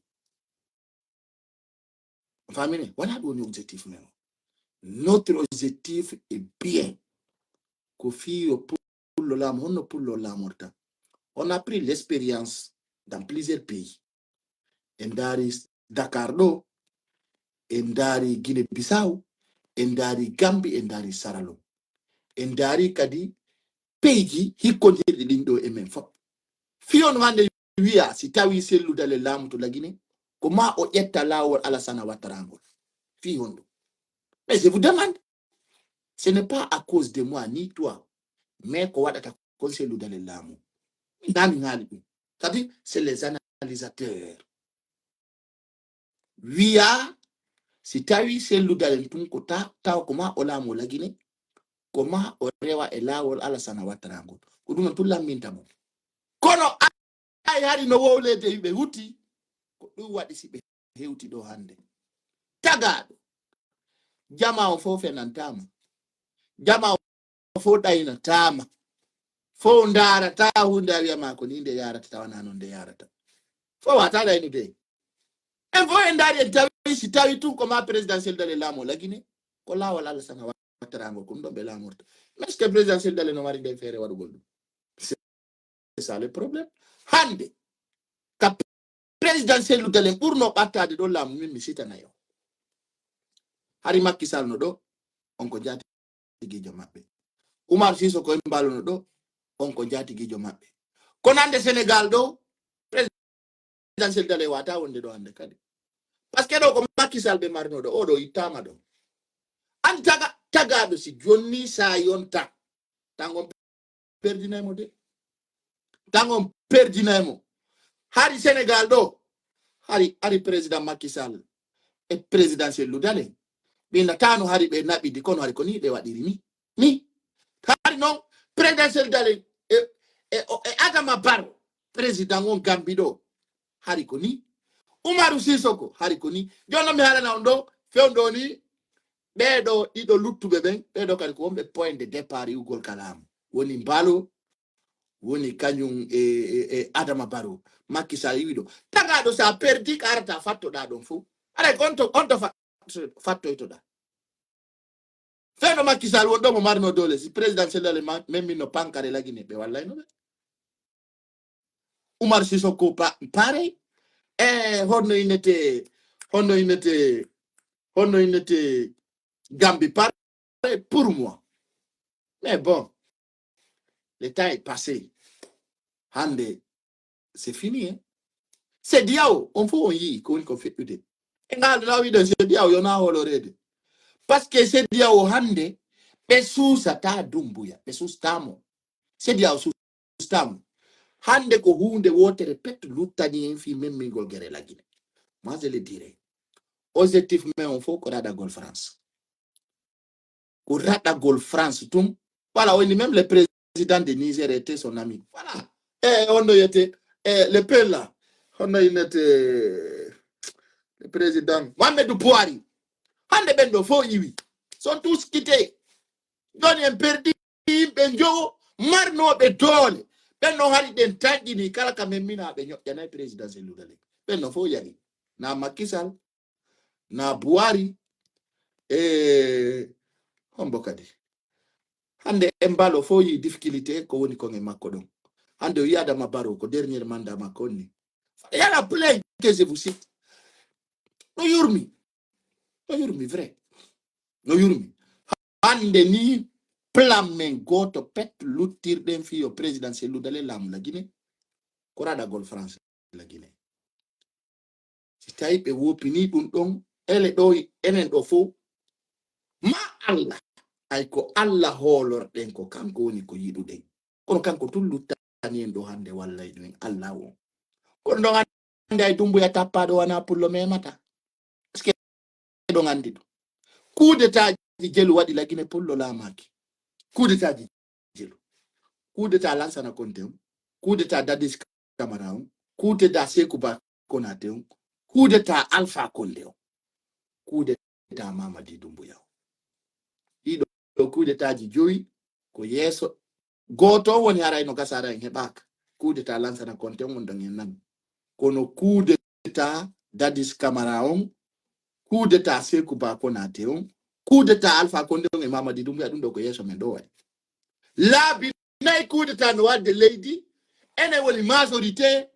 Famine, wala ɗum woni objectif men. Notre objectif est bien. Ko fii yo pullo laamu, honno pullo laamorta. On a pris l'expérience dans plusieurs pays. En ndaari Dakar ɗo, en ndaari Guinée Bissau, en ndaari Gambie, en ndaari Sierra Leone. En ndaari kadi peyji hikkondirɗi ɗin ɗo e men fof. Fii on hannde wi'a si tawi Cellou Dalein laamoto Lagine, ko ma o ƴetta laawol Alassane Ouattara ngol. Fii honɗum? Mais je vous demande, ce n'est pas à cause de moi ni toi, mais ko waɗata kon Cellou Dalein laamu. Min daa mi ŋaali ɗum. Kadi, c'est les analysateurs. Wi'a, si tawi Cellou Dalein tun ko ta-, taw ko ma o laamu Lagine, ko ma o rewa e laawol Alassane Ouattara ngol. Ko ɗum non tun lamminta mo. Kono ay hari no wowleede ɓe huti, ko ɗum waɗi si ɓe hewti ɗo hannde. Tagaaɗo, jamaa on fof fenantaama. Jamaa on fof ɗaynataama. Fof ndaarataa huunde a wi'a ma ko ni nde yaarata tawa na non nde yaarata. Fof wata ɗaynude. En fof en ndaari en tawi si tawi tun ko ma présidentiel dale laamu Lagine, ko laawol Alassane Ouattara ngol ko ɗum ɗon ɓe laamorta. Mais est-ce que présidentiel dale no mari nden feere waɗugol ɗum? C'est ça le problème. Hannde, ka président Cellou Dalein ɓurno ɓattaade ɗo laamu min mi sitana yo. Hari Macky Sall no ɗo, on ko njaatigiijo maɓɓe. Umar Sissoco Embaló no ɗo, on ko njaatigiijo maɓɓe. Ko nande Sénégal ɗo, président Cellou Dalein wata wonde ɗo hannde kadi. Parce que ɗo ko Macky Sall ɓe marino ɗo, o ɗo ittama ɗo. An taga, tagaaɗo si jonni sa yonta, tango perdinay mo de. Tango perdinay mo. Hari Sénégal ɗo, hari, hari président Macky Sall e président Cellou Dalein. Ɓe natano hari ɓe naɓidi, kono hari ko ni ɓe waɗiri ni. Ni. Hari non, président Cellou Dalein e, e, o- e Adama Barrow, président on Gambie ɗo. Hari ko ni. Umaru Sissoco, hari ko ni. Jooni non mi haalana on ɗo, fewndo ni, ɓeeɗo ɗiɗo luttuɓe ɓen, ɓeeɗo kadi ko wonɓe point de départ iwgol ka laamu. Woni Mballo, woni kañum e, e, e Adama Barrow. Macky Sall iwi ɗo. Tagaaɗo sa perdi, ka arata fattoɗa ɗon fof. Aray ko on to, on to fa-, fattoytoɗa. Fewndo Macky Sall won ɗo mo marino doole, si président Cellou Dalein ma-, memminno pankare Lagine, ɓe wallayno ɓe. Umar Sissoco pa-, pareil. Eh, honno innete, honno innete, honno innete Gambie pareil pour moi. Mais bon, le temps est passé. Hannde, c'est fini, hein. CEDEAO, on fof on yii ko woni ko feƴƴude. E ngal na wiɗen CEDEAO yo na holoreede. Parce que CEDEAO hannde, ɓe suusata Dumbuya, ɓe suustamo. CEDEAO suustamo. Hannde ko huunde wootere pet luttani en fii memmingol gere Lagine. Moi, je le dirais. Objectif men on fof ko raɗagol France. Ko raɗagol France tun. Voilà, on dit même le président de Niger était son ami. Voilà. Eh, on a été, eh, le père là, on a été, le président Mohamed Buhari. Hannde ɓen ɗo fof iwi. Sont tous quittés. Jooni en perdi yimɓe njowo marnooɓe doole. Ɓen ɗon hari ɗen tanƴini kala ka men mina ɓe ñoƴƴanay président Cellou Dalein. Ɓen ɗon fof yari. Na Macky Sall, na Buhari, e hombo kadi. Hannde Embaló fof yii difficulté ko woni kon e makko ɗon. Hannde o yii Adama Barrow ko dernier mandat makko on ni. Il y a plein que je vous cite. No yurmi. No yurmi vrai. No yurmi. Hannde ni plan men gooto pet luttirɗen fii yo président Cellou Dalein laamu Lagine. Ko raɗagol France Lagine. Si tawi ɓe woopinii ɗum ɗon, ele ɗo, enen ɗo fof, ma Allah, hay ko Allah hoolorɗen ko kanko woni ko yiɗuɗen. Kono kanko tun luttani en ɗo hannde wallay ɗum en Allah won. Kono ɗon hannde hay Dumbuya tappaaɗo wona pullo memata. Est-ce que ɗon anndi ɗum? Coup d'état ji jelu waɗi Lagine pullo laamaaki. Coup d'état ji jelu. Coup d'état Lansana Conté on. Coup d'état Dadis Camara on. Coup d'état Sékou Ba Konaté on. Coup d'état Alpha Condé on. Coup d'état Mamadi Doumbouya on. Ɗiɗo coup d'état ji jowi ko yeeso. Gooto on woni haray no gasa haray en heɓaaka. Coup d'état Lansana Conté on woni ɗon en nani. Kono coup d'état Dadis Camara on, coup d'état Sékou Ba Konaté on, coup d'état Alpha Condé on e Mamadi Doumbouya, ɗum ɗo ko yeeso men ɗo waɗi. Laabi nayi coup d'état no waɗde leydi, enen woni majorité,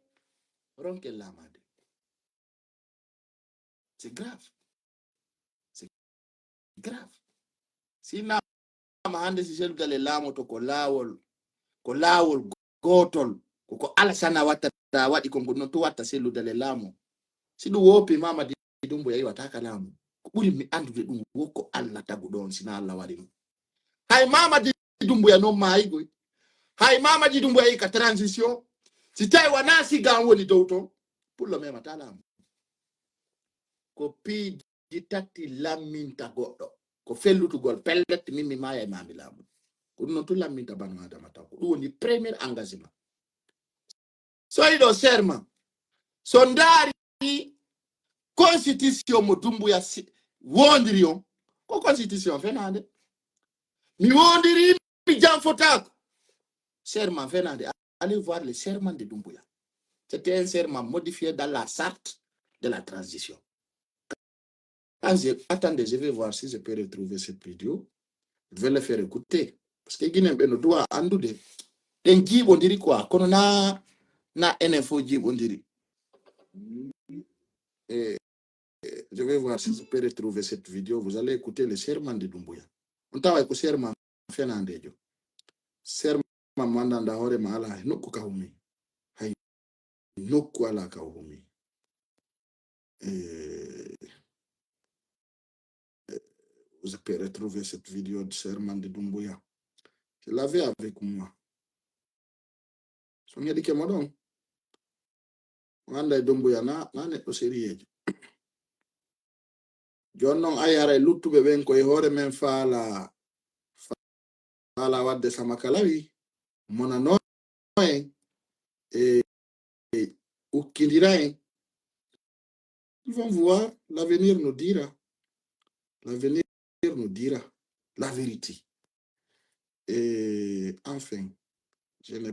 ronken laamaade. C'est grave. C'est grave. Si laama hannde si Cellou Dalein laamoto ko laawol, ko laawol gootol, ko ko Alassane Ouattara waɗi kon, ko non tun watta Cellou Dalein laamo. Si ɗun woopi Mamadi Doumbouya iwata ka laamu. Ko ɓuri mi anndude ɗun wo ko Alla taguɗo on, si na Alla waɗi ɗun. Hay Mamadi Doumbouya non maayi koy. Hay Mamadi Doumbouya e ka transition. Si tawi wona siga on woni dow ton, pullo memata laamu. Ko piiji tati lamminta goɗɗo. Ko fellutugol pellet, min mi maaya e maami laamu. Ko ɗun non tun lamminta banu Adama taw. Ko ɗun woni premier engagement. So hiɗo serment, so ndaari constitution mo Doumbouya si-, wondiri on, ko constitution fenaande. Mi wondiri, mi janfotaako. Serment fenaande. Allez voir le serment de Doumbouya. C'était un serment modifié dans la charte de la transition. Quand je, attendez, je vais voir si je peux retrouver cette vidéo. Je vais le faire écouter. Parce que Guinéen ɓe no duwa anndude. Ɗen jiiɓondiri quoi. Kono na, na enen fof jiiɓondiri. Eh, eh, je vais voir si je peux retrouver cette vidéo. Vous allez écouter le serment de Doumbouya. On tawa ko serment fenandejo. Serment mo anndanɗaa hoore ma alaa he nokku ka humii. Hay nokku alaa ka o humii. Eh, eh, vous pouvez retrouver cette vidéo de serment de Doumbouya. Je l'avais avec moi. So mi heɗike mo ɗon, o annday Doumbouya na, na neɗɗo sérieuxjo. Jooni non, ay haray luttuɓe ɓen ko e hoore men faala, faala waɗde samakalawi, monanoo en, e, e ukkindira en. Ils vont voir, l'avenir nous dira. L'avenir nous dira la vérité. Et enfin, je n'ai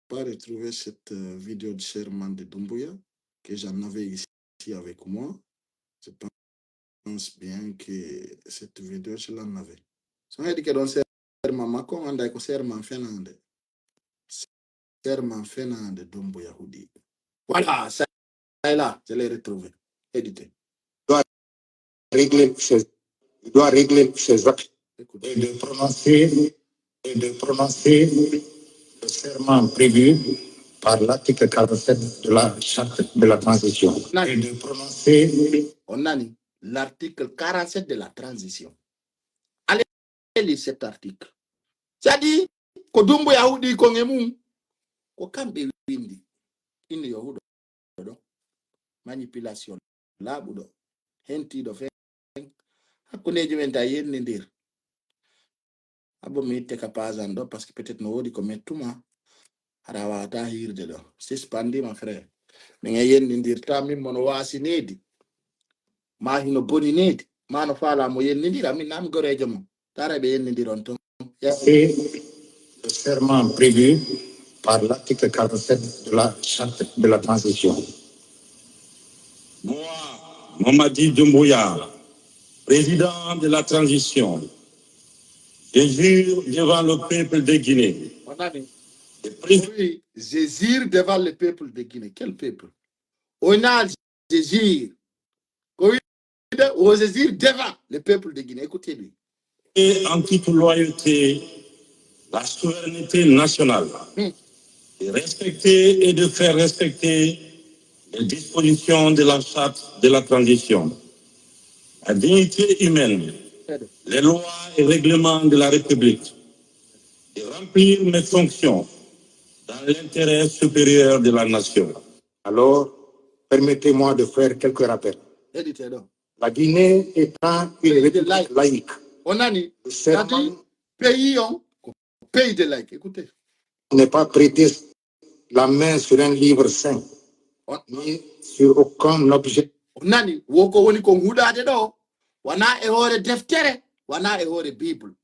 pas retrouvé cette, euh, vidéo de serment de Doumbouya que j'en avais ici avec moi. Je pense bien que cette vidéo, je l'en avais. So on dit que dans serment makko, on dit que serment fenande. Serment fenande Doumbouya huɗi. Voilà, ça est là, je l'ai retrouvé. Édité. Doit régler ses, il doit régler ses actes. Écoute. Et de prononcer, et de prononcer le serment prévu par l'article quarante-sept de la charte de la transition. On a, et de prononcer, on a l'article quarante-sept de la transition. Allez lire cet article. C'est-à-dire, ko Doumbouya huɗi kon e mum, ko kamɓe windi. Innu yo huɗo ɗo. Manipulation laaɓuɗo. Hentiiɗo fen. Hakkundeeji men ta yennindir. Abo mi itte ka page an ɗo, parce que peut-être no woodi ko mettuma. Hara a waawataa hiirde ɗo. Suspendi, mon frère. Min en yennindirta, min mo no waasi needi. Maa hino boni needi. Maa no faalaa mo yennindira, min na mi goreejo mon. Tara ɓe yennindiron ton. Ya. C'est le serment prévu par l'article quarante-sept de la charte de la transition. Moi, Mamadi Doumbouya, président de la transition, je jure devant le peuple de Guinée. On a dit, de pré- oui, je jure devant le peuple de Guinée. Quel peuple? On a, je jure. Ko wiide, o je jure devant le peuple de Guinée. Écoutez-lui. Et en toute loyauté, la souveraineté nationale, hmm, de respecter et de faire respecter les dispositions de la charte de la transition, la dignité humaine, les lois et règlements de la République, de remplir mes fonctions dans l'intérêt supérieur de la nation. Alors, permettez-moi de faire quelques rappels. Édité ɗo. La Guinée étant une république laïque, on a dit, le serment, pays on, pays de laïcs. Écoutez. N'est pas prêter la main sur un livre saint, ni sur aucun objet. On a dit, wo ko woni kon huɗaade ɗo, wonaa e hoore deftere, wonaa e hoore Bible.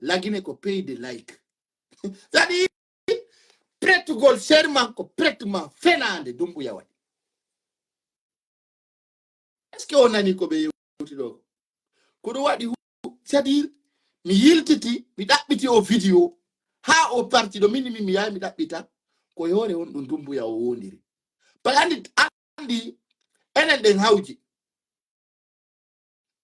La Guinée ko pays de laïcs. C'est-à-dire, prêtugol serment ko prêtement fenaande Doumbouya waɗi. Est-ce que on nani ko ɓe yewti ɗo? Ko ɗum waɗi hu-, c'est-à-dire, mi yiltiti, mi ɗaɓɓiti o vidéo, Haa o parti ɗo, min, min mi yahay mi ɗaɓɓita, ko e hoore honɗun Dumbuya o wondiri. Par andi, andi, enen ɗen hawji.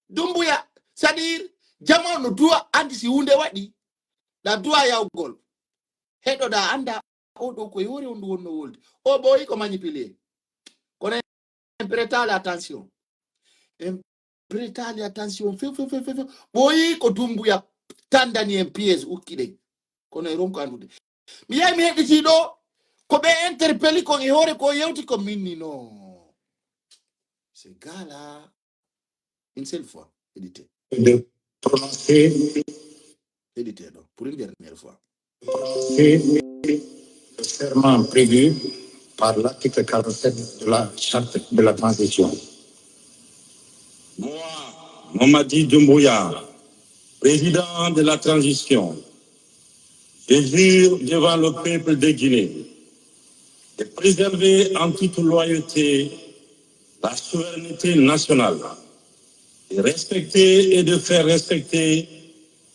Dumbuya, c'est-à-dire, jama no duwa, andi si huunde waɗi, ɗa duwa yawgol. Heɗoɗa, anda, o ɗo ko e hoore honɗun wonno wolde. O ɓooyi ko manipulé. Kono en prêtali attention. En prêtali attention. Few, few, few, few, few. Ɓooyi ko Dumbuya tandani en piège ukki ɗen. Kono e ronko andude. Mi yahi mi heɗiti ɗo, ko ɓe interpelli kon e hoore ko yewti ko minni no. Ce gars-là, une seule fois, édité. De prononcer, édité, donc, pour une dernière fois. Prononcer le serment prévu par l'article quarante-sept de la charte de la transition. Moi, Mamadi Doumbouya, président de la transition, je jure devant le peuple de Guinée de préserver en toute loyauté la souveraineté nationale, de respecter et de faire respecter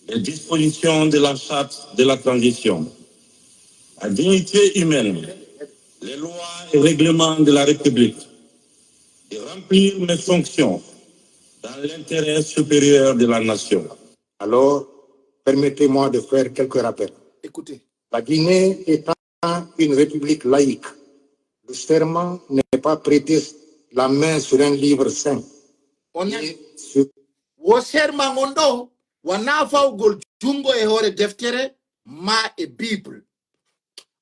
les dispositions de la charte de la transition, la dignité humaine, les lois et règlements de la République, de remplir mes fonctions dans l'intérêt supérieur de la nation. Alors, permettez-moi de faire quelques rappels. Écoutez. La Guinée étant une république laïque, le serment n'est pas prêter la main sur un livre saint. On a, et sur wo serment on ɗo, wonaa fawgol jungo e hoore deftere maa e Bible.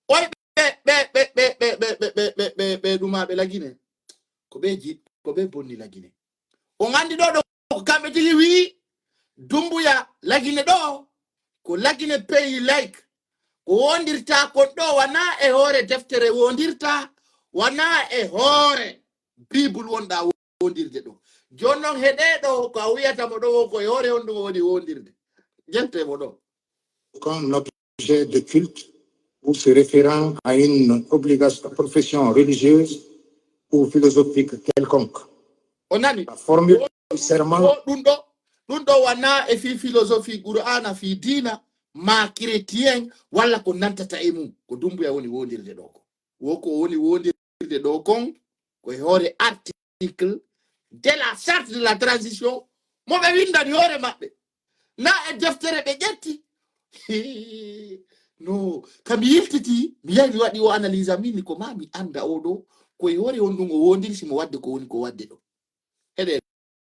Oy ɓe, ɓe, ɓe, ɓe, ɓe, ɓe, ɓe, ɓe, ɓe ɗumaa ɓe la Guinée. Ko ɓe ji-, ko ɓe bonni la Guinée. On andi ɗo, ɗo ko kamɓe tigi wi'i Dumbuya la Guinée ɗo, ko la Guinée pays laïque. Ko wondirta kon ɗo wonaa e hoore deftere wondirta, wonaa e hoore Bible wonɗa wondirde ɗo. Jooni non heɗee ɗo ko a wi'ata mo ɗo ko e hoore honɗun o woni wondirde. Jente mo ɗo. Aucun objet de culte ou se référant à une obligation, profession religieuse ou philosophique quelconque. O nani? La formule du serment. O ɗun ɗo, ɗun ɗo wonaa e fii philosophie Qur'aana, fii diina, maa chrétien, walla ko nantata e mun. Ko Dumbuya woni wondirde ɗo ko. Wo ko woni wondirde ɗo kon, ko e hoore article de la charte de la transition, mo ɓe windani hoore maɓɓe. Na e deftere ɓe ƴetti. No, ka mi yiltiti, mi yahi mi waɗi o analyse am, min ko maa mi anda o ɗo, ko e hoore honɗun o wondiri si mo wadde ko woni ko wadde ɗo. Heɗee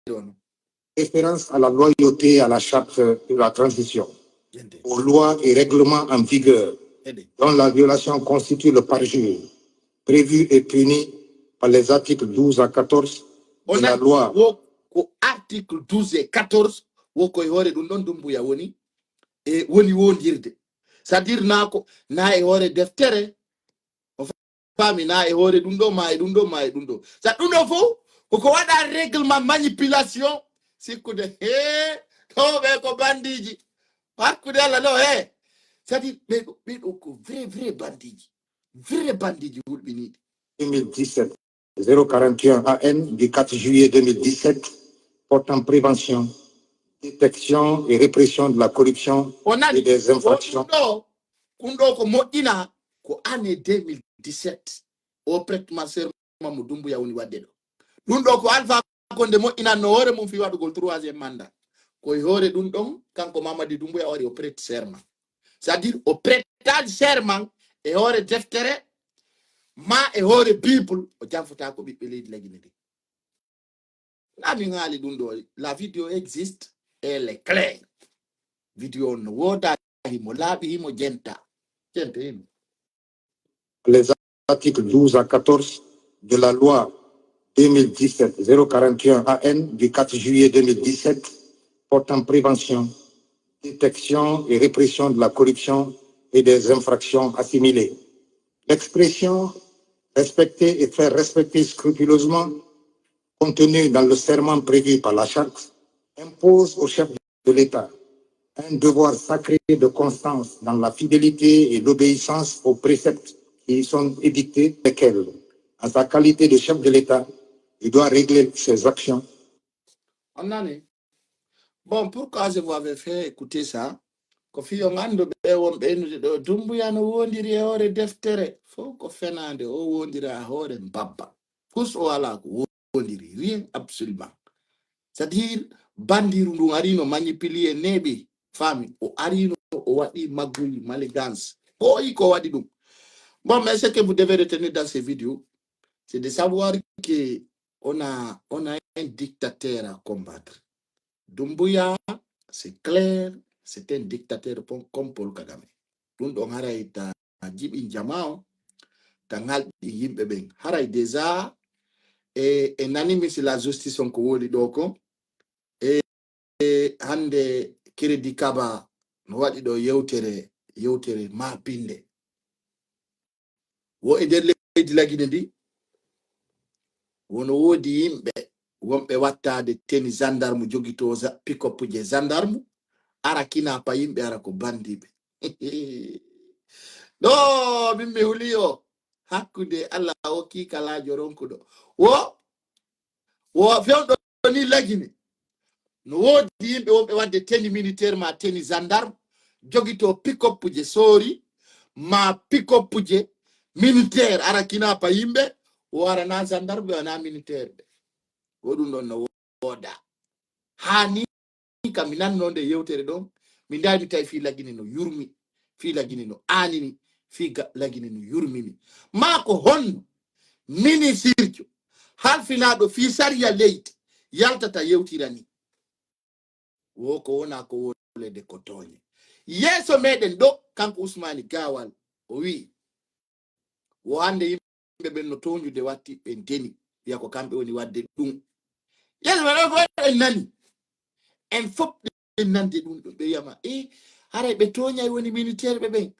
ɗon. Référence à la loyauté à la charte de la transition, aux lois et règlements en vigueur, dont la violation constitue le parjure prévu et puni par les articles douze à quatorze de la loi. Wo ko article douze et quatorze, wo ko e hoore ɗun ɗon Dumbuya woni, e woni wondirde. C'est-à-dire na ko, na e hoore deftere, faami, na e hoore ɗun ɗo, ma e ɗun ɗo, ma e ɗun ɗo. Sa ɗun ɗo fow, koko waɗa règlement manipulation, sikkude, hee, to ɓe ko bandiji. Hakkude Allah ɗo, hee. C'est-à-dire, ɓe ɗo, ɓe ɗo ko vrai, vrai bandiji. Vrai bandiji hulɓiniiɗi. Deux mille dix-sept, zéro quarante et un A N du quatre juillet deux mille dix-sept portant prévention, détection et répression de la corruption et des infractions. O nani, o ɗun ɗo, ɗun ɗo ko moƴƴina, ko année deux mille dix-sept. O prête ma serment mo Dumbuya woni waɗde ɗo. Ɗun ɗo ko Alpha Condé moƴƴinanno hoore mun fii waɗugol troisième mandat. Ko e hoore ɗun ɗon, kanko Mamadi Dumbuya o ari o prête serment. C'est-à-dire, o prêtaali serment e hoore deftere, maa e hoore Bible, o janfotaako ɓiɓɓe leydi la Guinée ɗin. Na min haali ɗun ɗo, la vidéo existe, elle est claire. Vidéo on no woodaa, himo laaɓi, himo jenta. Jente himo. Les articles douze à quatorze de la loi deux mille dix-sept zéro quarante et un A N du quatre juillet deux mille dix-sept portant prévention, détection et répression de la corruption et des infractions assimilées. L'expression respecter et faire respecter scrupuleusement, contenue dans le serment prévu par la charte, impose au chef de l'État un devoir sacré de constance dans la fidélité et l'obéissance aux préceptes qui y sont édictés, lesquels, en sa qualité de chef de l'État, il doit régler ses actions. On a né. Bon, pourquoi je vous avais fait écouter ça? Ko fii on anndu ɓe wonɓe ennude ɗo, Dumbuya no woondiri e hoore deftere. Fow ko fenaande, o woondira e hoore mbabba. Fus o alaa ko woondiri, rien absolument. C'est-à-dire, bandiru ndun arino manipuler, neeɓi, faami, o arino, o waɗi magouille, manigance. Ko o yi ko waɗi ɗum. Bon, mais ce que vous devez retenir dans ces vidéos, c'est de savoir que on a, on a un dictateur à combattre. Dumbuya, c'est clair, c'est un dictateur pon-, comme Paul Kagame. Ɗum ɗon haray ta jiɓin jamaa on, ta ŋalɗin yimɓe ɓen. Haray déjà, e, e nani mi si la justice on ko woni ɗo kon. E, e hannde Crédit Kaba no waɗi ɗo yewtere, yewtere maapinde. Wo e nder leydi Lagine ndi, wono woodi yimɓe wonɓe wattaade teni gendarme, jogitoo za-, pick-up je gendarme, ara kinapa yimɓe, ara ko bandiiɓe. Ɗo min mi huli o, hakkunde Allah o kiikalaajo ronkuɗo. Wo, wo fewndo ni Lagine. No woodi yimɓe wonɓe wadde teni militaire ma teni gendarme, jogitoo pick-up je soori, ma pick-up je militaire, ara kinapa yimɓe, o ara na gendarme ɓe, na militaire ɓe. Wo ɗum ɗon no wooda. Haa ni kam mi nanno nde yewtere ɗon, mi ndaari mi tawi fii Lagine no yurmi, fii Lagine no aanini, fii ga-, Lagine no yurmini. Maa ko honno minisirjo halfinaaɗo fii sariya leydi yaltata yewtira ni? Wo ko wona ko wolede ko tooñe. Yeeso meɗen ɗo, kanko Usmani Gawal, o wi'i, wo hannde yimɓe ɓen no tooñude watti ɓen teni, wi'a ko kamɓe woni wadde ɗum. Yeeso meɗen fof en nani. En fof en nande ɗum ɗo, ɓe wiyama, e, haray ɓe tooñay woni militaire ɓe ɓen.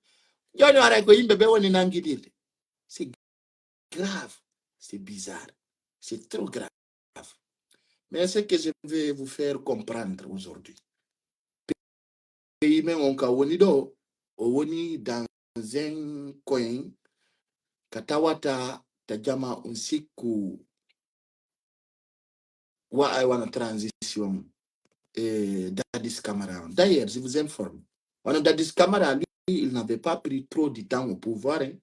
Jooni haray ko yimɓe ɓe woni nangidirde. C'est grave, c'est bizarre, c'est trop grave. Mais ce que je vais vous faire comprendre aujourd'hui, pays men on ka woni ɗo, o woni dans un coin ka tawata ta jama on sikku wa ay wana transition, eh, Dadis Camara on. D'ailleurs, je vous informe. Wana Dadis Camara, lui, il n'avait pas pris trop de temps au pouvoir, hein.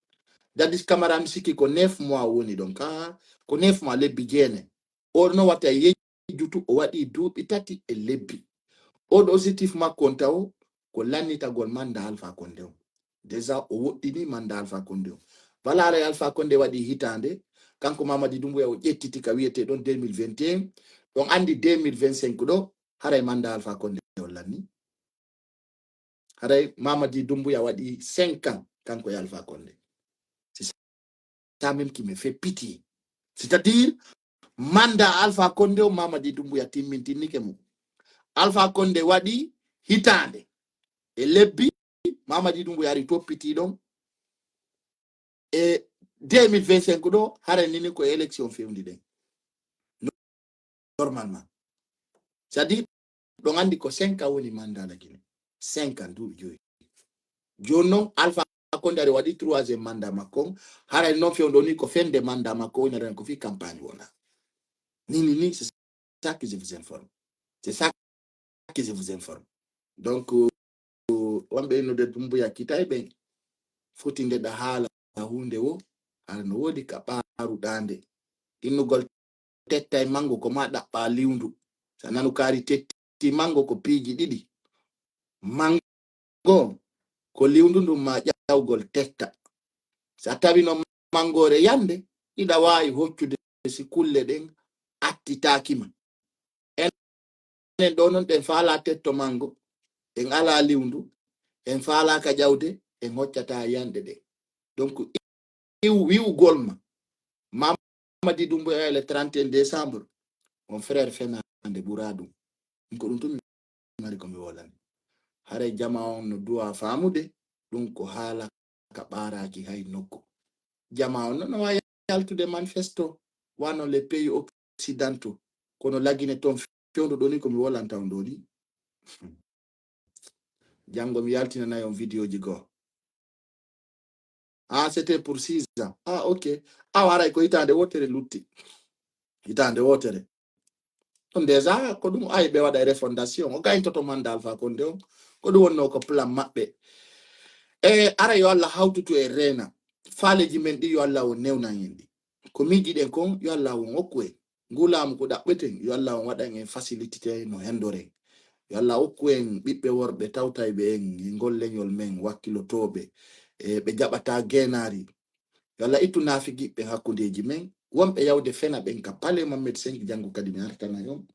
Dadis Camara mi sikki ko neuf mois woni ɗon, ka ko neuf mois, lebbi jeene. O no wata yejjutu, o waɗi duuɓi tati e lebbi. O ɗo objectif makko on taw ko lannitagol manda Alpha Condé on. Déjà o woɗɗini manda Alpha Condé on. Wala haray Alpha Condé waɗi hitaande, kanko Mamadi Doumbouya o ƴettiti ka wiyete ɗon deux mille vingt et un, ɗon andi deux mille vingt-cinq ɗo, haray manda Alpha Condé on lanni. Haray Mamadi Doumbouya waɗi cinq ans, kanko e Alpha Condé. C'est ça même qui me fait pitié. C'est-à-dire, manda Alpha Condé on, Mamadi Doumbouya timmintinike mo. Alpha Condé waɗi hitaande e lebbi, Mamadi Doumbouya ari toppiti ɗon. E deux mille vingt-cinq ɗo, haray nini ko élection fewndi ɗen. Normalement. C'est-à-dire, ɗon andi ko cinq ans woni mandat la Guinée. Cinq ans, duuɓi joyi. Jooni non, Alpha Condé ari waɗi troisième mandat makko on. Haray non fewndo ni ko fende mandat makko on, haray ko fii campagne wona. Ni, ni, ni, c'est ça que je vous informe. C'est ça que je vous informe. Donc, euh, wonɓe innude Doumbouya Kitay ɓen, foti ndeɗa haala huunde wo, hara no woodi ka ɓaaruɗaa nde. Innugol tettay mango ko ma ɗaɓɓa liwndu. Sa nanu kaari tetti mango ko piiji ɗiɗi. Mango ko liwndu ndun ma ƴawgol tetta. Sa tawi no mangoore yande, iɗa waawi hoccude si kulle ɗen attitaaki ma. Enen ɗo non ɗen faalaa tetto mango, en alaa liwndu, en faalaaka ƴawde, en hoccataa yanɗe ɗen. Donc, iw-, wi'ugol ma, Mamadi Doumbouya le trente et un décembre, on frère fenaande ɓuraa ɗum. Ɗum ko ɗum tun mi mari ko mi wolani. Haray jama on no duwa faamude, ɗum ko haala ka ɓaaraaki hay nokku. Jama on no, no waawi yaltude manifesto, wano les pays occidentaux, kono Lagine ton fewndo ɗo ni ko mi wolanta on ɗo ni. Janngo mi yaltinanay on vidéoji goo. Ah, c'était pour six ans. Ah, ok. Awa haray ko hitaande wootere lutti. Hitaande wootere. Ɗum déjà, ko ɗum ay ɓe waɗa refondation. O gayntoto manda Alpha Condé on. Ko ɗum wonnoo ko plan maɓɓe. E ara yo Allah hawtutu e reena. Faaleeji men ɗi yo Allah on newnan en ɗi. Ko miijiɗen kon yo Allah on okku en. Ngu laamu ko ɗaɓɓeten, yo Allah on waɗan en facilité no hendoren. Yo Allah okku en ɓiɓɓe worɓe tawtayɓe en e ngol leñol men, wakkilotooɓe, e ɓe jaɓataa geenaari. Yo Allah ittu naafigiɓɓe hakkundeeji men. Wonɓe yawde fena ɓen ka Palais Mohammed cinq, janngo kadi mi artanay on.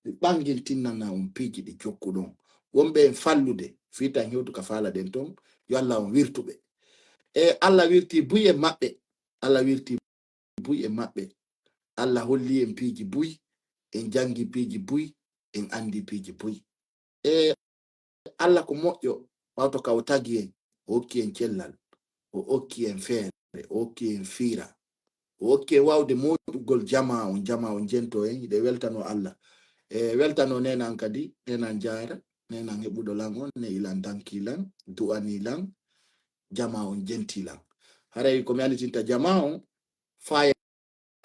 Mi ɓangintinana on piiji ɗi jokkuɗon. Wonɓe en fallude, fii tan hewtu ka faalaɗen ton, yo Allah on wirtu ɓe. E Allah wirti buy e maɓɓe. Allah wirti buy e maɓɓe. Allah holli en piiji buy, en janngi piiji buy, en anndi piiji buy. E Allah ko moƴƴo, ɓawto ka o tagi en, o okki en cellal, o okki en feere, o okki en fiira, o okki en waawde moƴƴugol jamaa on, jamaa on jento en, hiɗen weltanoo Allah. E weltanoo neenan kadi, neenan jaara, neenan heɓuɗo lan on, ne'i lan, danki lan, du'ani lan, jamaa on jenti lan. Haray ko mi annitinta jamaa on, faa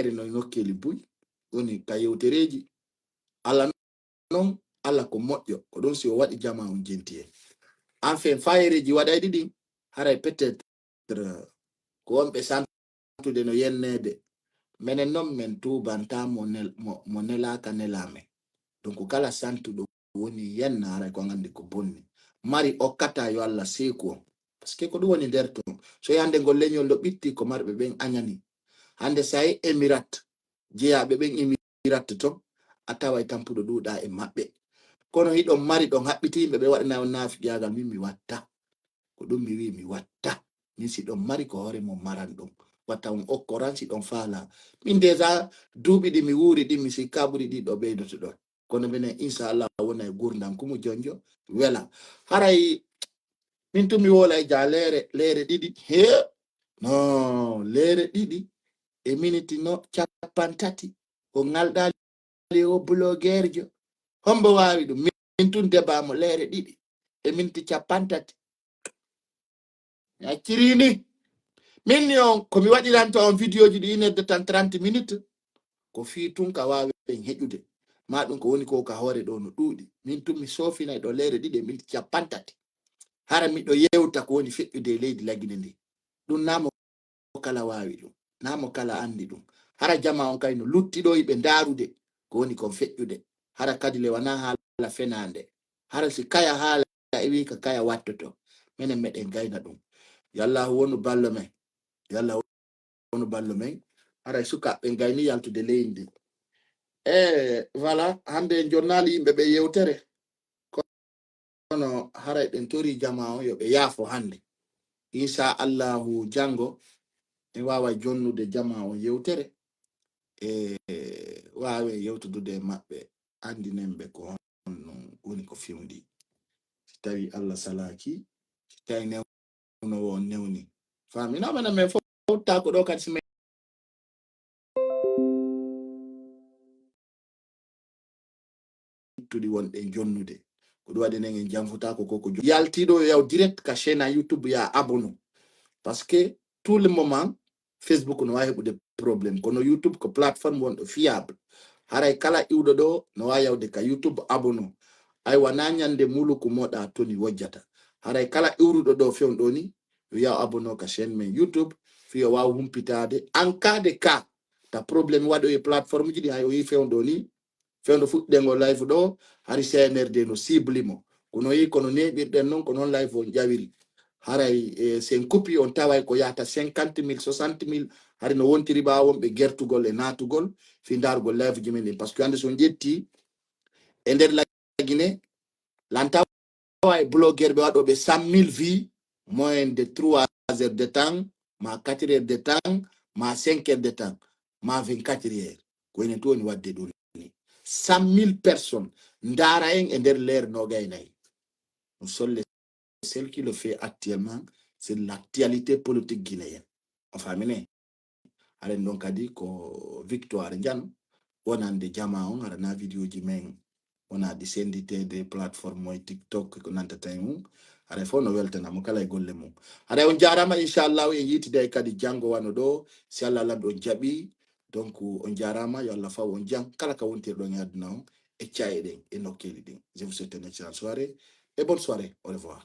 no e nokkeeli buy, woni ka yewtereeji. Alla non, Alla ko moƴƴo, ko ɗun si o waɗi jamaa on jenti en. Enfin, faayereeji waɗayɗi ɗin, haray peut-être ko wonɓe santude no yenneede. Menen non, men tuubantaa mo nel-, mo, mo nelaaka nelaa men. Donc, kala santuɗo woni yenna, haray ko an anndi ko bonni. Mari okkataa yo Alla seeku on. Parce que ko ɗun woni nder ton. So hannde ngol leñol no ɓitti ko marɓe ɓen añani. Hannde so a yi Emirate, jeyaaɓe ɓen Emirate ton, a taway tampuɗo ɗuuɗaa e maɓɓe. Kono hiɗon mari ɗon haɓɓiti yimɓe ɓe waɗana on naafiqiyaagal, min mi watta. Ko ɗun mi wi'i mi watta. Min si ɗon mari ko hoore mon maran ɗon. Watta on okkoran si ɗon faalaa. Min déjà duuɓi ɗi mi wuuri ɗin mi sikkaa ɓuri ɗi ɗo ɓeydoto ɗon. Kono minen, inshallah, wona e gurdam kumu jonjo, wela. Haray, min tun mi wowlay ja leere, leere ɗiɗi. He? No, leere ɗiɗi e miniti no cappanɗe tati. O ŋalɗaali o blogeerjo. Hombo waawi ɗun? Min tun debaa mo leere ɗiɗi e miniti cappanɗe tati. Mi acciri ni. Min ni on, ko mi waɗiranta on vidéoji ɗi une heure de temps, trente minutes. Ko fii tun ka waawen heƴude. Maa ɗun ko woni ko ka hoore ɗoo no ɗuuɗi. Min tun mi soofinay ɗoo leere ɗiɗi e miniti cappanɗe tati. Hara miɗo yewta ko woni feƴƴude e leydi Lagine ndi. Ɗun naa mo kala waawi ɗun. Naa mo kala anndi ɗun. Hara jamaa on kay no lutti ɗoo hiɓe ndaarude ko woni kon feƴƴude. Hara kadi le wanaa haala fenaande. Hara si kaya haala e wii ka kaya wattoto. Menen meɗen gayna ɗun. Yo Allaahu wonu ballo men. Yo Allaahu wonu ballo men. Haray sukaaɓe ɓen gayni yaltude leydi ndin. E, voilà, hannde en jonnaali yimɓe ɓe yewtere. Kono haray ɓen torii jamaa on yo ɓe yaafo hannde. Insha Allaahu janngo en waaway jonnude jamaa on yewtere. E, waawen yewtudude e maɓɓe, anndinen ɓe ko honno woni ko fewndi. Si tawii Alla salaaki, si tawii newnoowo on newni. Faami? No, menen men fow taako ɗoo kadi si men tuɗi wonɗen jonnude. Ko ɗun waɗi enen en janfutaako ko, ko jo-, yaltiiɗo yo yaw direct ka chaîne YouTube ya abonné. Parce que tout le moment, Facebook no waawi heɓude problème. Kono YouTube ko plateforme wonɗo fiable. Haray kala iwɗo ɗoo no waawi yawde ka YouTube abonné. Ay wanaa ñande muluku moɗa toni wojjata. Haray kala iwruɗo ɗoo fewndo ni, yo yaw abonné ka chaîne men YouTube. Fii yo waaw humpitaade. En cas de cas, ta problème waɗo e plateforme ji ɗi hay o yi fewndo ni. Fewndo fuɗɗude ngo live ɗoo, hari C N R D no cible mo. Kono yi kono neeɓirɗen non, ko non live on ƴawiri. Haray, e, sen kupi on taway ko yahata cinquante mille, soixante mille, hari no wontiri ɓaawo wonɓe gertugol e naatugol, fii ndaarugol live ji men ɗin. Parce que hannde so on ƴetti e nder Lagine, lan tawa e blogueur ɓe waɗooɓe cent mille vues, moyenne de trois heures de temps, ma quatre heures de temps, ma cinq heures de temps, ma vingt-quatre heures. Ko enen tun woni waɗde ɗun ni. Cent mille personnes ndaara en e nder leer noogay nayi. Nous sommes les seuls qui le fait actuellement, c'est l'actualité politique guinéenne. On faami ne? Haren ɗon kadi ko victoire njan wonande jamaa on, hara na vidéoji men wona ɗi senditeede plateforme moye TikTok ko nantata e mum. Haray fof no weltana mo kala e golle mum. Haray on jaaraama, inchallahu en yiitiday kadi janngo wano ɗoo, si Allah lanɗo on jaɓi. Donc on jaaraama, yo Allah faw on jam kala ka wontirɗon e aduna on e caye ɗen e nokkeeli ɗin. Je vous souhaite une excellente soirée. et bonne soirée. Au revoir.